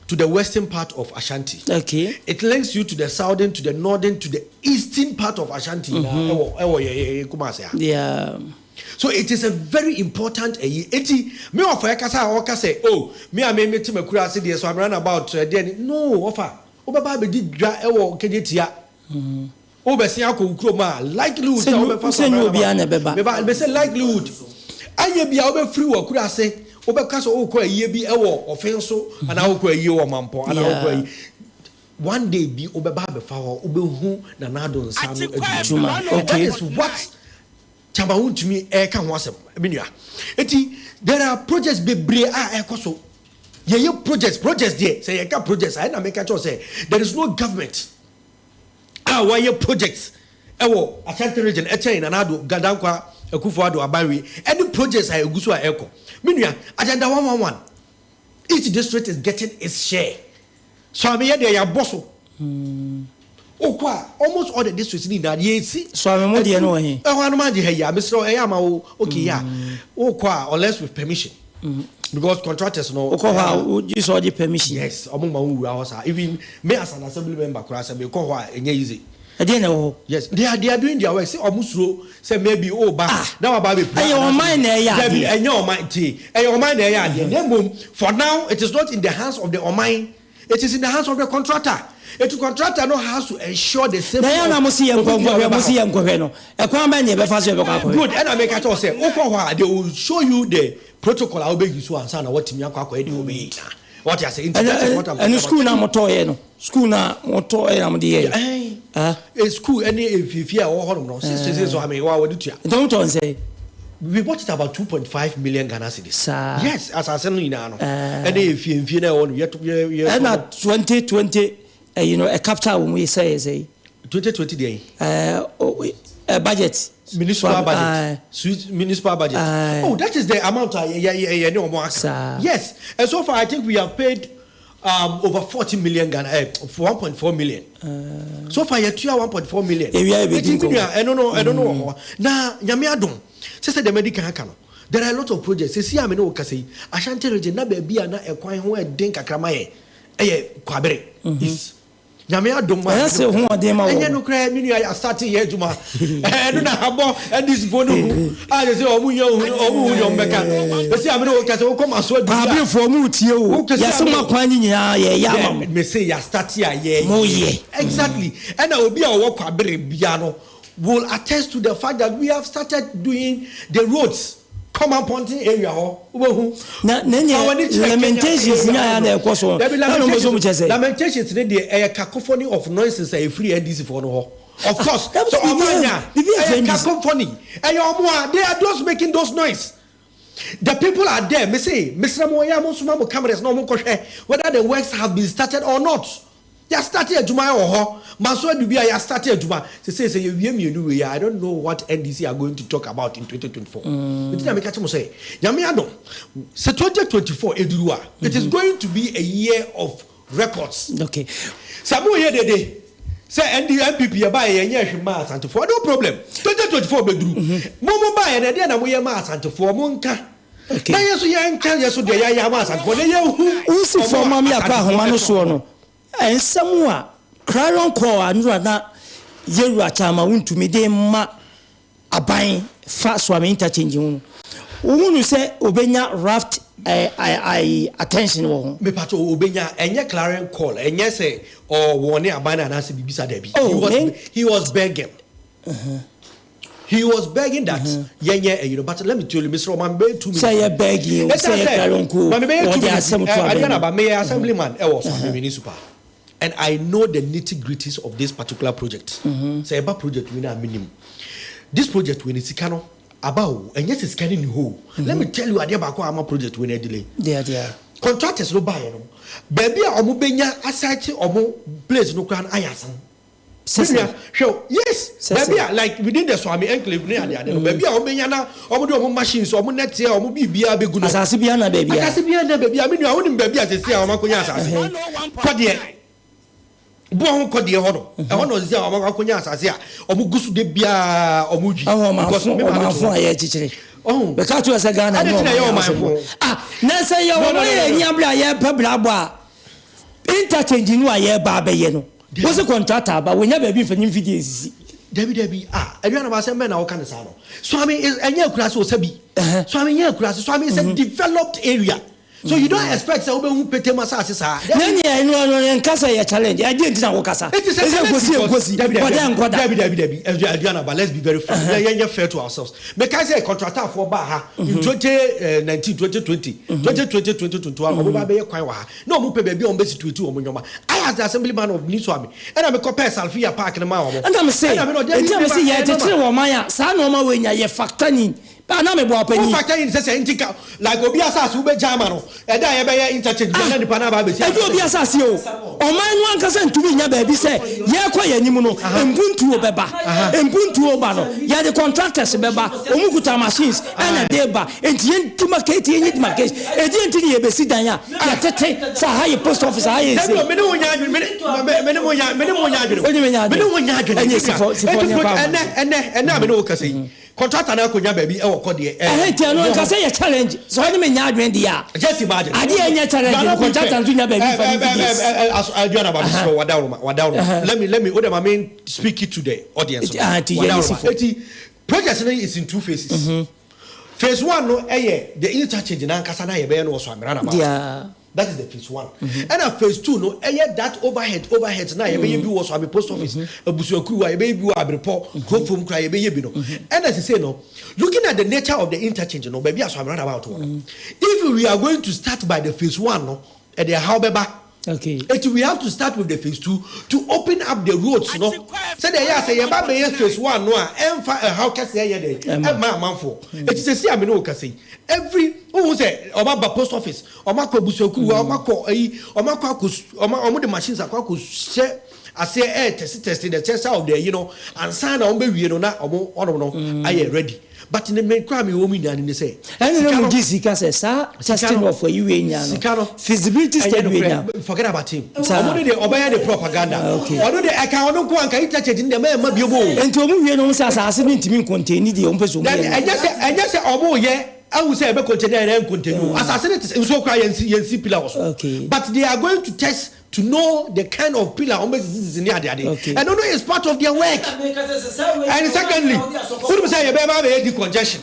to the western part of Ashanti. Okay. It links you to the southern, to the northern, to the eastern part of Ashanti. Mm-hmm. Ɛwɔ ɛwɔ yɛ yɛ Kumasi ha. Yeah. So it is a very important ɛyi. Eti me ɔfa ɛkasa a ɔka sɛ oh me a me me te makura ase deɛ so I'm run about ɛdeɛ ne no ɔfa wobɛba abɛdi dwa ɛwɔ Kejetia. Wobɛsen akɔ wo kurom a likelihood sɛ wobɛfa so Sɛ nyɛ obiara na ɛbɛba. Meba mese likelihood anyɛ bi a wobɛfiri w'akura ase wobɛka sɛ wokɔ ayie bi ɛwɔ ɔfen so anaa wokɔ ayie wɔ Mampɔn anaa wokɔ ayie one day bi wobɛba abɛfa hɔ wobɛhu Nana Addo nsa ano adwuma. That is what Chama wontumi ɛka ho asɛm me nua. Eti there are projects bebree a ɛkɔ so. Yɛyɛ projects projects deɛ sɛ yɛka projects a ɛna meka kyerɛ wo sɛ there is no government a wɔayɛ projects ɛwɔ Ashanti region ɛkyɛn Nana Addo Dankwa Akufo Addo aban wei ɛne projects a ɛgu so a ɛkɔ. Me nua agenda 111 each district is getting its share. So ame yɛ deɛ yɛabɔ so. Wokɔ a almost all the districts ne nyinaa yɛsi. So ame mo deɛ no wɔ he? Ɛhɔ anom agye ha yi a mesrɛ wo ɛyɛ ama wo okay a wokɔ a unless with permission because contractors no. Wokɔ hɔ a wogye sɛ ɔgye permission. Yes ɔmo ma wo nwura hɔ saa even me as an assembly member koraa sɛ mekɔ hɔ a ɛnyɛ easy. Ɛdeɛn na ɛwɔ hɔ? Yes they are they are doing their work sɛ ɔmo suro sɛ maybe o ba na waba abɛ pira. Ɛyɛ ɔman na ɛyɛ adeɛ. Dabi ɛnyɛ ɔman tie ɛyɛ ɔman na ɛyɛ adeɛ na mmom for now it is not in the hands of the ɔman it is in the hands of the contractor eti contractor no has to ensure the safety Na yɛn na mo se yɛn nkɔ nkɔhwɛ mo se yɛn nkɔhwɛ no ɛkwan bɛn na yɛbɛfa so yɛbɛkɔ akɔhwɛ. Good ɛna meka kyerɛ wo sɛ wokɔ hɔ a they will show you the protocol a wobɛ use ansa na watumi akɔ akɔyɛ deɛ wobɛyɛ nyinaa wate ase nti that is what I'm talking about. Ɛno school na motɔɔyɛ no school na motɔɔyɛ na mode yɛɛ. Ɛn school ɛne mfiefie a ɛwɔ hɔnom no sɛ sɛ so ame wa wɔde tua. Nti wɔn tɔn sɛ. We bought it about 2.5 million Ghana cedis. Saa. Yes, asase no nyinaa no. Ɛne efie mfie na ɛwɔ no yɛ yɛ yɛ. Ɛna 2020 ɛyi no ɛ capture wɔn yi sɛ yɛ sɛ yi. 2020 deɛ yi. Ɛɛ budget. Municipal budget. Sweet municipal budget. Oh, that is the amount a yɛ yɛ yɛ ne wɔn aka. Saa. Yes, and so far I think we have paid. Um, over 40 million Ghana, eh, 1.4 million. Uh, so far, yɛtua 1.4 million. Ewia ebedi nkɔmɔ. Ɛno no, ɛno no wɔ hɔ. Na nyame adom, sɛ sɛ dɛm adi kan aka no, there are a lot of projects. Sɛ si a me ne wo kasa yi, Ashanti region na baabi a na ɛkwan ho ɛden kakra ma yɛ, ɛyɛ Kwabere mhm. East. Nyame adom ma. Ɛyɛ sɛ ho ɔden ma wɔn. Ɛnyɛ no koraa me nua yɛ asate yɛ adwuma. Ɛno na abɔ NDC foɔ no hu. A yɛ sɛ ɔmo nyɛ ohu ɔmo hu deɛ ɔmo bɛka. Ɛsi amene wo kasa wokɔ ma so adu. Kwaberefoɔ ɔmo tie o. Yɛsɛ mo akwan ne nyinaa yɛ yɛ ama mo. Me se yɛ asate a yɛ. Mo yɛ. Exactly. Ɛna obi a ɔwɔ kwabere bia no will attest to the fact that we have started doing the roads. Kɔ Mampɔnten area hɔ, wobɛhu. Na na neɛ lamentations nyɛ a na ɛkɔ so. Dabi Na na ɔmo so ɔmo kyɛ sɛ. Lamentations ne deɛ ɛyɛ cacophony of noises a ɛfiri NDC foɔ no hɔ. Of course, sɛ ɔmo anya ɛyɛ cacophony. Ɛyɛ ɔmo a they are those making those noise. The people are there. Me se, mesrɛ mo ɛyɛ a mo nsoma mo cameras na ɔmo nkɔhwɛ whether the works have been started or not. Yɛastarte adwuma wɔ hɔ, manso adu bi a yɛastarte adwuma, sesei sɛ yɛwie mmienu wei a, I don't know what NDC are going to talk about in 2024. Nti na meka kyerɛ mo sɛ, Nyame adom, sɛ 2024 ɛduru a, it is going to be a year of records. Okay. Sɛ moyɛ dede sɛ ND, NPP yɛbaeɛ yɛnyɛɛ hwee mmaa Asantefoɔ, no problem, 2024 bɛduru, mo mobaeɛ no ɛdeɛn na moyɛ maa Asantefoɔ, monka. Okay. Na yɛn nso yɛnka yɛn so deɛ yɛayɛ ama Asantefoɔ na yɛnhu Wosi ɔmo fam a ma me akɔ Asantefoɔ ahoma no ɛtɔ soɔ no, Nsɛm a Clarion Call a nnora na Yewura Kyama Wontumi de rema aban fa Suame Interchange ho no, wohu no sɛ obenya raft attention wɔ ho? Mepakyɛ wo, obenya, ɛnyɛ Clarion Call, ɛnyɛ sɛ ɔwɔne aban no anaasɛ biribi saa, dabi. Oh, He was, me? he was begging. He was begging that yɛnyɛ ɛyi no but let me tell you mesrɛ wo ma me bɛyɛ 2 minutes. Sɛ yɛ begging o, sɛ yɛ clarion call o, Ma me bɛyɛ 2 wɔde minutes asɛm to eh, abɛn Aduana no. ba meyɛ assemblyman ɛwɔ Suame Municipal and I know the nitty gritties of this particular project. Sɛ ɛba project wei no a menim. This project wei no sika no aba o, ɛnyɛ sɛ sika no nni hɔ o. Let me tell you adeɛ baako a ama project wei no adelay. Deɛ deɛ. Contractors no baeɛ no, baabi a wɔbɛnya asite wɔn place no koraa no ayɛ asan. Me nua, hwɛ o, yes, baabi a like within the Suame enclave ne ade ade no, baabi a wɔbɛnya na wɔde wɔn machines, wɔn nɛteɛ, wɔn biribiara bɛgu no. Asase biara nna baabi a. Asase biara nna baabi a, me nua, wonim baabi a seesei a wɔakɔnya asase? Kɔdeɛ, boɔ ho kɔdeɛ hɔ no, ɛhɔ na seesei a wɔakɔnya asase a wɔgu so da biara wɔdwi. Ɛhɔ Because ɔmanfo me maame te ɔmanfo hɔ. a yɛrekyekyere. Ɔho. Bɛka kyerɛ sɛ Ghana Adɛn ne nti na ɛyɛ ɔman asɛm. ɔmanfo? Ah, na sɛ yɛ No, wɔn no, no, yɛ no, no. ani abere a yɛrepɛ brabɔ a, interchange no a yɛreba abɛyɛ no, wo se contractor aba, wɔnya baabi mfa ne mfidie nsisi. Dabi dabi ah Aduanaba asɛm bɛn na woka no saa no Suame is ɛnyɛ akuraase o sɛbi Suame nyɛ akuraase Suame is a developed area so you don't expect sɛ wobɛhu petem asase saa Na dabi. nea ɛno ɛno no nka sɛ ɛyɛ challenge ɛdeɛ nti na wokasa It is a ɛsɛ challenge nkosi because nkosi dabi dabi kɔda nkɔda. dabi dabi dabi Aduanaba let's be very frank yɛn yɛnyɛ fair to ourselves mekae sɛ contractorfoɔ baa ha in 2019 2020 2020 2021 wɔn ba bɛyɛ kwan wɔ ha Na wɔn pɛ baabi a wɔn bɛ situate wɔn nneɛma. I as the assembly man of New Suame, ɛna me kɔ pɛɛ Salfiya park no maa wɔn. Ɛna me se, Ɛna me na ɔde enti na me se ɛyɛ yɛ kyekyere normal. wɔ man a saa nnoɔma wei nya yɛ factor ni ba na me boa Wo panyin. factor in sɛ sɛ nti ka like obi asase wo bɛ gya ama no ɛda a yɛ bɛ yɛ interchange bi a na nipa no aba abɛsi Ɛnyɛ obi asase o, ɔman no ankasa ntumi nnya baabi sɛ yɛrekɔ yɛn anim no mpuntuo bɛba, mpuntuo ba no yɛde contractors bɛba, wɔn kuta machines ɛna ɛde reba, enti yɛn demarcate, yɛnyɛ demarcation, ɛdeɛn nti na yɛbɛsi dan a yɛtete sɛ aha yɛ post office, aha yɛ Dabi sei. o, me ne wo nyɛ adwene, me ne me ne mo nyɛ me ne mo nyɛ adwene. Wo ne me nyɛ Me ne adwene. wo nyɛ adwene. Ɛnyɛ sifɔ sifɔ Eti nyɛ pro kɔ ama. ɛnɛ ɛnɛ ɛnɛ a me ne wo kasa yi, contractor no akɔnya baabi ɛwɔ kɔ deɛ ɛɛ. Ɛhɛn nti ɛno nka sɛ yɛ challenge sɛ ɔne me nyɛ adwene deɛ a. Just imagine. Adeɛ a ɛnyɛ challenge You are no not being contractor fair. nso nya baabi fa ne mfidie. Aduana ba mesrɛ wo wadawroma wadawroma. Let me let me wo deɛ ma me speak it to the audience no. Ah, nti yɛ ne Wadawroma. sifɔ. Eti project no is in two phases. Phase one no yɛ the interchange no ankasa no a yɛbɛyɛ no wɔ Swamera na Yeah. That is the phase one. Ɛna phase two no ɛyɛ that overhead overhead no a yɛbɛyɛ bi wɔ Swame post office, Abusuakuruwa, yɛbɛyɛ bi wɔ Abrepɔ, Kurofom koraa yɛbɛyɛ bi no. Ɛna sesei no, looking at the nature of the interchange no, baabi a Swame roundabout wɔ no, if we are going to start by the phase one no, ɛde ɛhaw bɛba. Okay. Eti we have to start with the phase two to open up the roads no sɛdeɛ ɛyɛ a sɛ yɛba bɛyɛ phase one no a ɛnfa ɛhaw kɛseɛ nyɛ dɛn ɛmma amanfoɔ. Eti sɛsi a me ne wo kasa yi every wohu sɛ ɔmo aba post office ɔmo akɔ abusuakuruwa ɔmo akɔ ayi ɔmo akɔ akɔ ɔmo ɔmo de machines akɔ akɔ hyɛ aseɛ ɛɛ tɛsi tɛsi the tester of the ayi no ansa na ɔmo bɛ wie no na ɔmo hɔnom no ayɛ ready. But ne me kura mi wɔ mu nyinaa ne sɛ. Ɛne na mu gye sika sɛ saa testing of ayi wei nyinaa no. Sika no. Feasibility study wei nyinaa. Forget about him. Ɔmo de deɛ ɔbɛyɛ de propaganda. Ɔno de ɛka ɔno nko anka interchange ne deɛ mɛyɛ ma bio mu o. Nti ɔmo wie no ɔmo sɛ asaase no ntumi nkontɛni deɛ ɔmo pɛ sɛ ɔmo yɛ no. Ɛnyɛ sɛ ɛnyɛ sɛ ɔmo yɛ ahu sɛ ɛbɛ contain ɛyɛ nkontɛni o. Asaase no te sɛ nsuo koraa yɛn si yɛn si pillar wɔ so. But they are going to test To know the kind of pillar wɔn bɛ sisi sisi ne ade ade. Ɛno no is part of their work. And secondly, wonim sɛ yɛbɛyɛ ba abɛyɛ decongestion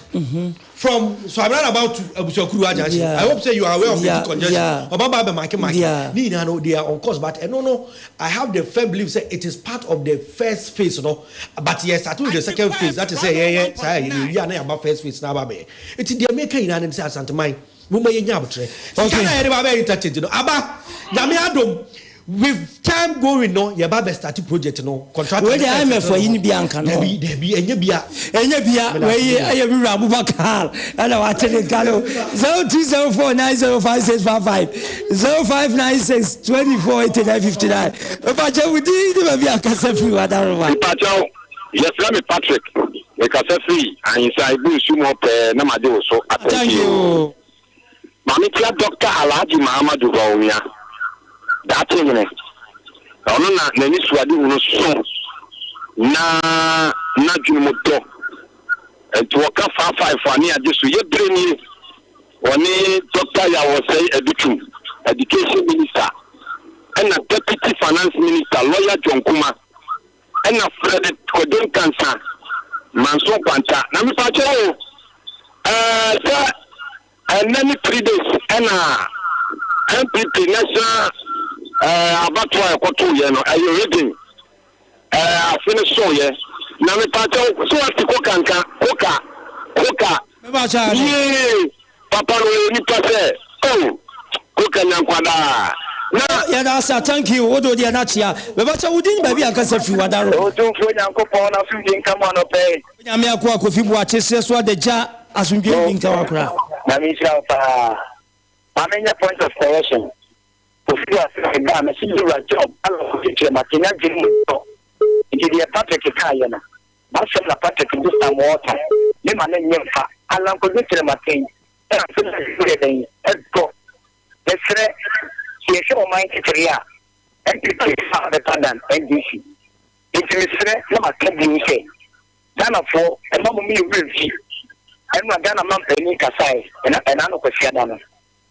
from Suame roundabout to Abusuakuruwa junction. I hope say you are aware of the decongestion. Ɔba ba abɛ marke marke. Ne nyinaa no they are on course but ɛno no I have the firm belief sɛ it is part of the first phase no but yɛ start with the second phase that is sɛ yɛyɛ saa yɛ yɛ wie a na yɛaba first phase na aba abɛyɛ. Nti deɛ meka nyinaa ne sɛ Asanteman. Momma yɛnya aboterɛ. Sika no a yɛde ba bɛyɛ interchange no aba. Nyame adom, with time going no, yɛba bɛ start project no. Contractor Wei no deɛ IMF ayi no bi anka no. Dabi, dabi, ɛnyɛ bia. Ɛnyɛ bia, wei ɛyɛ me wura Abubakar ɛna wate ne nka no. 0204905655, 0596 24 89 59. Mepakyɛ wo din ne baabi a kasa firi Wadaroma. Mepakyɛw, yɛfrɛ me Patrick. Mekasa firi Ahinsan Ibu nsu mu hɔ pɛɛ na magye wo so Thank atɛnkyee you. o. Maame tia Dɔkta Alhaji Mahamadu Bawumia, Daakye Hene. Ɔno na n'anisuadehunu so na n'adwene mu dɔ. Nti wɔka faa five a ne agye so. Yɛ berɛ nie, wɔne Dɔkta Yaw Osei Adutwum, Education Minister, ɛna Deputy Finance Minister, Lawyer John Kumah. Ɛna Fred Kwadwo Nkansah, Manso Nkwanta. Na mepakyɛ o, ɛɛ sɛ ɛnɛ ne 3 days ɛna NPP national ɛɛ abatoɔ a ɛkɔto yɛ no ɛyɛ rigging, ɛɛ afe no so yɛ. Na mepakyɛ so wate koka nka koka koka Mepakyɛ ade. Yee. Papa no ɔyɛ nipa sɛ oh koka nya nkwadaa na. Yɛda ase a thank you wode wodeɛ no akyea mebakyɛ wo din baabi ankasa firi wadaro. Otumfoɔ Nyankopɔn n'asomdwie nka mo anɔpa yi. Onyame akoa Kofi Boakye serɛ so adagya asomdwie bi nka wakora. Nyame nhyira wo paa. Ma me nyɛ point of correction. Kofi Boakye me ba a mese me wura Job Allan Kofi Kyerematen n'adwene mu dɔ nti deɛ Patrick kaayɛ no M'asɛm na Patrick de Sam Walton me ma no nyɛ mfa Allan Kwadwo Kyerematen ɛna sɛ na adwuma yɛ dɛn ɛdɔ. Mesrɛ sɛ yɛhwɛ ɔman nkyekyeree a NPP is far better than NDC nti mesrɛ na maka bio sɛ Ghanafoɔ mma mo yɛ werɛ mfi ɛno a Ghana manpanin kasae ɛna ɛna no Kwasiada no.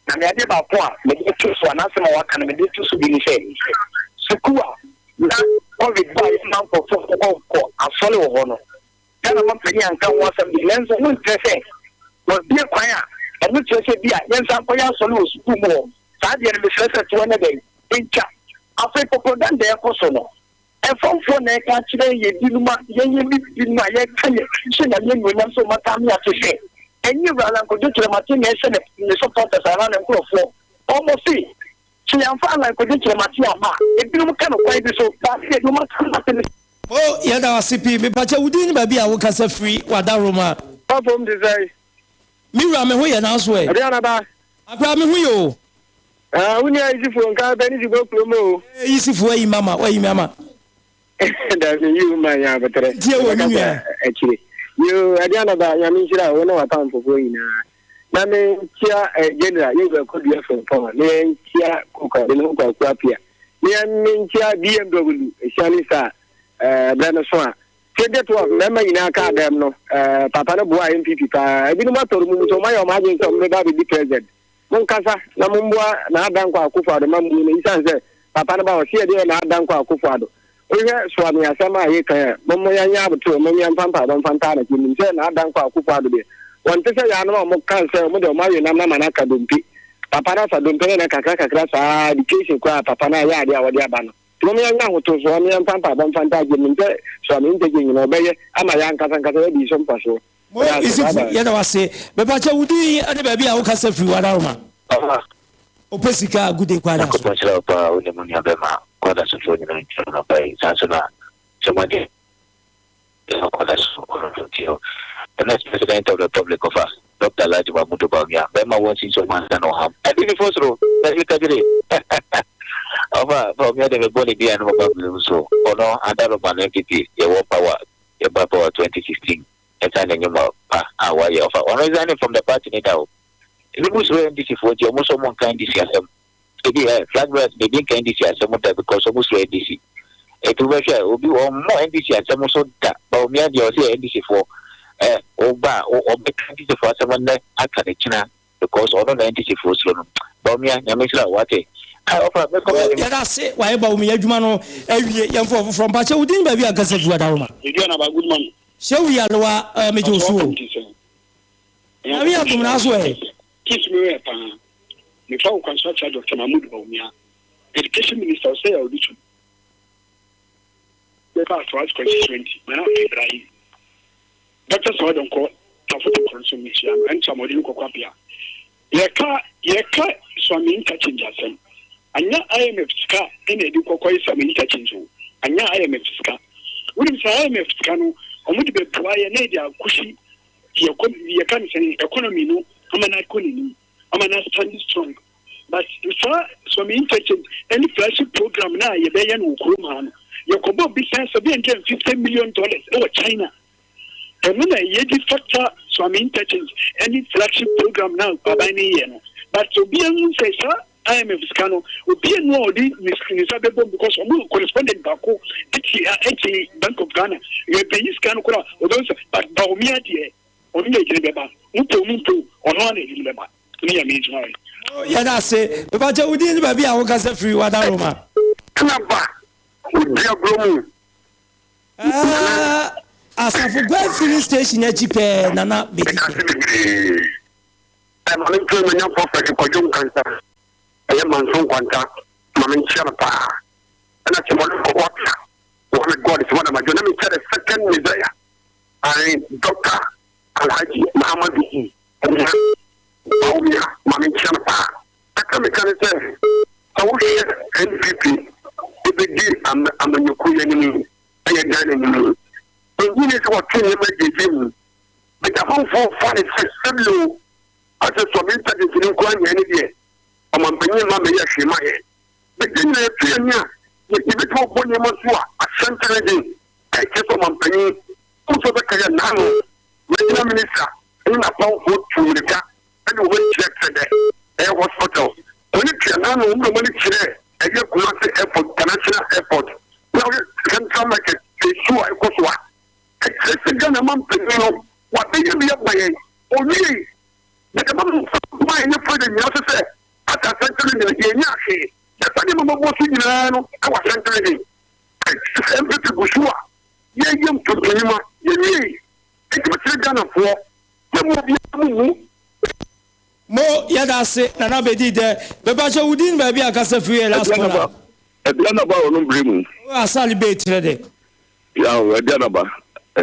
Na me adeɛ baako a mede to so anaa asɛm a waka no mede to so bi ne sɛ, sukuu a na covid baeɛ ma nkurɔfoɔ kɔ kɔ asɔre. asɔre wɔ hɔ no, Ghana mampanyin anka ho asɛm deɛ, nanso ɛno nkyerɛ sɛ wɔabue kwan a ɛno kyerɛ sɛ bi a yɛnsan nkɔyɛ asɔre wɔ sukuu mu hɔ. Saa deɛ no mesrɛ sɛ toɔ nyɛ dɛn? Ntwa. Afei propaganda a ɛkɔ so no, ɛfamfoɔ na ɛka akyerɛ yɛn binom a yɛyɛ bi binom a yɛka yɛ hyɛ Nyame anuonyam sɛ ɔmata me ase sɛ ɛnyɛ Wura Alan Kwadwo Kyerematen na ɛhyɛ ne supporters anaa ne nkorɔfoɔ. Wɔn se sɛ yɛamfa Alan Kwadwo Kyerematen amma a, ebinom ka no kwan bi so, but ade deɛ deɛ wɔaka no ase ne. Oh yɛda wo ase pii. Mepakyɛ wo din ne baabi a wo kasa firi w'adaworoma. W'afom te sɛn? Me wura me ho yɛ nanso ɛ. Ɛdeɛn na ba? Akora me ho yɛ o. Ah wo nua Yisifu nka pɛ ne si bɔ kurom o. Eh Yisifu wayi me ama wayi me ama. Dabi yi wo ma nya aboterɛ. Tie wɔ me nua. Akyire. Yoo ɛdeɛn na ba Nyame nhyira wo ne w'atamfofoɔ nyinaa. Na me nkyia eh, General Yewura Kodua Frimpong, na yɛn nkyia Koka de ne ho Kwaku Apia, na yɛn me nkyia BMW Esiane Sa eh, berɛ no so a 2012 mmarima nyinaa kaa dɛm no eh, papa no boaa NPP paa. Ebinom atɔre mu mu sɛ wɔayɛ wɔn adwene sɛ wɔbɛba abɛdi president. Monkasa na momboa Naa Dankwa Akufo Addo ma mmuo no esiane sɛ papa no ba ɔse yɛde yɛ Naa Dankwa Akufo Addo. Wohwɛ Soame asɛm a yɛkan a, momma yɛnyɛ aboterɛ, momma yɛmfa mpaebɔ mfa ntaa n'akyi. Menim sɛ Naa Dankwa Akufo Addo deɛ, wɔnte sɛ yɛanom a wɔka sɛ wɔn deɛ wɔawe nam no ama no aka dompe. Papa no afa dompe no na kakra kakra saa education koraa papa no ayɛ adeɛ a wɔde aba no. Nti momma yɛnyɛ ahotosoɔ na yɛmfa mpaebɔ mfa ntaa akyi. Menim sɛ Soame Interchange no wɔbɛyɛ ama yɛn ankasa ankasa yɛadi so mfasoɔ. Mo Isifu yɛda wo ase. Mepakyɛ wo din ne baabi a wo kasa firi w'adaworoma. Wopɛ sika a good kwada so. Nyankopɔn nhyira wo paa wo ne mo nua bɛma kwada so foɔ nyinaa nhyira anɔpa yi saa nso na sɛ mo ade ma kwada so ɔno nso nti o the next president of the republic of us Doctor Alhaji Mahmudu Bawumia bɛma wɔn si nso mansa na ɔham ɛde ne fo soro na bi kagyere ɔfa Bawumia de mebɔ ne din a no maba mu so ɔno adaroma no NPP yɛwɔ power yɛba power 2016 ɛsan ne nnwuma pa a wayɛ ɔfa ɔno resigning from the party ne da o ebi mu suro NDC foɔ nti ɔmo nso ɔmo nka NDC asɛm ebi ɛ flag bearers na ebi nka NDC asɛm da because ɔmo suro NDC etu bɛhwɛ obi ɔmo NDC asɛm so da ba omia deɛ ɔsɛ NDC foɔ ɛ ɔba ɔbɛka NDC foɔ asɛm nnɛ aka ne kyena because ɔno na NDC foɔ suro no Bawumia nyame nhyira wo wate ai ɔfa mɛkɔ m'anim. Yɛda ase wayɛ Bawumia adwuma no awie yɛmfa ɔfoforɔ mpakyɛ wo din baabi a kasa fi Adaroma. Medua na ba good morning. Shehu Yalewa eh megye wo so o. Nyame adom na so ɛ. Kiss me wɛ paa. Mefa wo kwan so akyerɛ Doctor Mahmood Bawumia, Education Minister Osei Awudu Bɛba Asawase constituency, Nana Ibrahim. Doctor Sawa Donkor Tafo Tokor nso mehyia no, ɛnkyɛ a ma ɔde no kɔ Kwapea. Yɛka yɛka Suame interchange asɛm. Anyɛ IMF sika na yɛde kɔ kɔyɛ Suame interchange o. Anyɛ IMF sika. Wonim sɛ IMF sika no wɔn de bɛboa yɛ na yɛde akosi yɛ yɛka no sɛn economy no ama no akɔ n'anim ama no stand strong. But saa Suame interchange ɛne flagship program no a yɛbɛyɛ no wɔ kurom ha no yɛkɔbɔ bisa $750 million wɔ China. Ɛno na yɛdi factor Suame interchange ɛne flagship program na aban no yɛ no. But obi ahu sɛ saa IMF sika no obi anu a ɔde ne nsa bɛbɔ mu because ɔmo correspondent baako ɛte ɛte Bank of Ghana yɛbɛyi sika no koraa ɔbɛhu sɛ but Bawumia deɛ ɔno na ɛgyina bɛba mo pɛ o mo mpɛ o ɔno ara na ɛde no bɛba ne Nyame adwuma yɛ. Yɛda ase. Mepakyɛ wo din ne baabi a wokasa firi w'adaworoma. Tena ba wo duagorɔ mu. Nana. Asafo Guan filling station akyi pɛɛ Nana bedi. Medase bebree. Ɛ ma me nkyerɛ manya prophet Kwadwo Nkansa ɛyɛ Manso Nkwanta ma me nkyia no paa ɛna Kyemɔde Kɔkɔ Apia Mohammed God Simon Amadwo na me nkyia the second Messiah ae Doctor Alhaji Mahamadu Bawumia Bawumia ma me nkyia no paa. Kakra meka ne sɛ sɛ wohwɛ NPP ɛbɛdi amanyɔkuo yi anim yi ɛyɛ Ghana anim yi ɛnyi ne sɛ wɔto nneɛma gyegye mu but amanfoɔ fa ne sɛ sɛbio asɛ sɔme intelligence no nko anyɛ ne deɛ ɔmampanyin mma mɛyɛ hwee ma yɛ but yɛn nyinaa yɛto yɛn ani a yɛbɛtumi abɔ nneɛma so a Ashanti region ɛkyɛ sɛ ɔmampanyin nso bɛka yɛ naano regional minister ne n'apamfoɔ tu mmirika ɛne wɔn ani kyerɛ kyerɛ dɛ ɛyɛ hospital wɔn ani tua n'ano wɔn na wɔn ani kyerɛ ɛyɛ Kumasi airport international airport na ɔyɛ central market esu a ɛkɔ so a ɛkyerɛ sɛ Ghana ma mpanyin no wabɛyɛ bi ama yɛn owie bɛtɛ ma ma yɛn nyɛ president nyinaa so sɛ ata central region yɛn nyɛ ahwee yɛfa nneɛma mabɔ so nyinaa no ɛwɔ central region ɛkyerɛ sɛ MPP gu so a. Yɛyɛ mtontomnwuma yɛwiei. Enti mesrɛ Ghanafoɔ sɛ mo obiara mo mmu. Mo yɛda ase Nana bedi dɛ. Mepakyɛ wo din baabi a kasa firi yɛ last caller. Aduanaba ɔno bere mu. Asale bee kyerɛ dɛ. Yaw Aduanaba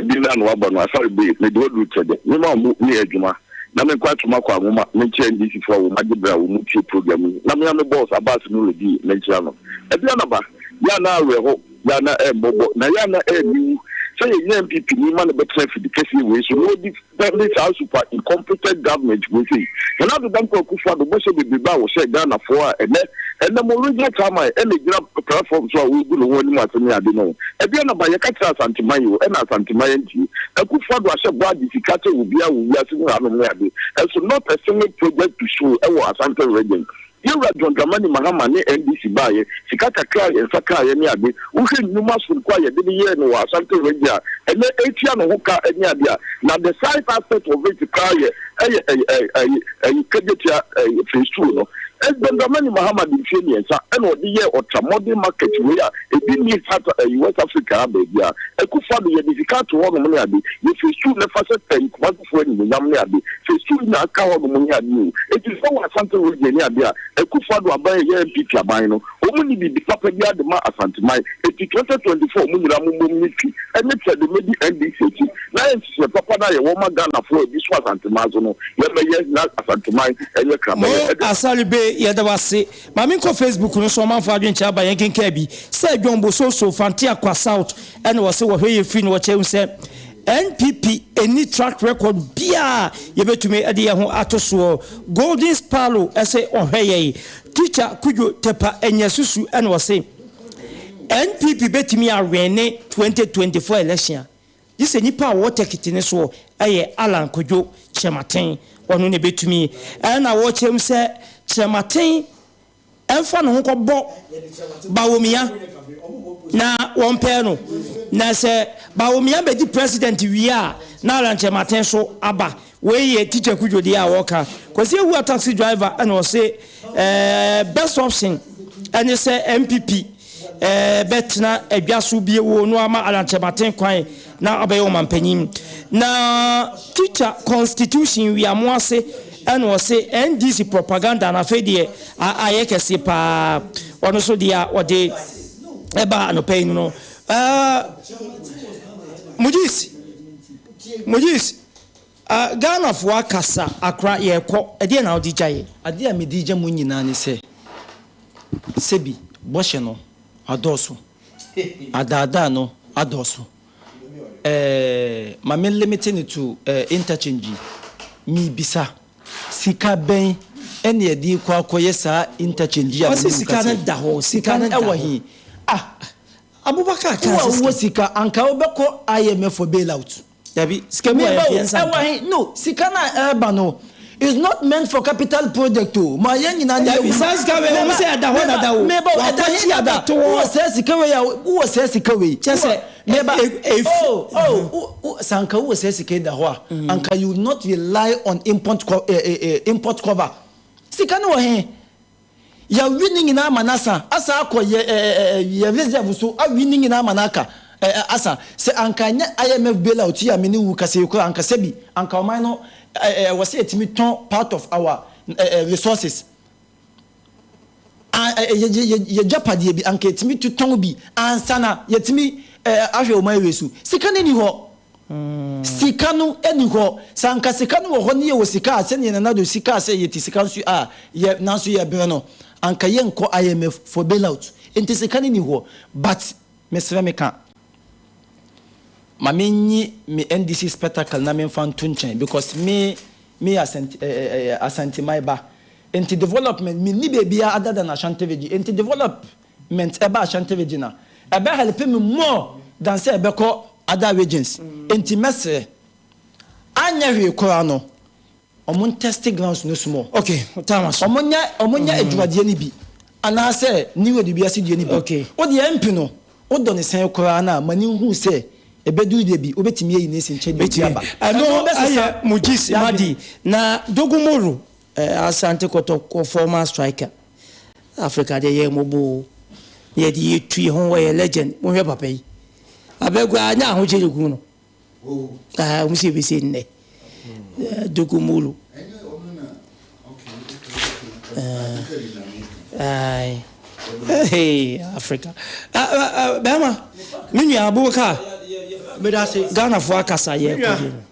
din na na wabɔ no Asare bee mede waduru kyerɛ dɛ. Mema ɔmo ne adwuma na menkɔ ato makɔ anwoma menkyerɛ NDC foɔ a wɔn agye bere a wɔn tie program yi na me ara me boss Abbas Nurudeen menkyerɛ no. Aduanaba yɛ a na awerɛho. Yɛ a na ɛmmɔbɔ, na yɛ a na ɛnni wu sɛ yɛnya NPP ni ma no bɛtena afidi kɛseɛ wei so na ɔdi ne saa super incompetent government wei sei. Nana Addo Dankwa Akufo Addo bɔhyɛ bebrebe a wɔhyɛɛ Ghanafoɔ a ɛnɛ ɛnam original chairman ɛna ɛgyina platform so a ɔregu ne ho anim ase ne ade no. Ɛdeɛn na ba yɛka kyerɛ Asanteman yi o ɛna Asanteman antie. Akufo Addo ahyɛ bɔ agye sika kyɛ obiara wɔ wiase mu hanom ne ade ɛso not a single project to show ɛwɔ Asante region. Yɛwura John Dramani Mahama ne NDC baeɛ, sika kakra a yɛn nsa kaeɛ ne ade, wohwɛ nnwuma soronko a yɛde no yɛɛ no wɔ Ashanti Region a, ɛnnɛ ɛretua ne ho ka ne ade a, na the size aspect of it koraa yɛ ɛyɛ ɛyɛ ɛyɛ ɛyɛ ɛyɛ Kejetia ɛyɛ phase two no. John Dramani Mahama de mfeɛ mmiɛnsa ɛna ɔde yɛɛ Ɔtra modern market wei a ebi nni South ɛyi West Africa ha baabiara. Akufo-Addo yɛde sika ato hɔnom ne ade, yɛ phase two no fa hyɛ ɛyi Kumasi foɔ animuonyam ne ade, sɛ suu na aka hɔ nom ne adeɛ o, enti sɛ wɔ Asante region ne adeɛ a, Akufo Addo aban a ɛyɛ NPP aban no, wɔn nni biribi papa biara de ma Asanteman, enti 2024 mo nyinaa mo mmom nye twi ne trɛ de mmɛdi NDC akyi na ayɛ nhyehyɛɛ papa no a yɛwɔ ma Ghanafoɔ a ɛdi so Asanteman so no, yɛmmɛyɛ na Asanteman nyɛ Mo krabɛyɛ. Ɛde. Asare Bey yɛda wo ase. Ma menkɔ Facebook no so ɔmanfoɔ adwenkyerɛ aba yɛnkenkan bi. Sir John Bososo, Fante Akwa South ɛna ɔse wɔhwɛ yɛ firi no wɔkyerɛ hu sɛ NPP nni track record biara a yɛbɛtumi de yɛn ho ato soɔ. Golden Sparrow se ɔhwɛ yɛn. Teacher Kudjo Tepa Anya Susu na ɔse NPP bɛtumi awene 2024 election a, gye sɛ nipa a ɔwɔ tekiti no soɔ yɛ Allan Kwadwo Kyerematen. Ɔno na ɛbɛtumi. Ɛna wɔkyerɛ mu sɛ Kyerematen mfa ne ho nkɔbɔ Bawumia na wɔmpɛɛ no. Na sɛ Bawumia bɛdi president wie a, na Alan Kyerematen so aba. Wei yɛ Teacher Kudjo deɛ a ɔreka. Kwasi Awuah taxi driver na ɔse best option ɛne sɛ NPP bɛtena adwa so bio no ama Alan Kyerematen kwan na ɔbɛyɛ ɔmanpanyin. Na teacher constitution wiamoase ɛna ɔse NDC propaganda no afei deɛ ayɛ kɛse paa. Ɔno nso deɛ a ɔde ɛba anɔpa yi no. Mujis, Mujis, Ghanafoɔ akasa akora yɛkɔ, ɛdeɛ na wode gya yɛ? Adeɛ a mede gya mo nyinaa ne sɛ, sɛbi bɔhyɛ no adɔɔso. Adaadaa no adɔɔso. Eh, ma me limit no to eh, interchange yi. Mebisa, sika bɛn ɛna yɛde rekɔ akɔyɛ saa interchange yi a me Ɔse ne wo sika kasa no yi? da hɔ, sika Sika no no da ɛwɔ hɔ. he? Ah! Abubakar Wo kaa a sɛ wowɔ sika. sika, anka wobɛkɔ IMF for bailout. Dabi, sika bi wɔ Meba yɛn o, yɛn nsa ɛwɔ nka. he? No, sika no a ɛreba no is not meant for capital project o. Ma yɛn nyinaa ne Dabi, yɛhu. saa sika wei, wɔn Meba, sɛ ɛda hɔ meba, dada o. meba o, ɛda he Wakɔgye dada? abɛto hɔ. Wowɔ saa sika wei a, wowɔ saa sika wei. Kyɛ sɛ, Wowɔ, meba, e, e, efi. oh, oh, wo, wo, sɛ anka wowɔ saa sika yi da hɔ a, anka you would not rely on import co, eh, eh, eh, import cover. Sika no wɔ he? Yɛawe ne nyinaa ama no asa, asan akɔ yɛ ɛ ɛ ɛ yɛ reserve so awe ne nyinaa ama no aka ɛ ɛ asa. Sɛ anka ɛnyɛ IMF bailout yi a me ne wo kasa yi koraa anka sɛbi anka ɔman no ɛ ɛ ɛwɔ sɛ yɛtumi tɔn part of our ɛ ɛ resources a ɛ ɛ yɛ yɛ yɛ yɛgyapadeɛ bi anka yɛtumi totɔn bi ansa na yɛtumi ɛ ɛ ahwɛ ɔman wei so. Sika no nni hɔ. Sika no nni hɔ. Sɛ anka sika no wɔ hɔ ne yɛwɔ sika a, sɛdeɛ Nana Addo si kaa sɛ yɛte sika nso a, yɛ, nanso yɛbrɛ no, anka yɛnkɔ IMF for bailout. Nti sika no nni hɔ. But mesrɛ meka, ma menyi me NDC spectacle na memfa nto nkyɛn because me, meyɛ Asante, eh, eh, eh, Asanteman ba. Nti development, menni baabiara other than Ashanti Region. Nti develop ment ɛba Ashanti region a, ɛbɛ helpe me more than sɛ ɛbɛkɔ other regions. Enti mɛsrɛ, anyɛ hwee koraa no, ɔmo ntɛste grounds no small. Okay, time aso. Ɔmo nyɛ, ɔmo nyɛ adwumadeɛ no bi, anaasɛ new road bi ase deɛ no bi. Okay. Wo deɛ MP no, wo dɔ no sɛn koraa no a, ma no nhu sɛ ɛbɛduru da bi, wobɛtumi ayi no asi nkyɛn de obi Bɛtumi. aba. Ɛno Ɛno bɛsesa ayɛ Mujis yɛn adwene. Madi na Dogumoro, eh, Asante Kotoko former striker. Africa deɛ yɛ mmɔbɔ oo na yɛde yɛtu yɛ ho wɔyɛ legend monhwɛ papa yi Abɛ koraa nyɛ ahokyere ku no. Ah, wɔn si ebesie nnɛ. Dogo Molo. Aye. Hey, Africa. Ah, ah, ah, bɛrima, me nua Abubakar. Medase. Ghanafoɔ akasa yɛ kɔdi no.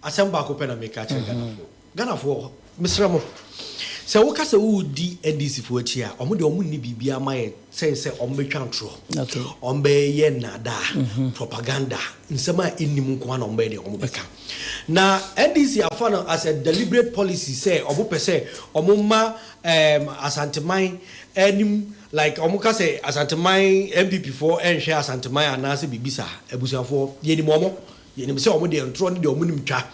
Asɛm baako pɛ na meka kyerɛ Ghanafoɔ. Ghanafoɔ, mesrɛ mo, sɛ woka sɛ woredi NDC foɔ akyi a, wɔn deɛ wɔn nni biribiara ma yɛ sɛn sɛ wɔn bɛtwa ntorɔ, wɔn bɛyɛ nnaadaa, propaganda, nsɛm a ɛnni mu nko ara na wɔn bɛyɛ deɛ wɔn bɛka. Na NDC afa no as a deliberate policy sɛ wɔn pɛ sɛ wɔn ma ɛɛm Asanteman anim like wɔn ka sɛ Asanteman NPP foɔ nhwɛ Asanteman anaasɛ biribi saa. Abusuafoɔ, yɛnim wɔn. Yɛnim sɛ wɔn deɛ ntorɔ ne deɛ wɔn nim twa.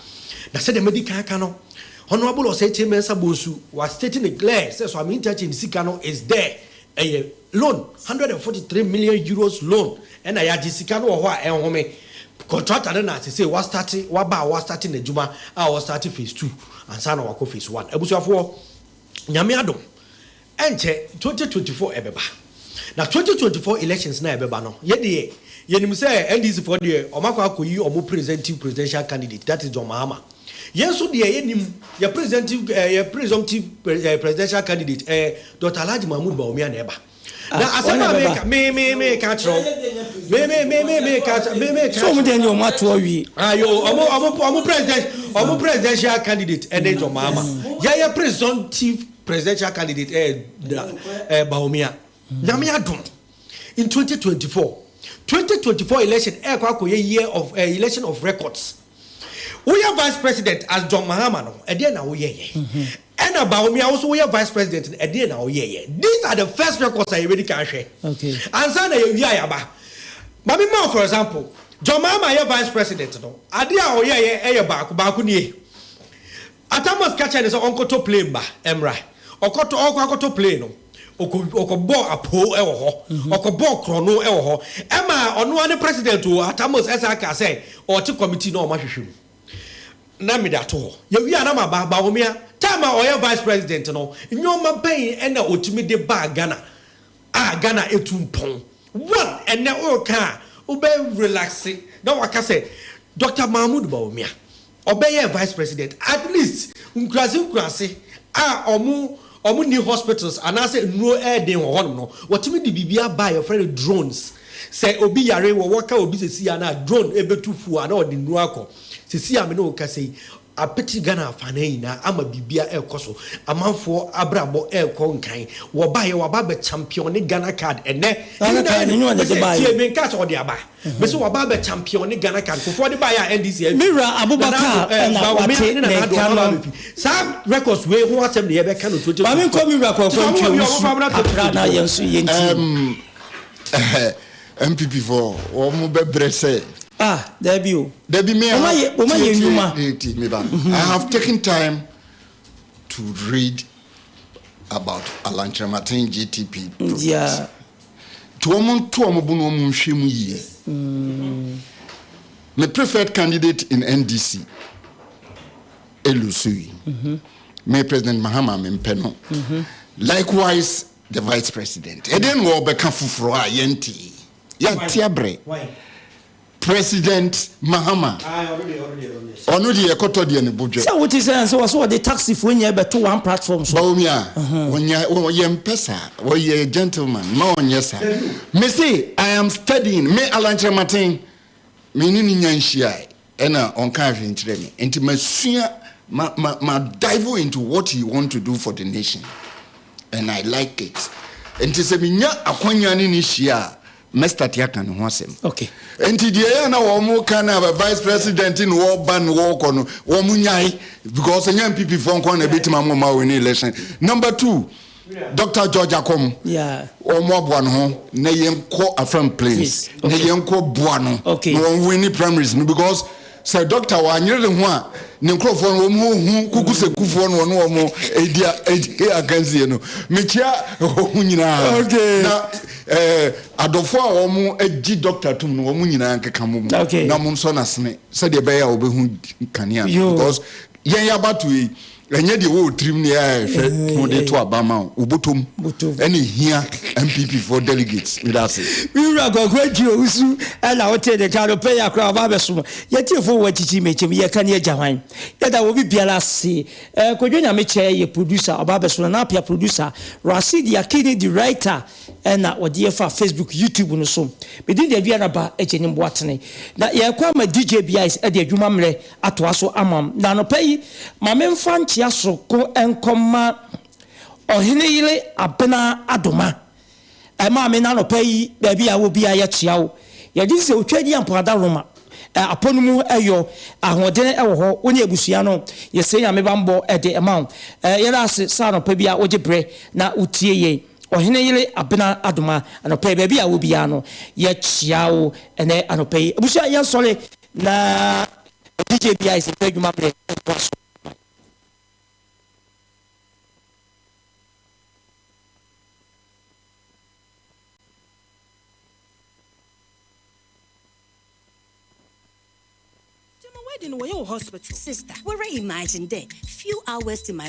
Na sɛdeɛ madi kan aka no, Honourable Osei Kyei Mensah Bonsu wa stating it clear sɛ Suame Interchange sika no is there, ɛyɛ loan, 143 million euros loan ɛna yɛagye, sika no wɔ hɔ a ɛnhome. Contractor no na sesei wa starte, waba a wa starte n'adwuma a ɔstarte phase two ansa na wakɔ phase one. Abusuafoɔ, Nyame adom, Ɛnkyɛ, 2024 ɛbɛba. Na 2024 elections no a ɛbɛba no, yɛ deɛ yɛnim sɛ NDC foɔ deɛ wɔn akɔ akɔyi wɔn presentive presidential candidate, that is John Mahama. Yɛn nso deɛ yɛnim yɛ presentive eh, yɛ presumptive eh, presidential candidate eh, Dr. Alhaji Mahmood Bawumia na ɛba. Na Ah, asɛm wɔn na a ɛbɛba. meka me me me ka kyerɛ wo me me me me me ka me me ka So wɔn deɛ nyɛ wɔn ato awie. Ayo, ɔmo ɔmo ɔmo president ɔmo presidential candidate ɛne John Mahama. Yɛyɛ presumptive Presidential candidate ɛyɛ da ɛɛ Bawumia. Nyame adom in 2024 2024 election ɛɛkɔ akɔyɛ year of ɛɛ election of records. Woyɛ vice president as John Mahama no ɛdeɛn na woyɛɛyɛ? Ɛna Bawumia wo nso woyɛ vice president no ɛdeɛn na woyɛɛyɛ? These are the first records a yɛbɛdi kan ahwɛ ansa na yɛwie a yɛaba. Ma me ma wo for example, John Mahama yɛ vice president no adeɛ a ɔyɛɛyɛ ɛyɛ baako, baako nie. Atta Mills ka kyerɛɛ no sɛ ɔnkɔtɔ plane mma ɛmmra. Ɔkɔtɔ, ɔrekɔ akɔtɔ plane no, ɔkɔ, ɔkɔbɔɔ apoo wɔ hɔ. Ɔkɔbɔɔ korɔno wɔ hɔ. Ɛma ɔno ara ne president o, Atta Mills san kaa sɛ ɔrete committee na wɔahwehwɛ mu. Na mede ato hɔ. Yɛwie a na maba. Bawumia, time a ɔyɛ vice president no, nneɛma bɛn na ɔtumi de baa Ghana a Ghana ɛtu mpɔn? One, ɛnnɛ woreka a, wobɛ relaxe na waka sɛ Doctor Mahmood Bawumia, Ɔbɛyɛɛ vice president at least nkuraase nkuraase a ɔmo ɔmo nni hospitals anaasɛ nnuro ɛɛden wɔ hɔnom no wɔtumi de biribi aba a yɛfrɛ no drones sɛ obi yare wɔ wɔka obi sɛsi a na drone ɛbɛtu fuo a na ɔde nnuro akɔ sɛsi a me ne wo kasa yi apete Ghana afanan nyinaa ama biribia ɛɛkɔ so amanfoɔ abrabɔ ɛɛkɔ nkan wɔbaeɛ wɔaba abɛ champione Ghana card ɛnɛ ne Ghana nyinaa card nim nyɛ ɔna de mese baeɛ. tie menkaa sɛ ɔde aba. Mese waba abɛ champion ne Ghana card Kufuor de baeɛ a NDC Me amfi wura Nana Abubakar Addo eh, ɛna Bawumia wate ne ne Nana Addo nka ɔmo aba no. abɛfi Saa records wei ho asɛm na yɛbɛka no Maame 2024 nkɔ me wura Nti sɛ Kwaku ɔmo Antwi wɔ bi a ɔmo Owusu fa mmra Apra na 2024. yɛn nso yɛntie. Ɛɛm NPP foɔ wɔn bɛ brɛ sɛ. Ah dabi o. Dabi me Wɔn ayɛ wɔn ayɛ tie nnwuma. tie tie me ba I have taken time to read about Alan Kyerematen GTP project. Yeah. Nti wɔn nto wɔn bo na wɔn nhwɛ mu yie. Me preferred candidate in NDC elusu yi. Me President Mahama me mpɛ no. Likewise the vice president. Ɛdeɛn na wɔbɛka foforɔ a yɛntee? Yɛate abrɛ. President Mahama ɔno deɛ ɛkɔtɔ deɛ ne bo dwɛ. Sɛ wote sɛ sɛ wɔsɛ wɔde taxi foɔ nyinaa bɛto one platform so. Bawumia ɔnyɛ ɔyɛ mpɛ saa ɔyɛ gentleman ma ɔnyɛ saa me se I am studying me Alan Kyerematen me ne ne nya nhyiae ɛna ɔnka hwee nkyerɛ me nti masua ma ma ma dive into what he want to do for the nation and I like it nti sɛ menya akwanya ne ne hyia a Mɛ starte aka ne ho asɛm. Okay. Nti deɛ ɛyɛ na wɔn ka na vice president na wɔba na wɔkɔ no wɔn nyae because ɛnyɛ NPP foɔ nko na ebetumi ama wɔn awin election. Number two, Dr. George Akom. Yeah. Wɔn aboa no ho na yɛn kɔ Afram Plains. Okay. Na yɛn kɔ boa no. Okay. Na wɔn win primaries no because sɛ doctor wanyere ne ho a ne nkurɔfoɔ no wɔn ho hu kuku sɛ kufoɔ no wɔne wɔn edi edi akansie no mekyia wɔn nyinaa okay. na ɛɛ eh, adɔfoɔ a wɔn agyi doctor tum no wɔn nyinaa nkeka mo mu okay. na wɔn nsɔ n'asene sɛdeɛ ɛbɛyɛ a wɔbɛhu kanea no because yɛn yaba to yi. Ɛnyɛ deɛ ɛwɔ wo tirim ne ɛhwɛ ho de to aba ma wo, wo bɔtɔm ɛna ɛhia NPP foɔ delegates. Meda ase. Me wura Kwaku Antwi Owusu ɛna wotee ne ka no pɛ yi akora ɔba abɛsom yɛtiefo wɔ akyikyi mekyɛm yɛka ne agya hwan yɛda wɔ bi biara ase eh, Kwadwo Nyamekyɛ yɛ producer ɔba abɛsom Nana Apia producer Rasheed Yakini the writer ɛna wɔde yɛ fa Facebook YouTube no so me din de Aduanaba Agyenim Boatene na yɛkɔ ama DJ Biais ɛde adwuma mmerɛ atoa so ama m. Na anɔpa yi, ma memfa nkyea soronko nkɔma Ɔhene yere Abena Adoma. Maame no anɔpa yi, baabi a wɔ biara yɛkyea wo. Yɛgye di sɛ otwa di ampa adaworoma. Apɔ no mu yɔ, ahoɔden wɔ hɔ, wo ne abusua no, yɛsrɛ Nyame bammɔ de ma wo. Yɛda ase sɛ anɔpa biara wogye berɛ na wotie yɛn. Ɔhene yere Abena Adoma, anɔpa yi, baabi a wɔ biara no, yɛkyea wo ɛnɛ anɔpa yi. Abusua, yɛnsɔre Na DJ biara sɛ fɛ adwuma mmerɛ ntoa so. Gyama wedding wɔyɛ wɔ hospital. Sister, woara imagine dɛ few hours to my.